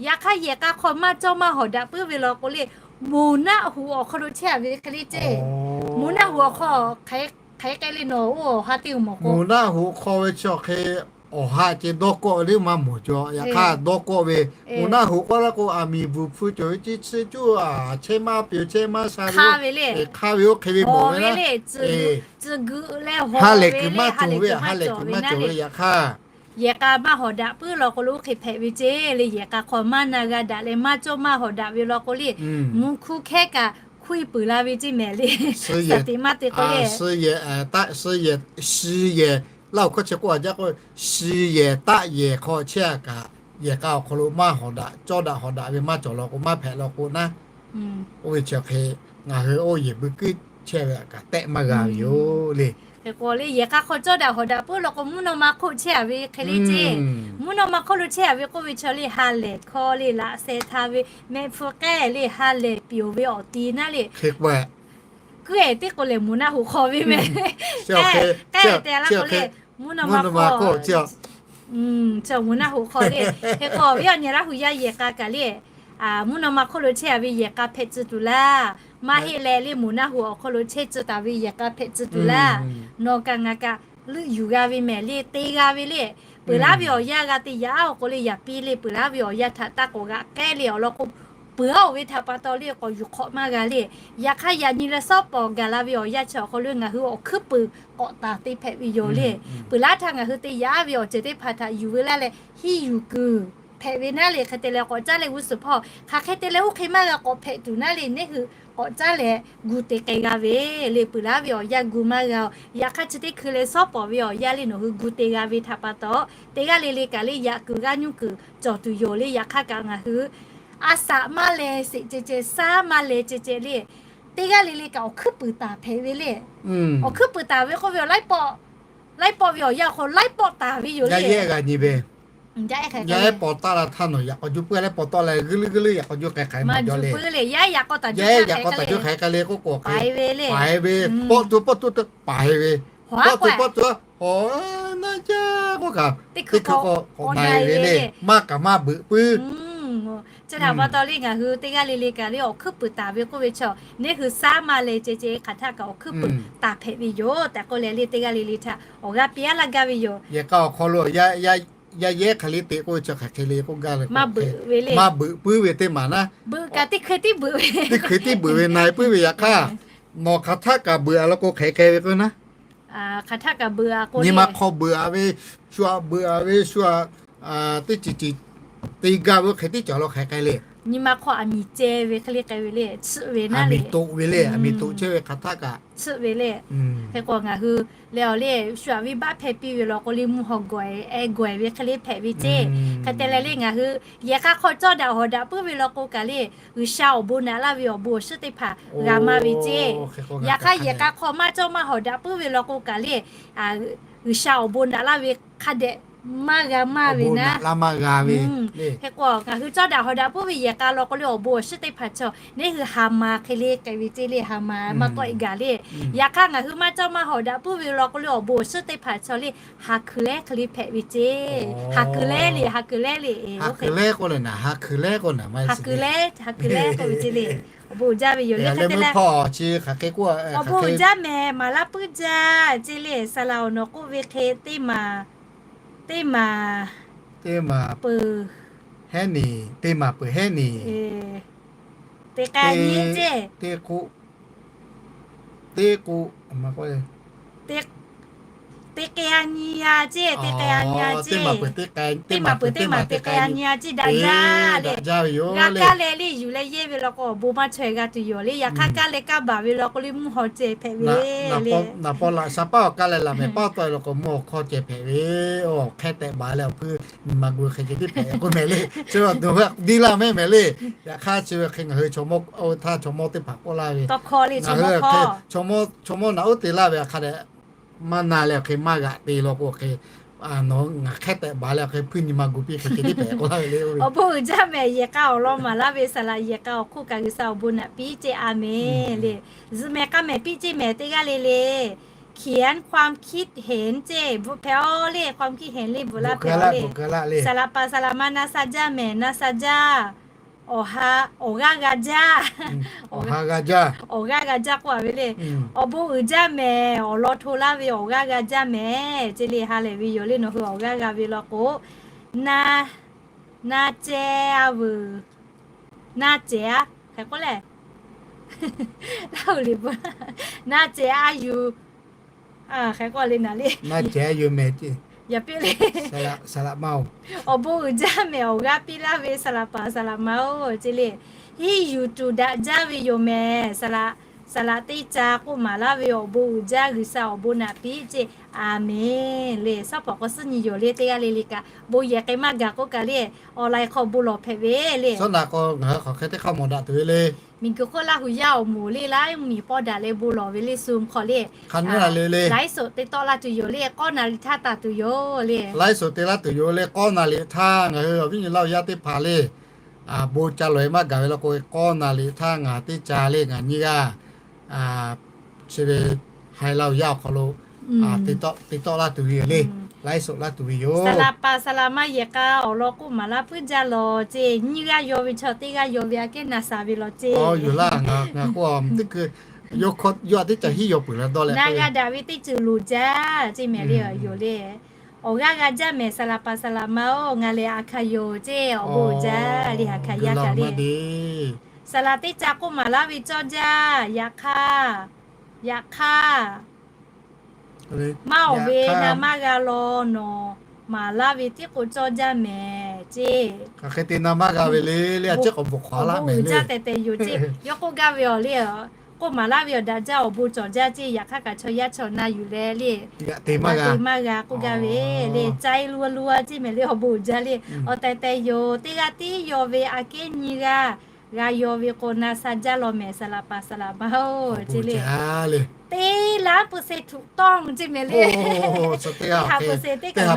Yaꞈ hk'aˇ yehˬ k'a hk'aw maˇ cawˇ maˇ hawꞈ daꞈ puiˉ ve law k'o le, moˍ naˆ hoꞈ awˬ hk'aw lo chehˇ a ve hk'e le ceˇ. Moˍ naˆ hoꞈ awˬ hk'aw hk'aˬ hk'e k'ai le nawˬ oˇ awˬ ha teˇ mawˬ k'o, moˍ naˆ hoꞈ hk'aw ve chi awˬ hk'e awˬ ha ceh dawˇ kawˆ ve le maˇ mawˬ cawˬ. Yaꞈ hk'aˇ dawˇ kawˆ ve, moˍ naˆ hoꞈ k'oˆ laˇ k'o, aˬ miˍ bvuhˬ hpu cawˬ ve ceˇ chi cuˇ a chehˇ maˇ peuˬ chehˇ maˇ sha ve, hk'aˇ ve oˇ hk'e ve mawˬ ve le, ha lehˬ kuiˬ maˇ cawˬ ve, ha lehˬ kuiˬ maˇ cawˬ ve. Yaꞈ hk'aˇ yehˬ k'a maˇ hawꞈ daꞈ puiˉ law k'o lo oˇ hk'e hpehꞈ ve ceˇ le. Yehˬ k'a hk'aw maˇ na g'a daꞈ leh maˇ cawˇ maˇ hawꞈ daꞈ ve law k'o le, mvuhˇ hkuˇ hkehˉ kaꞈ hkuˇ e peuˬ la ve ceˇ mehˍ le. Suh yehˬ, suh yehˬ, suh yehˬ, Laˇ huˍ hkawˇ chi k'oˆ a jaˇ k'o, suh yehˬ taˆ yehˬ hk'aw chehˇ a kaꞈ, yehˬ k'a awˬ hk'aw lo maˇ hawꞈ daꞈ cawˇ daꞈ hawꞈ daꞈ ve maˇ cawˬ law k'o maˇ hpehꞈ law k'o naˉ, oˇ ve chi hk'e ngaˬ hui oˇ yehˬ bui kuiˉ chehˇ ve kaꞈ tehˆ maˇ g'a ve yoˬ le. Hk'e k'o le yehˬ k'a hk'aw cawˇ daꞈ hawꞈ daꞈ puiˉ law k'o mvuhˇ naw ma hk'oˆ chehˇ a ve hk'e le ceˇ. Mvuhˇ naw ma hk'oˆ lo chehˇ a ve k'oˆ ve chaw le ha lehˬ hkawˇ le laꞈ sheh hta ve, mehˆ hpfuh k'ehˆ le ha lehˬ pyonˍ ve awˬ ti naˉ le. Hk'e k'o, kuiˉ-ehˍ teˇ k'o lehˬ moˍ naˆ hoꞈ hk'aw ve mehˍ. K'ehˆ te laˇ k'o le, mvuhˇ naw ma hk'oˆ, moˍ naˆ hoꞈ hk'aw le. Hk'e k'o awˬ viˉ awˬ nyi Laˇ huˍ yaˇ yehˬ k'a kaꞈ le, mvuhˇ naw ma hk'oˆ lo chehˇ a ve yehˬ k'a hpehꞈ tcuh tuˬ laˇ. Maˇ heˆ leh le moˍ naˆ hoꞈ awˬ hk'aw lo chehˇ tcuh taˍ ve yehˬ k'a hpehꞈ tcuh tuˬ laˇ. Nawˬ kaꞈ ngaˬ kaꞈ leuˆ yuˬ g'a ve mehˍ le, te g'a ve le. Peuˬ laˉ ve awˬ yanˇ g'a te yaꞈ-aˉ awˬ k'o le yaꞈ piˇ le, peuˬ laˉ ve awˬ yanˇ htaꞈ taˇ k'awꞈ g'aꞈ k'ehˉ le awˬ lawn k'o, peuˬ-aˉ oˬ ve htaꞈ pa taw le k'awꞈ yuˬ hk'awꞈ maˇ g'a le. Yaꞈ hk'aˇ yaꞈ nyi leh shawˉ pawˍ gaˬ la ve awˬ yanˇ chi awˬ hk'aw lo ngaˬ hui awˬ hkuiˉ puiˍ k'awꞈ taˍ te hpehꞈ ve yoˬ le. Peuˬ laˉ htaˇ ngaˬ hui te yaꞈ-aˉ ve awˬ ceuˬ teˇ hpaˍ htaꞈ yuˬ ve laˇ leh hiˇ yuˬ kuiˬ hpehꞈ ve naˉ le. Hk'e te leh k'awꞈ caˉ leh g'uˇ suhˍ hpawˇ hk'aˬ hk'e te leh oˇ hk'e maˇ g'a k'awꞈ hpehꞈ tuˬ naˉ le, neˇ hui k'awꞈ caˉ leh gu te k'ai g'a ve le. Peuˬ laˉ ve awˬ yanˇ gu maˇ g'a-oˬ. Yaꞈ hk'aˇ chi teˇ hkui leh shawˉ pawˍ ve awˬ yanˇ le nawˬ hui gu te g'a ve htaꞈ pa taw, teˇ g'aˇ le le kaꞈ le yaꞈ kuiˬ g'aˇ nyuˇ kuiˬ cawˬ tuˬ yoˬ le. Yaꞈ hk'aˇ kaꞈ ngaˬ hui a saꞈ maˇ leh sheˍ ceh ceh, saˉ maˇ leh ceh ceh le, teˇ g'aˇ le le kaꞈ awˬ hkuiˉ puiˍ taˍ hpehꞈ ve le. Awˬ hkuiˉ puiˍ taˍ ve k'oˆ ve awˬ laiˉ pawˆ, laiˉ pawˆ ve awˬ yanˇ awˬ hk'aw laiˉ pawˆ taˍ ve yoˬ le. Yaˇ ehˉ g'a nyi ve, yaˇ ehˉ paw taˆ la htaˇ nawˬ yaꞈ k'aw juˇ puiˉ leh paw taˆ leh g'uiˇ leuˉ g'uiˇ leuˉ yaꞈ k'aw juˇ k'ai k'ai maˇ jaw le. Yaˇ ehˉ yaꞈ k'aw taˍ juˇ k'ai k'ai le k'oˆ k'o, paiˍ ve le, paiˍ ve, pawˆ tuˬ pawˆ tuˬ paiˍ ve, pawˆ tuˬ pawˆ tuˬ, hawˬ naˇ jaˇ k'oˆ kaꞈ teˇ hkui k'awꞈ na e ve le. Maˇ kaꞈ maˇ beuꞈ puiˉ. Chi htaꞈ pa taw le ngaˬ hui teˇ g'aˇ le le kaꞈ le awˬ hkuiˉ puiˍ taˍ ve k'oˆ ve chaw, neˇ hui saˉ maˇ leh ceh ceh hk'aˬ htaˇ kaꞈ awˬ hkuiˉ puiˍ taˍ hpehꞈ ve yoˬ tehꞈ k'oˆ leh le teˇ g'aˇ le le htaꞈ awˬ g'aˇ piˇ-aˉ laˇ gaˇ ve yoˬ. Yehˬ k'a awˬ hk'aw lo yaˇ ehˉ hk'aˬ le te k'oˆ ve chi hk'aˬ hk'e le k'oˆ gaˇ ve, maˇ beuꞈ puiˉ ve teˇ maˬ naˉ, beuꞈ kaꞈ teˇ hkui tiˉ beuꞈ ve, teˇ hkui tiˉ beuꞈ ve na e puiˉ ve yaꞈ hk'aˇ, nawˬ hk'aˬ htaˇ kaꞈ beuꞈ a law k'o hk'e k'ai ve k'o naˉ, nyi ma hk'aw beuꞈ a ve, shu aꞈ beuꞈ a ve, shu aꞈ teˇ ceuˬ ceuˬ te gaˇ ve oˇ hk'e teˇ cawˬ law hk'e k'ai le. Nyi ma hk'aw aˬ miˍ ceh ve hk'e le k'ai ve le, chiˆ ve naˉ le, aˬ miˍ toꞈ ve le, aˬ miˍ toꞈ chehˇ ve hk'aˬ htaˇ kaꞈ, chiˆ ve le. Hk'e k'o ngaˬ hui leh awˬ le shu aꞈ viˇ baˆ hpehˇ piˇ ve law k'o le mvuhˇ haw gawˬ ehˍ gawˬ ehˍ ve hk'e le hpehꞈ ve ceˇ. Hk'e te leh le ngaˬ hui yehˬ k'a hk'aw cawˇ daꞈ hawˍ daꞈ puiˉ ve law k'o kaꞈ le, G'uiˬsha awˬ bon naꞈ laˇ ve awˬ bon awˬ shiˉ teˇ hpaˍ g'a maˇ ve ceˇ. Yaꞈ hk'aˇ yehˬ k'a hk'aw maˇ cawˇ maˇ hawˍ daꞈ puiˉ ve law k'o kaꞈ le, G'uiˬsha awˬ bon naꞈ laˇ ve hk'a dehꞈ maˇ g'a maˇ ve naˉ. Hk'e k'o ngaˬ hui cawˇ daꞈ hawˍ daꞈ puiˉ ve yehˬ k'a law k'o le awˬ bon awˬ shiˉ teˇ hpaˍ chaw neˇ hui ha ma hk'e le k'ai ve ceˇ le, ha ma maˇ tawˆ e gaˬ le. Yaꞈ hk'aˇ ngaˬ hui maˇ cawˇ maˇ hawˍ daꞈ puiˉ ve law k'o le awˬ bon awˬ shiˉ teˇ hpaˍ chaw le, ha kuiˬ lehˉ hk'e le hpehꞈ ve ceˇ. Ha kuiˬ lehˉ le, ha kuiˬ lehˉ le, ha kuiˬ lehˉ k'oˆ leh naˍ, ha kuiˬ lehˉ k'oˆ naˍ, ha kuiˬ lehˉ k'oˆ ve ceˇ le. Awˬ bon jaˇ ve yoˬ le. Hk'e te leh awˬ bon jaˇ mehˍ maˍ laˇ puiˉ jaˇ ceˇ le. Saˍ laꞈ awˬ nawˬ k'oˆ ve hk'e teˇ maˬ, teˇ maˬ peuˬ Hehnˍ niˬ, teˇ maˬ peuˬ hehnˍ niˬ. Teˇ k'o, teˇ k'o, teˇ k'ai a nyi a ceˇ, teˇ k'ai a nyi a ceˇ, teˇ maˬ peuˬ teˇ maˬ teˇ k'ai a nyi a ceˇ daꞈ jaˇ le. G'a kaˇ leh le yuˬ leh yehˇ ve law k'o, awˬ bon maˇ chaweh g'a tuˬ yoˬ le. Yaꞈ hk'aˇ kaˇ leh kaˇ baˬ ve law k'o le, mvuhˇ haw ceh hpehꞈ ve le. Naˍ paw laꞈ sha paˉ awˬ kaˇ leh laˬ mehˍ paˉ tawˆ e law k'o, mvuhˇ haw hk'aw ceh hpehꞈ ve. Awˬ hk'e tehꞈ baˬ leh awˬ hpui nyi ma gu hk'e ceh tiˉ hpehꞈ k'oˆ mehˍ le. Chi a tuˬ ve diˇ laˇ mehˍ mehˍ le. Yaꞈ hk'aˇ chi ve hk'e ngaˬ hui chaw mawˇ oˇ htaˇ chaw mawˇ teˇ hpaˍ k'oˆ laˇ ve, ngaˬ hui hk'e chaw mawˇ naꞈ uˉ te laˇ ve a hk'a dehꞈ maˇ na leh hk'e maˇ g'aꞈ te law k'o hk'e, nawˬ ngaˬ hk'e tehꞈ baˬ leh hk'e hpuiˇ nyi ma gu piˇ hk'e ceh tiˉ hpehꞈ k'oˆ laˇ ve le. Awˬ bon uiˍ jaˇ mehˍ, yehˬ k'a awˬ lawn maˍ laˇ ve saˍ laꞈ yehˬ k'a awˬ hk'oˆ kaꞈ G'uiˬsha awˬ bon naꞈ piˇ ceˇ. A menˍ le. Zuhꞈ mehˍ k'a mehˍ piˇ ceˇ mehˍ teˇ g'aˇ le le. เขียนความคิดเห็น ceˇ bvuhꞈ hpehꞈ aw le, ความคิดเห็น le bvuhꞈ laˇ hpehꞈ aw le. Saˍ laꞈ paˍ saˍ laꞈ ma na sha jaˇ mehˍ, na sha jaˇ. Awˬ ha, awˬ g'aˇ g'a jaˇ. Awˬ g'aˇ g'a jaˇ k'oˆ a ve le. Awˬ bon uiˍ jaˇ mehˍ, awˬ lawn hto laˇ ve awˬ g'aˇ g'a jaˇ mehˍ ceˇ le. Ha lehˬ ve yoˬ le. Nawˬ hui awˬ g'aˇ g'a ve law k'o, na, na ceh a veuˬ, na ceh a, hk'e k'oˆ leh, Laˇ huˍ liꞈ bvuhꞈ, na ceh a yuˬ, hk'e k'oˆ le naˍ le. Na ceh a yuˬ mehˍ ceˇ. Yaꞈ piˇ le. Awˬ bon uiˍ jaˇ mehˍ, awˬ g'aˇ piˇ laˇ ve saˍ laꞈ paˍ saˍ laꞈ ma oˬ ceˇ le. Hiˉ yuˬ tuˬ daꞈ jaˇ ve yoˬ mehˍ. Saˍ laꞈ, saˍ laꞈ teˇ ca k'oˆ maˍ laˇ ve awˬ bon uiˍ jaˇ, G'uiˬsha awˬ bon naꞈ piˇ ceˇ. A menˍ le. Shaˉ hpawnˬ k'o suhˉ nyi yoˬ le. Teˇ g'aˇ le le kaꞈ bon yehˬ k'ai maˇ gaˬ k'oˆ kaꞈ le, online hk'aw bon lawˬ hpehꞈ ve le. Shaˉ naꞈ k'o ngaˬ hui hk'aˬ hk'e teˇ hk'aˇ mawˬ daꞈ tuˬ ve le. Miˬguiˬ hk'oˆ Laˇ huˍ yaˇ awˬ moˍ le, laiˉ miˬ pawˇ daꞈ leh bon lawˬ ve le, Zoom hk'aw le. Hk'a nyi la le le. Live show te tawˆ laˇ tuˬ yoˬ le, k'awˇ naˍ riˍ htaˇ taˍ tuˬ yoˬ le. Live show te laˇ tuˬ yoˬ le, k'awˇ naˍ riˍ htaˇ ngaˬ hui awˬ viˉ nyi Laˇ huˍ yaˇ teˇ hpaˍ le, bon ca lawˬ e maˇ gaˬ ve law k'o, k'awˇ naˍ riˍ htaˇ ngaˬ teˇ ca le ngaˬ nyiˇ g'aˇ chi ve Haiˬ Laˇ huˍ yaˇ awˬ hk'aw lo te tawˆ laˇ tuˬ ve yoˬ le. Live show laˇ tuˬ ve yoˬ. Saˍ laꞈ paˍ saˍ laꞈ ma yehˬ k'a awˬ lawn k'oˆ maˍ laˇ puiˉ jaˇ lawˬ ceˇ. Nyiˇ g'aˇ yaw ve chaw teˇ g'aˇ yaw ve aꞈ kehˉ na sha ve lawˬ ceˇ. Yoˬ laˇ, ngaˬ k'o teˇ hkui yawˇ hkawˇ yawˇ a teˇ ca hiˉ yaw peuˬ la dawˇ leh na g'a daꞈ ve teˇ ceuˬ loˍ jaˇ ceˇ mehˍ le. Yoˬ le. Awˬ g'aˇ g'a jaˇ mehˍ, saˍ laꞈ paˍ saˍ laꞈ ma oˬ, ngaˬ lehˬ aˬ hkaˍ yoˬ ceˇ. Awˬ bon uiˍ jaˇ le, aˬ hkaˍ yaˇ kaꞈ le. Saˍ laꞈ teˇ ca k'oˆ maˍ laˇ ve cawˇ jaˇ. Yaꞈ hk'aˇ, yaꞈ hk'aˇ, maˇ awˬ ve na maˇ g'a law nawˬ maˍ laˇ ve tiˉ k'o cawˇ jaˇ mehˍ ceˇ. Hk'aˬ hk'e te na maˇ g'a ve le le, a ciˉ k'awꞈ bvuhꞈ hk'awꞈ laˇ mehˍ le. Awˬ bon uiˍ jaˇ tehꞈ tehꞈ yoˬ ceˇ. Yawˇ k'oˆ gaˇ ve awˬ le, k'oˆ maˍ laˇ ve awˬ daꞈ jaˇ, awˬ bon cawˬ jaˇ ceˇ. Yaꞈ hk'aˇ kaꞈ chaw yaˇ chaw na yuˬ leh le, g'a te maˇ g'a k'oˆ gaˇ ve le. Caiˇ luˇ luˇ a ceˇ mehˍ le. Awˬ bon uiˍ jaˇ le. Awˬ tehˬ tehˬ yoˬ. Teˇ g'aˇ tiˉ yaw ve aꞈ kehˉ nyiˇ g'aˇ g'a yaw ve k'o na sha jaˇ law mehˍ, saˍ laꞈ paˍ saˍ laꞈ ma oˬ ceˇ le. Teˇ laˉ pu se htuꞈ tawˇ ceˇ mehˍ le. Teˇ ha pu se teˇ kaꞈ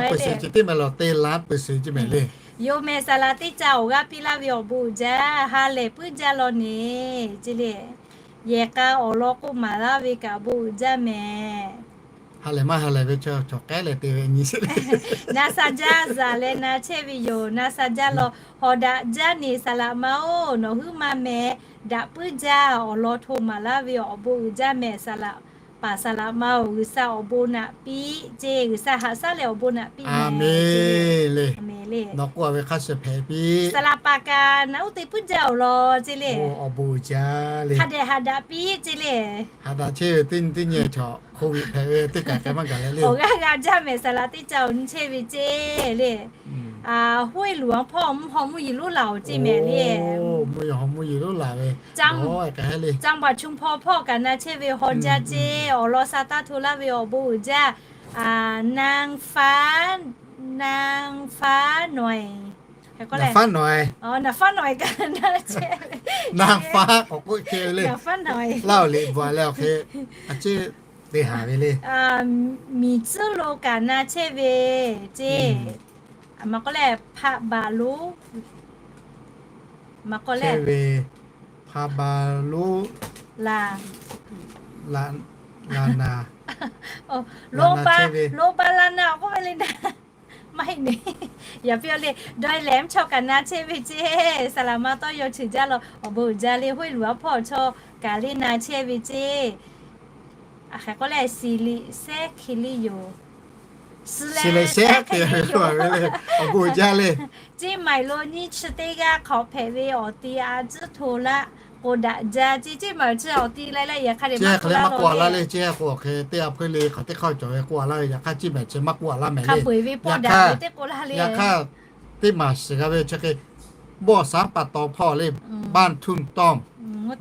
mehˍ le. Yoˬ mehˍ, saˍ laꞈ teˇ ca awˬ g'aˇ piˇ laˇ ve awˬ bon uiˍ jaˇ, ha lehˬ puiˉ jaˇ law neˬ ceˇ le. Yehˬ k'a awˬ lawn k'oˆ maˍ laˇ ve kaꞈ bon uiˍ jaˇ mehˍ. Ha lehˬ maˇ ha lehˬ ve chaw k'ehˉ leh te ve nyi sheˍ le. Na sha jaˇ, zaˬ leh na chehˇ ve yoˬ. Na sha jaˇ law, hawˍ daꞈ jaˇ neˬ saˍ laꞈ ma oˬ, nawˬ huiˉ ma mehˍ, daꞈ puiˉ jaˇ, awˬ lawn hto maˍ laˇ ve awˬ bon uiˍ jaˇ mehˍ, saˍ laꞈ paˍ saˍ laꞈ ma oˬ, G'uiˬsha awˬ bon naꞈ piˇ ceˇ, G'uiˬsha haꞈ shaˉ leh awˬ bon naꞈ piˇ mehˍ le. Nawˬ k'oˆ a ve hk'a shuˍ hpehꞈ piˇ. Saˍ laꞈ paˍ kaꞈ naꞈ uˉ te puiˉ jaˇ awˬ lawn ceˇ le. Awˬ bon uiˍ jaˇ le. Hk'a dehꞈ haꞈ daꞈ piˇ ceˇ le. Haꞈ daꞈ chehˇ ve teˇ nyi teˇ nyi chaw hk'oˆ ve hpehꞈ ve teˇ kaˬ k'ai maˇ gaˬ leh le. Awˬ g'aˇ g'a jaˇ mehˍ, saˍ laꞈ teˇ ca awˬ nyi chehˇ ve ceˇ le. Hoˆ e luˬ a hpawˇ mvuhˇ haw mvuhˇ yeˬ lonˉ laˬ oˬ ceˇ mehˍ le. Mvuhˇ yeˬ haw mvuhˇ yeˬ lonˉ laˬ ve, Caˇ baˬ chu hpawˇ hpawˇ kaꞈ na chehˇ ve haw jaˇ ceˇ. Awˬ lawn sha taˇ hto laˇ ve awˬ bon uiˍ jaˇ. Naˍ faˉ, naˍ faˉ nawˬ, naˍ faˉ nawˬ, naˍ faˉ nawˬ kaꞈ na chehˇ ve, naˍ faˉ k'awꞈ k'oˆ chehˇ ve le. Laˇ huˍ liꞈ bvuhꞈ leh awˬ hk'e a ciˉ te haˍ ve le. Miˬ tcuhˉ lo kaꞈ na chehˇ ve ceˇ. Maˇ k'oˆ leh hpaꞈ baˬ lonˉ, maˇ k'oˆ leh ve, hpaꞈ baˬ lonˉ, la, la, la naˍ, lonˉ ba la naˍ k'oˆ ve le naˍ. Maˇ heˆ neˬ. Yaꞈ piˇ a le, dawˇ lehˬ mvuhˇ chaw kaꞈ na chehˇ ve ceˇ. Saˍ laꞈ ma tawˇ yaw ceuˬ jaˇ law, awˬ bon uiˍ jaˇ le. Hoˆ e luˬ a hpawˇ chaw kaꞈ le na chehˇ ve ceˇ. Hk'e k'oˆ leh siˍ liꞈ sehˉ hk'e le yoˬ. Suh leh shehˉ te ve k'oˆ ve le, awˬ bon uiˍ jaˇ le. Ceˇ maiˍ lo nyiˇ chi teˇ g'aˇ hk'awꞈ hpehꞈ ve awˬ ti a tcuhˉ hto laˇ k'o daꞈ jaˇ ceˇ. Ceˇ maiˍ chi awˬ ti leh leh yaꞈ hk'aˇ le maˇ k'oˆ laˇ le. Ceˇ k'o hk'e teˇ g'aˇ hpeuˇ le hk'aˬ teˇ hk'aˇ cawˬ ve k'oˆ laˇ ve, yaꞈ hk'aˇ ceˇ maiˍ chi maˇ k'oˆ laˇ mehˍ le. Yaꞈ hk'aˇ teˇ maˍ shiˍ g'a ve chi hk'e bawˆ saˉ pa taw hpawˇ le, บ้านทุ่งต้อม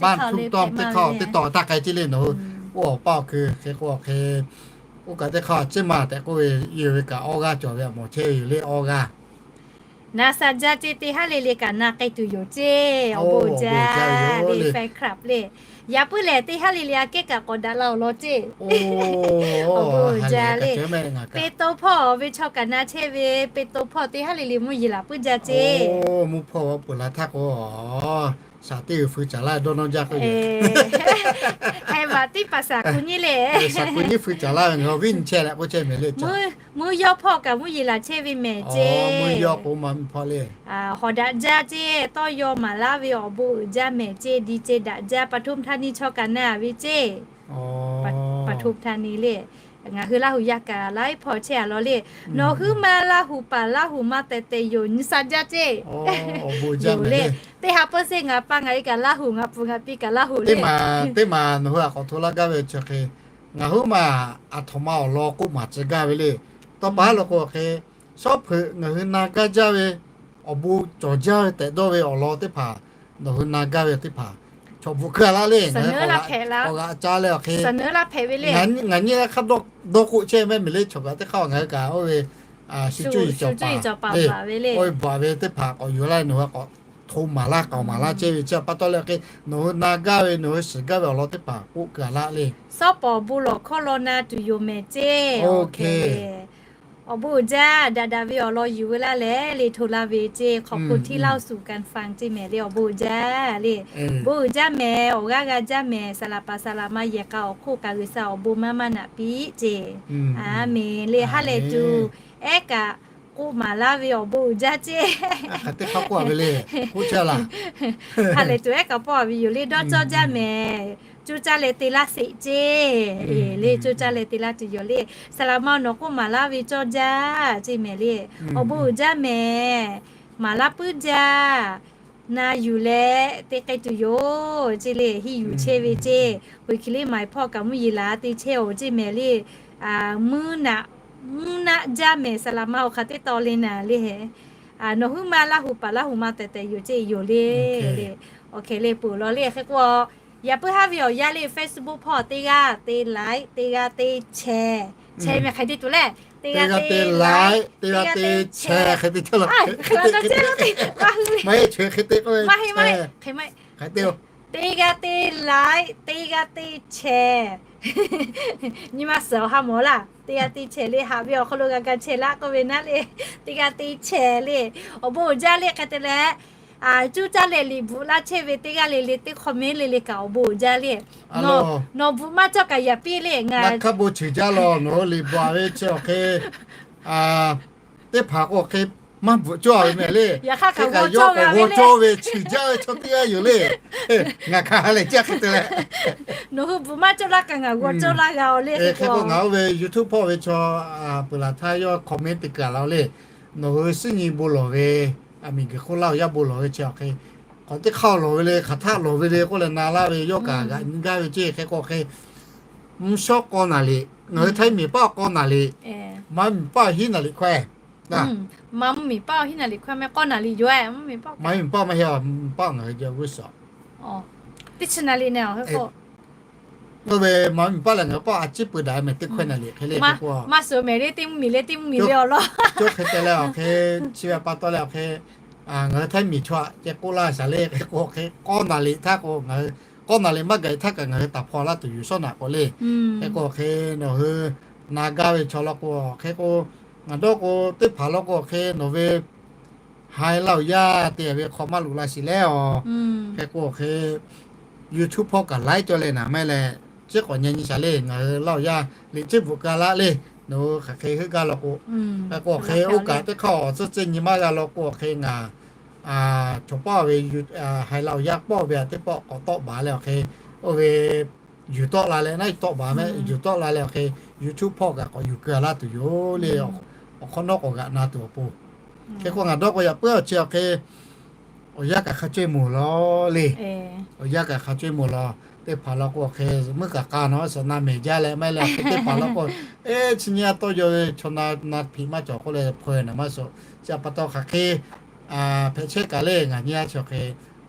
บ้านทุ่งต้อม teˇ hk'aˇ teˇ taw taˇ k'ai ceˇ le nawˬ hui. Oˇ awˬ paˇ awˬ hkui hk'e k'o hk'e, oˇ kaꞈ teˇ hk'aˇ ceˇ maiˍ tehꞈ k'oˆ ve, yehˬ ve kaꞈ awˇ g'aˇ cawˬ ve a mawˬ chehˇ ve yoˬ le awˇ g'aˇ. Na sha jaˇ ceˇ, teˇ haˉ le le kaꞈ na k'ai tuˬ yoˬ ceˇ. Awˬ bon uiˍ jaˇ le, fan club le. Yaꞈ puiˉ lehˬ teˇ haˉ le le aꞈ kehˉ kaꞈ k'awꞈ daꞈ la awˬ lawn ceˇ. Awˬ bon uiˍ jaˇ le. Peˇ to hpawˇ ve chaw kaꞈ na chehˇ ve, Peˇ to hpawˇ teˇ haˉ le le mvuhˇ yeˬ laꞈ puiˉ jaˇ ceˇ. Mvuhˇ hpawˇ peuˬ la htaˇ k'o, shaˍ teˇ g'uiˬ fui caˍ laˇ dawˇ nawˇ jaˇ k'o, heh maꞈ tiˉ paˍ shaˍ ku nyiˉ le. Shaˍ ku nyiˉ fui caˍ laˇ ve ngaˬ hui viˉ nyi chehˇ leh k'oˆ chehˇ mehˍ le. Mvuhˇ yawˇ hpawˇ kaꞈ mvuhˇ yeˬ laˬ chehˇ ve mehˍ ceˇ. Mvuhˇ yawˇ k'o maˇ mvuhˇ hpawˇ le. Hawˍ daꞈ jaˇ ceˇ, tawˇ yaw maˍ laˇ ve awˬ bon uiˍ jaˇ mehˍ ceˇ, di ceˇ daꞈ jaˇ, ปทุมธานี chaw kaꞈ na ve ceˇ. ปทุมธานี le. Ngaˬ hui Laˇ huˍ yaˇ kaꞈ laiˉ hpawˇ chehˇ a law le. Nawˬ huiˉ ma Laˇ huˍ paˍ Laˇ huˍ ma tehˬ tehˬ yoˬ, nyi sha jaˇ ceˇ. Yoˬ le. Teˇ ha peuˬ se ngaˬ pa ngaˬ e kaꞈ Laˇ huˍ, ngaˬ pu ngaˬ pi kaꞈ Laˇ huˍ le. Teˇ maˬ teˇ maˬ nawˬ hui a k'awꞈ hto laˇ gaˇ ve chi hk'e, ngaˬ huiˉ ma aˬ htoꞈ ma awˬ lawn k'oˆ maˍ tcuh gaˇ ve le. Tawˇ pa haˉ lo k'o hk'e, shawˉ hpeuꞈ ngaˬ hui na gaˇ jaˇ ve, awˬ bon cawˬ jaˇ ve tehꞈ dawˇ ve awˬ lawn teˇ hpaˍ, nawˬ hui na gaˇ ve teˇ hpaˍ chaw bvuhꞈ keu a laˇ le. Ngaˬ hui k'awꞈ g'aꞈ ca leh awˬ hk'e, ngaˬ nyi hk'aˇ dawˇ k'oˆ chehˇ mehˍ mehˍ le. Chaw kaꞈ teˇ hk'aˇ ngaˬ hui kaꞈ oˇ ve shu cuˇ yiˍ cawˬ paˍ le, oˇ ve bvuhꞈ ve teˇ hpaˍ k'awꞈ yuˬ laˇ, nawˬ hui k'awꞈ hto maˍ laˇ k'aoˍ maˍ laˇ chehˇ ve chi pa taw leh hk'e, nawˬ hui na gaˇ ve nawˬ hui shiˍ gaˇ ve awˬ lawn teˇ hpaˍ k'oˆ keu a laˇ le. Shawˉ pawˍ bon lawˬ hkawˇ law na tuˬ yoˬ mehˍ ceˇ. Awˬ bon uiˍ jaˇ, daꞈ daꞈ ve awˬ lawn yuˬ ve laˇ leh le hto laˇ ve ceˇ. ขอบคุณที่เล่าสู่กันฟัง ceˇ mehˍ le. Awˬ bon uiˍ jaˇ le. Bon uiˍ jaˇ mehˍ, awˬ g'aˇ g'a jaˇ mehˍ, saˍlaˍ paˍ saˍlaˍ ma yehˬ k'a awˬ hk'oˆ kaꞈ G'uiˬsha awˬ bon maˇ maˇ naꞈ piˇ ceˇ. A menˍ le. Ha lehˬ tuˬ ehˉ kaꞈ k'oˆ maˍ laˇ ve awˬ bon uiˍ jaˇ ceˇ. Ha lehˬ tuˬ ehˉ kaꞈ pawˆ ve yoˬ le. Dawˇ cawˇ jaˇ mehˍ. Coˇ caˇ leh te laˇ sheˍ ceˇ. Le coˇ caˇ leh te laˇ tuˬ yoˬ le. Saˍlaˍ ma nawˬ k'oˆ maˍ laˇ ve cawˇ jaˇ ceˇ mehˍ le. Awˬ bon uiˍ jaˇ mehˍ. Maˍ laˇ puiˉ jaˇ. Na yuˬ leh te k'ai tuˬ yoˬ ceˇ le. Hiˇ yuˬ chehˇ ve ceˇ. G'uiˬ hkiˬ le maiˍ hpawˇ kaꞈ mvuhˇ yeˬ laˬ te chehˇ oˬ ceˇ mehˍ le. Mvuhˇ naˆ, mvuhˇ naˆ jaˇ mehˍ. Saˍlaˍ ma awˬ hk'aˬ teˇ taw le naˍ le. Nawˬ huiˉ ma Laˇ huˍ paˍ Laˇ huˍ ma tehˬ tehˬ yoˬ ceˇ yoˬ le. Le awˬ hk'e le peuˬ law le. Hk'e k'o, yaꞈ puiˉ haˉ ve awˬ yanˇ le Facebook hpawˇ teˇ g'aˇ te like, teˇ g'aˇ te share, share mehˍ hk'aˬ te tuˬ le. Teˇ g'aˇ te like, teˇ g'aˇ te share hk'e te cawˇ la. Maˇ heˆ, maˇ heˆ, hk'e maˇ heˆ. Teˇ g'aˇ te like, teˇ g'aˇ te share. Nyi ma suhˍ awˬ ha mawˬ laˇ. Teˇ g'aˇ te share le. Haꞈ ve awˬ hk'aw lo g'a ga share laˇ k'oˆ ve naˉ le. Teˇ g'aˇ te share le. Awˬ bon uiˍ jaˇ le. Hk'e te leh, coˇ caˇ leh liꞈ bvuhꞈ laˇ chehˇ ve teˇ g'aˇ le le teˇ comment le le kaꞈ awˬ bon uiˍ jaˇ le. Nawˬ bvuhꞈ maˇ cawˇ kaꞈ yaꞈ piˇ le. Ngaˬ hk'a bon ceuˬ jaˇ law nawˬ hui liꞈ bvuhꞈ ve chi awˬ hk'e teˇ hpaˍ k'o hk'e maˇ bvuhꞈ cawˇ ve mehˍ le. Yaꞈ hk'aˇ kaꞈ g'aw cawˇ ve ceuˬ jaˇ ve chaw teˇ g'aˇ yoˬ le. Ngaˬ hk'aˬ ha lehˬ jaˇ hk'e te leh, nawˬ hui bvuhꞈ maˇ cawˇ laˇ kaꞈ ngaˬ g'aw cawˇ laˇ g'a oˬ le. Hk'e k'o ngaˬ oˇ ve YouTube hpawˇ ve chaw peuˬ laˬ htaˇ yawˇ comment te kuiˬ laˬ oˬ le. Nawˬ hui suhˉ nyi bon lawˬ ve, a miˬ guiˬ hk'oˆ Laˇ huˍ yaˇ bon lawˬ ve chi awˬ hk'e, k'awꞈ teˇ hk'aˇ lawˬ ve le, hk'aˬ htaˆ lawˬ ve le k'oˆ leh na laˇ ve yawˇ kaꞈ g'aꞈ nyi gaˇ ve ceˇ. Hk'e k'o hk'e, mvuhˇ shawˉ k'awˇ naˍ liꞈ, ngaˬ hui Htaiˇ miˬ paˆ k'awˇ naˍ liꞈ, maˇ miˬ paˆ hiˉ naˍ liꞈ hkawehˇ, maˇ miˬ paˆ hiˉ naˍ liꞈ hkawehˇ mehˍ k'awˇ naˍ liꞈ yoˬ. Maˇ miˬ paˆ maˇ heˆ, miˬ paˆ ngaˬ hui jaˇ g'uˇ suhˍ. Teˇ chi naˍ liꞈ neh Oˇ ve maˇ miˬ paˆ lehˬ ngaˬ hui paˆ a ciˉ pui daꞈ mehˍ teˇ hkawehˇ naˍ liꞈ hk'e le. Maˇ suhˍ mehˍ le, teˇ mvuhˇ miˬ le, teˇ mvuhˇ miˬ le awˬ lawn. Cawˇ hk'e te leh awˬ hk'e, chi ve pa taw leh awˬ hk'e, ngaˬ hui Htaiˇ miˬ chaw aꞈ ceh k'oˆ laˇ shaˍ le. Hk'e k'o hk'e k'awˇ naˍ liꞈ htaˇ k'o ngaˬ hui, k'awˇ naˍ liꞈ maˇ gaˬ htaˇ kaꞈ ngaˬ hui taˍ hpaw laˇ tuˬ yoˬ shawˉ naꞈ k'o le. Hk'e k'o hk'e nawˬ hui na gaˇ ve chaw law k'o, hk'e k'o ngaˬ dawˇ k'o teˇ hpaˍ law k'o hk'e nawˬ ve Htaiˇ Laˇ huˍ yaˇ te ve hk'aw maˇ loꞈ la shiˍ leh aˬ. Hk'e k'o hk'e YouTube hpawˇ kaꞈ like cawˇ leh naˍ mehˍ leh, chi k'awꞈ nyi nyi shaˍ le. Ngaˬ hui Laˇ huˍ yaˇ liꞈ ciˉ bvuhꞈ ka laˇ le. Nawˬ hui hk'aˬ hk'e heuˆ gaˇ law k'o, hk'e k'o hk'e oˇ kaꞈ teˇ hk'aˇ awˬ tcuhˇ tcuhˇ nyi maˇ g'a law k'o hk'e ngaˬ chaw pawˆ ve Htaiˇ Laˇ huˍ yaˇ pawˆ ve aꞈ teˇ pawˆ k'awꞈ tawˆ baˬ leh awˬ hk'e, oˇ ve yuˬ tawˆ la leh naˉ tawˆ baˬ mehˆ, yuˬ tawˆ la leh awˬ hk'e YouTube hpawˇ kaꞈ k'awꞈ yuˬ keu a laˇ tuˬ yoˬ le. Awˬ hk'awꞈ nawˉ k'awꞈ g'aꞈ na tuˬ awˬ pon, hk'e k'o ngaˬ dawˇ k'o yaꞈ puiˉ awˬ chi awˬ hk'e awˬ yanˇ kaꞈ hk'a cawehˇ moˍ law le. Awˬ yanˇ kaꞈ hk'a cawehˇ moˍ law. Teˇ hpaˍ law k'o awˬ hk'e meuˇ kaꞈ k'a nawˉ suhˍ na mehˍ jaˇ leh maˇ heˆ leh awˬ hk'e teˇ hpaˍ law k'o, eˇ, chi nyi a tawˇ yaw ve chaw na na hpiꞈ maˇ cawˬ k'oˆ leh hpaw naˍ maˇ suhˍ. Chi a pa taw hk'aˬ hk'e hpehꞈ chehˇ kaꞈ le ngaˬ nyi a chi awˬ hk'e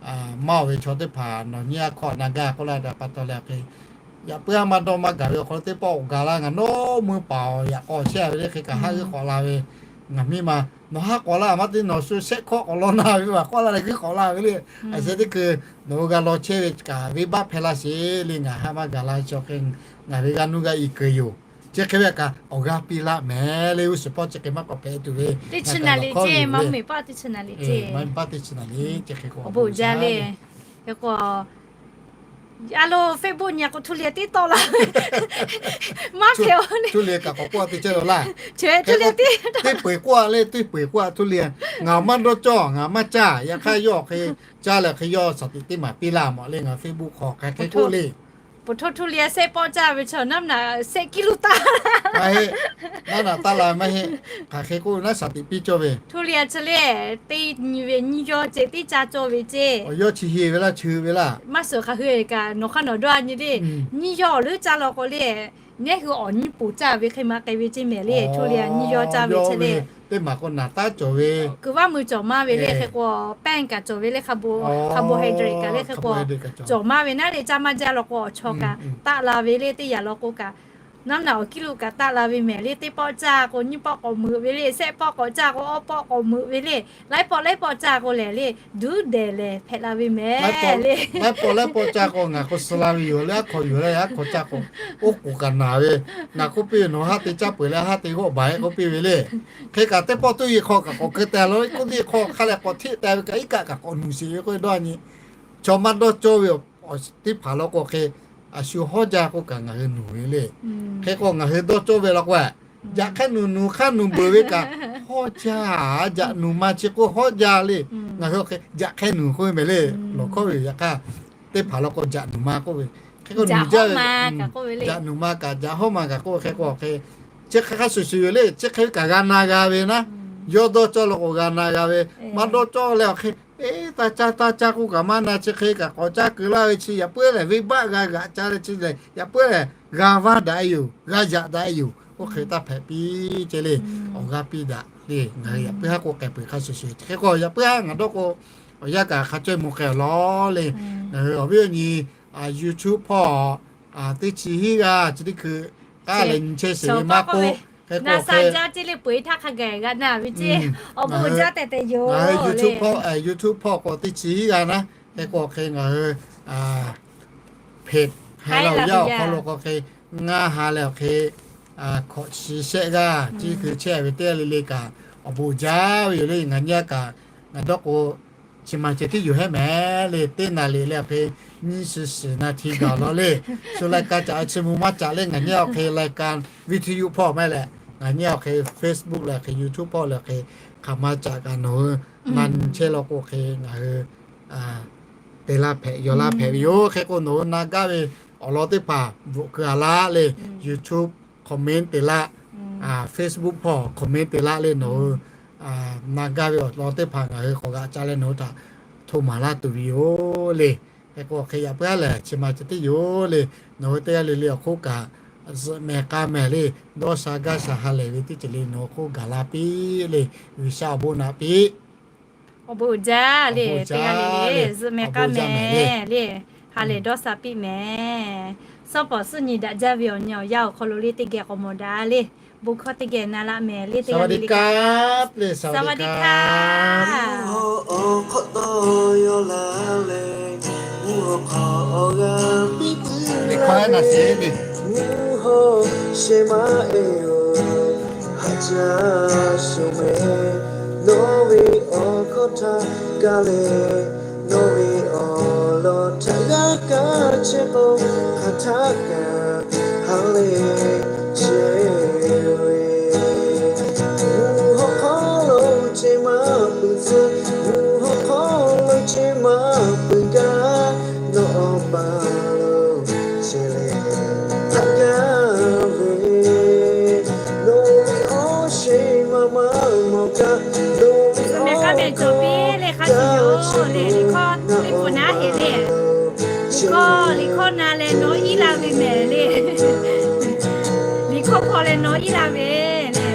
maˇ oˬ ve chaw teˇ hpaˍ nawˬ nyi a hkawˇ na gaˇ k'oˆ laˇ a pa taw leh awˬ hk'e yaꞈ puiˉ a maˇ dawˇ maˇ gaˬ ve awˬ hk'aw lo teˇ pawˆ awˬ gaˬ la ngaˬ nawˉ meuˇ paˍ awˬ yaꞈ k'aw chehˇ a ve le hk'e kaꞈ haˉ g'uiˇ k'awꞈ la ve. Ngaˬ miˇ ma nawˬ haˉ k'awꞈ la maˇ te nawˬ shu shehˆ hkawˇ k'awꞈ law na ve a k'oˆ laˇ leh g'uiˇ k'awꞈ la ve le. A sheh teˇ hkui nawˬ hui g'a law chehˇ ve kaꞈ venˇbaˆ hpehˇ laˇ sheˍ le. Ngaˬ haˉ maˇ gaˬ la chi awˬ hk'e ngaˬ ve g'a nuˇ g'a i keu yoˬ. Chi hk'e ve kaꞈ awˬ g'aˇ piˇ laˇ mehˍ le. G'uˇ suhˍ hpawˇ chi hk'e maˇ k'awꞈ hpehꞈ tuˬ ve teˇ chi naˍ liꞈ ceˇ, maˇ mvuhˇ miˬ paˆ teˇ chi naˍ liꞈ ceˇ, maˇ mvuhˇ miˬ paˆ teˇ chi naˍ liꞈ ceˇ hk'e k'o awˬ bon jaˇ le. Hk'e k'o a lo Facebook nyi k'o ทุเรียน tiˉ tawˆ la ve. Maˇ hpehꞈ-o le. ทุเรียน kaꞈ k'awꞈ k'oˆ a teˇ ceuˬ law laˇ. Teˇ hpaˍ k'oˆ a le, teˇ hpaˍ k'oˆ a ทุเรียน. Ngaˬ maˇ dawˇ cawˇ, ngaˬ maˇ caˇ. Yaꞈ hk'aˇ yawˇ hk'e caˇ leh hk'e yawˇ shaˍ tiꞈ teˇ maˍ piˇ laˇ mawˬ le. Ngaˬ Facebook hk'aw hk'aˬ hk'e k'oˆ le. ผง ทุเรียน sehˆ pawˆ caˇ ve chaw naˉ naꞈ sehˆ กิโล taˇ. Maˇ heˆ, naˉ naꞈ taˇ la maˇ heˆ. Hk'aˬ hk'e k'oˆ naˉ shaˍ tiꞈ piˇ cawˇ ve. ทุเรียน chi le, teˇ nyi ve nyiˇ yawˇ ceˇ, teˇ caˇ cawˇ ve ceˇ. Awˬ yawˇ chi heˆ ve laˇ, chi ve laˇ. Maˇ suhˍ hk'aˬ hk'e kaꞈ nawˬ hk'aˇ nawˬ dawˇ a nyi le. Nyiˇ yawˇ awˬ leuˉ caˇ law k'o le, nehˉ hui awˬ nyiˇ poˍ caˇ ve hk'e maˇ k'ai ve ceˇ mehˍ le. ทุเรียน nyiˇ yawˇ caˇ ve chi le, teˇ maˬ k'o naˍ taˉ cawˬ ve, kuiˬ vaˇ mui cawˬ maˇ ve le. Hk'e k'o แป้ง kaꞈ cawˬ ve le, carbohydrate kaꞈ le. Hk'e k'o cawˬ maˇ ve naˉ le, caˇ maˇ jaˇ law k'o awˬ chaw kaꞈ taˆ la ve le. Teˇ yanˇ law k'o kaꞈ naˉ naꞈ awˬ กิโล kaꞈ taˆ la ve mehˍ le. Teˇ pawˆ caˇ k'o nyiˇ pawˆ k'awꞈ meuꞈ ve le. Sehˆ pawˆ k'awꞈ caˇ k'o awˇ pawˆ k'awꞈ meuꞈ ve le. Laiˉ pawˆ laiˉ pawˆ caˇ k'o lehˬ le, duˉ dehˬ lehˬ hpehꞈ la ve mehˍ le. Laiˉ pawˆ laiˉ pawˆ caˇ k'o ngaˬ k'o suh la ve yoˬ le, aˉ hk'aw yoˬ le. Aˉ hk'aw caˇ k'o oˉ k'oˍ kaꞈ naˍ ve, ngaˬ k'oˆ piˇ ve nawˬ haˉ te caˇ peuˬ leh haˉ te g'awˆ baˬ-e k'oˆ piˇ ve le. Hk'e kaꞈ teˇ pawˆ tuˉ ye hk'aw kaꞈ k'awꞈ keu teh law, k'oˆ teˇ hk'aw hk'a leh k'awꞈ hteˆ teh ve kaꞈ iˉ kaˆ kaꞈ k'awꞈ nuˬ sheˍ ve k'oˆ ve dawˇ nyi. Chaw maˇ dawˇ cawˇ ve teˇ hpaˍ law k'o hk'e a shu hawˉ jaˇ k'oˆ kaꞈ ngaˬ hui nuˬ ve le. Hk'e k'o ngaˬ hui dawˇ cawˇ ve law k'o, yaꞈ hk'aˇ nuˬ nuˬ hk'aˇ nuˬ beuˬ ve kaꞈ hawˉ jaˇ. Jaꞈ nuˬ ma chi k'oˆ hawˉ jaˇ le. Ngaˬ hui hk'e yaꞈ hk'aˇ nuˬ k'oˆ ve mehˍ le. Lawˬ hkawˇ ve yaꞈ hk'aˇ teˇ hpaˍ law k'o jaꞈ nuˬ ma k'oˆ ve, hk'e k'o nuˬ jaˇ ve, jaꞈ nuˬ ma kaꞈ jaꞈ hawˉ ma kaꞈ k'oˆ ve hk'e k'o hk'e, chi hk'e hk'a shuˍ shuˍ yoˬ le. Chi hk'e ve kaꞈ g'a na g'a ve naˉ, yawˇ dawˇ cawˇ law k'o g'a na g'a ve, maˇ dawˇ cawˇ leh awˬ hk'e eˉ taˇ caˇ taˇ caˇ k'oˆ kaꞈ maˇ na. Chi hk'e kaꞈ k'awꞈ caˇ keu laˇ ve chi yaꞈ puiˉ lehˬ venˇbaˆ g'a g'aꞈ ca leh chi lehˬ yaꞈ puiˉ lehˬ g'a vaˇ daꞈ e yoˬ, g'a yaꞈ daꞈ e yoˬ. Oˇ hk'e taˇ hpehꞈ piˇ ceh le. Awˬ g'aˇ piˇ daꞈ le. Ngaˬ hui yaꞈ puiˉ haˉ k'oˆ k'ai peuˬ hk'a shuˍ shuˍ. Hk'e k'o yaꞈ puiˉ haˉ ngaˬ dawˇ k'o awˬ yanˇ kaꞈ hk'a cawehˇ moˍ k'ai awˬ law le. Ngaˬ hui awˬ viˉ awˬ nyi YouTube hpawˇ teˇ chi hiˉ g'aˇ chi teˇ hkui k'aˉ leh nyi chehˇ sheˍ ve maˇ k'oˆ, hk'e k'o hk'e, ngaˬ hui YouTube hpawˇ, YouTube hpawˇ k'o teˇ chi hiˉ g'aˇ naˉ. Hk'e k'o hk'e ngaˬ hui hpeꞈ ha leh awˬ yanˇ awˬ hk'aw lo k'o hk'e ngaˇ ha leh awˬ hk'e hkawꞈ chi shehˆ g'aˇ chi hkui chehˇ ve teˇ g'aˇ le le kaꞈ awˬ bon jaˇ ve yoˬ le. Ngaˬ nyi a kaꞈ ngaˬ dawˇ k'o chi ma ceh tiˉ yoˬ hehˉ mehˍ le. Teˇ naˍ liꞈ leh awˬ hk'e nyiˇ chi shiˍ naˍ hti gaˬ law le. Shu lai ka caꞈ chi mvuh maˇ caꞈ le. Ngaˬ nyi awˬ hk'e lai ka video hpawˇ maˇ heˆ leh, ngaˬ nyi awˬ hk'e Facebook leh awˬ hk'e YouTube hpawˇ leh awˬ hk'e hk'aˬ ma caꞈ kaꞈ nawˬ hui na nyi chehˇ law k'o hk'e ngaˬ hui te laˇ hpehꞈ yaw laˇ hpehꞈ ve yoˬ. Hk'e k'o nawˬ hui na gaˇ ve awˬ lawn teˇ hpaˍ bvuhꞈ keu a laˇ le. YouTube comment te laˇ, Facebook hpawˇ comment te laˇ le. Nawˬ hui na gaˇ ve awˬ lawn teˇ hpaˍ ngaˬ hui k'awꞈ g'aꞈ ca leh nawˬ hui htaꞈ hto maˍ laˇ tuˬ ve yoˬ le. Hk'e k'o hk'e yaꞈ puiˉ leh chi ma ceh tiˉ yoˬ le. Nawˬ hui teˇ g'aˇ le le awˬ hk'oˆ kaꞈ zuhꞈ mehˍ k'a mehˍ le, dawˇ sha gaˇ sha ha lehˬ ve teˇ ceuˬ le nawˬ hui hk'oˆ gaˬ la piˇ le. G'uiˬsha awˬ bon naꞈ piˇ. Awˬ bon uiˍ jaˇ le, teˇ g'aˇ le le zuhꞈ mehˍ k'a mehˍ le, ha lehˬ dawˇ sha piˇ mehˍ. Suhˉ pawˍ suhˉ nyi daꞈ jaˇ ve awˬ nyi awˬ yanˇ awˬ hk'aw lo le teˇ geh k'awꞈ mawˬ daꞈ le. Bon hkawˇ teˇ geh na laˇ mehˍ le, teˇ g'aˇ le le kaꞈ. Saˍ vaˍ diˆ hkaˇ. Hk'awꞈ tawˇ yaw la leh, mvuhˇ hawˉ hk'aw awˬ g'aˇ piˇ piˇ leh, mvuhˇ hawˉ shehˍ maˇ e yoˬ, haꞈ caˇ sho meh. Nawˬ ve awˬ hkawˇ htaꞈ gaˬ leh, nawˬ ve awˬ lawn htaꞈ g'a kaˇ chehˇ k'o, hk'aˬ htaˆ kaꞈ ha lehˬ chehˇ ve. Mvuhˇ hawˉ hk'aw lo chehˇ maˇ peuˬ tcuh, mvuhˇ hawˉ hk'aw lo chehˇ maˇ peuˬ gaˇ, nawˬ awˬ pa lo chehˇ leh ve mehˍ le. Liꞈ hkawˇ hkawˇ leh nawˬ iˉ laˇ ve le.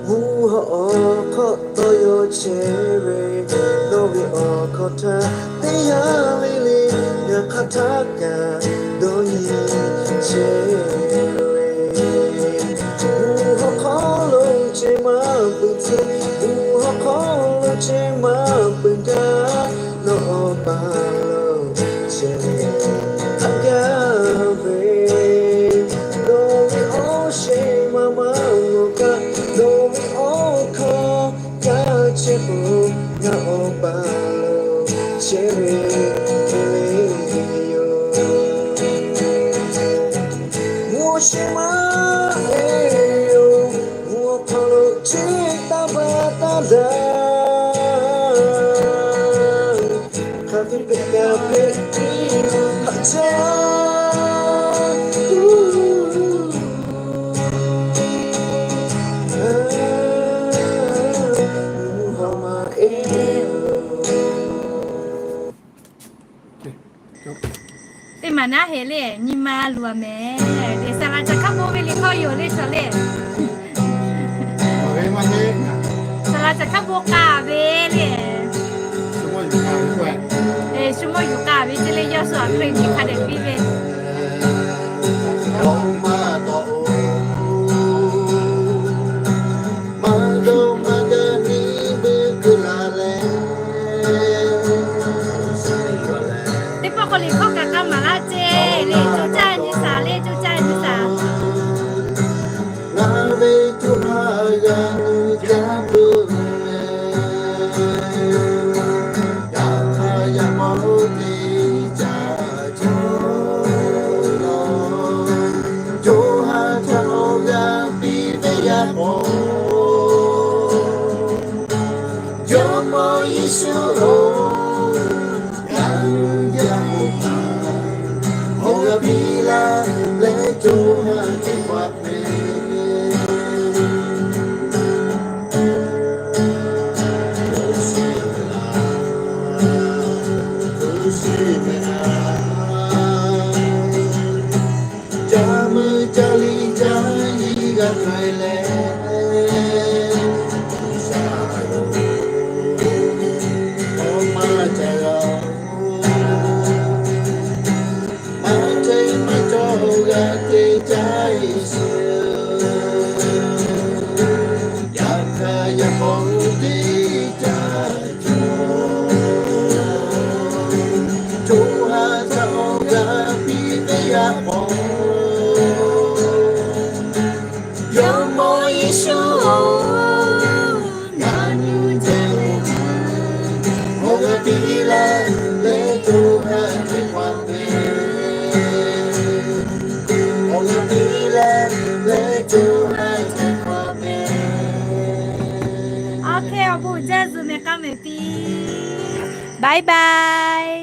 Mvuhˇ hawˉ awˬ hk'aw tawˇ yaw chehˇ ve, nawˬ ve awˬ hkawˇ htaꞈ teˇ yanˇ le le, ngaˬ hk'aˬ htaˇ kaꞈ dawˇ nyi chehˇ ve. Mvuhˇ hawˉ hk'aw lo chehˇ maˇ peuˬ tcuh, mvuhˇ hawˉ hk'aw lo chehˇ maˇ peuˬ gaˇ, nawˬ awˬ pa lo chehˇ ve hk'a gaˇ ve. Nawˬ ve awˬ shehˍ ma ma lo kaꞈ, nawˬ ve awˬ hkawˇ kaꞈ chehˇ k'o, ngaˬ awˬ pa lo chehˇ ve yoˬ. Mvuhˇ shehˍ ma heˆ yoˬ, mvuhˇ hawˉ hk'aw lo chehˇ taˇ baˬ taˇ daꞈ. Hk'a te pehˬ kaꞈ pehˬ htaꞈ caˇ. Mvuhˇ hawˉ ma heˆ. Teˇ maˬ naˉ heˆ le, nyi ma luˬ a mehˍ. Saˍ laꞈ caˬ hkaˉ bon ve liꞈ hkawˇ yoˬ le chaw le. Saˍ laꞈ caˬ hkaˉ bon k'aˍ ve le. Shu mawˇ yuˬ k'aˍ ve ce le, yawˇ shu aˬ hk'e nyi hk'a dehꞈ piˇ ve. Maˇ dawˇ maˇ gaˇ nyi ve keu la leh, teˇ pawˆ k'o liꞈ hkawˇ kaꞈ k'a maˍ laˇ ce le, co caˇ nyi saˍ le, co caˇ nyi saˍ. Ngaˬ ve co ha g'a nyi jaˇ peuˬ mehˍ. Yaꞈ hk'aˇ yaꞈ k'aw teˇ caˇ cawˬ lawˬ, co ha htaꞈ awˬ g'aˇ piˇ ve yaꞈ k'aw. Jawˇmawˇ Yeˍsuˆ-oˬ, ngaˬ hui yaˇ hui htaꞈ awˬ g'aˇ piˇ laˇ leh, co ha teˇ hpaˍ hpehꞈ ve. Ca meuˇ ca liˇ ca yiˇ g'a hk'e leh, G'uiˬsha-oˬ, awˬ maˇ ca g'a, maˇ ceh maˇ cawˬ g'a te caˇ Yeˍsuˆ. Yaꞈ hk'aˇ yaꞈ k'aw teˇ caˇ cawˬ, co ha htaꞈ awˬ g'aˇ piˇ ve yaꞈ k'aw. Jawˇmawˇ Yeˍsuˆ-oˬ, ngaˬ nuˇ jehˇ awˬ g'aˇ piˇ laˇ leh, co ha teˇ hpaˍ hpehꞈ. Awˬ g'aˇ piˇ laˇ leh, co ha teˇ hpaˍ hpehꞈ. Awˬ hk'e awˬ bon jaˇ zuhˬ mehˍ k'a mehˍ piˇ. Bye bye.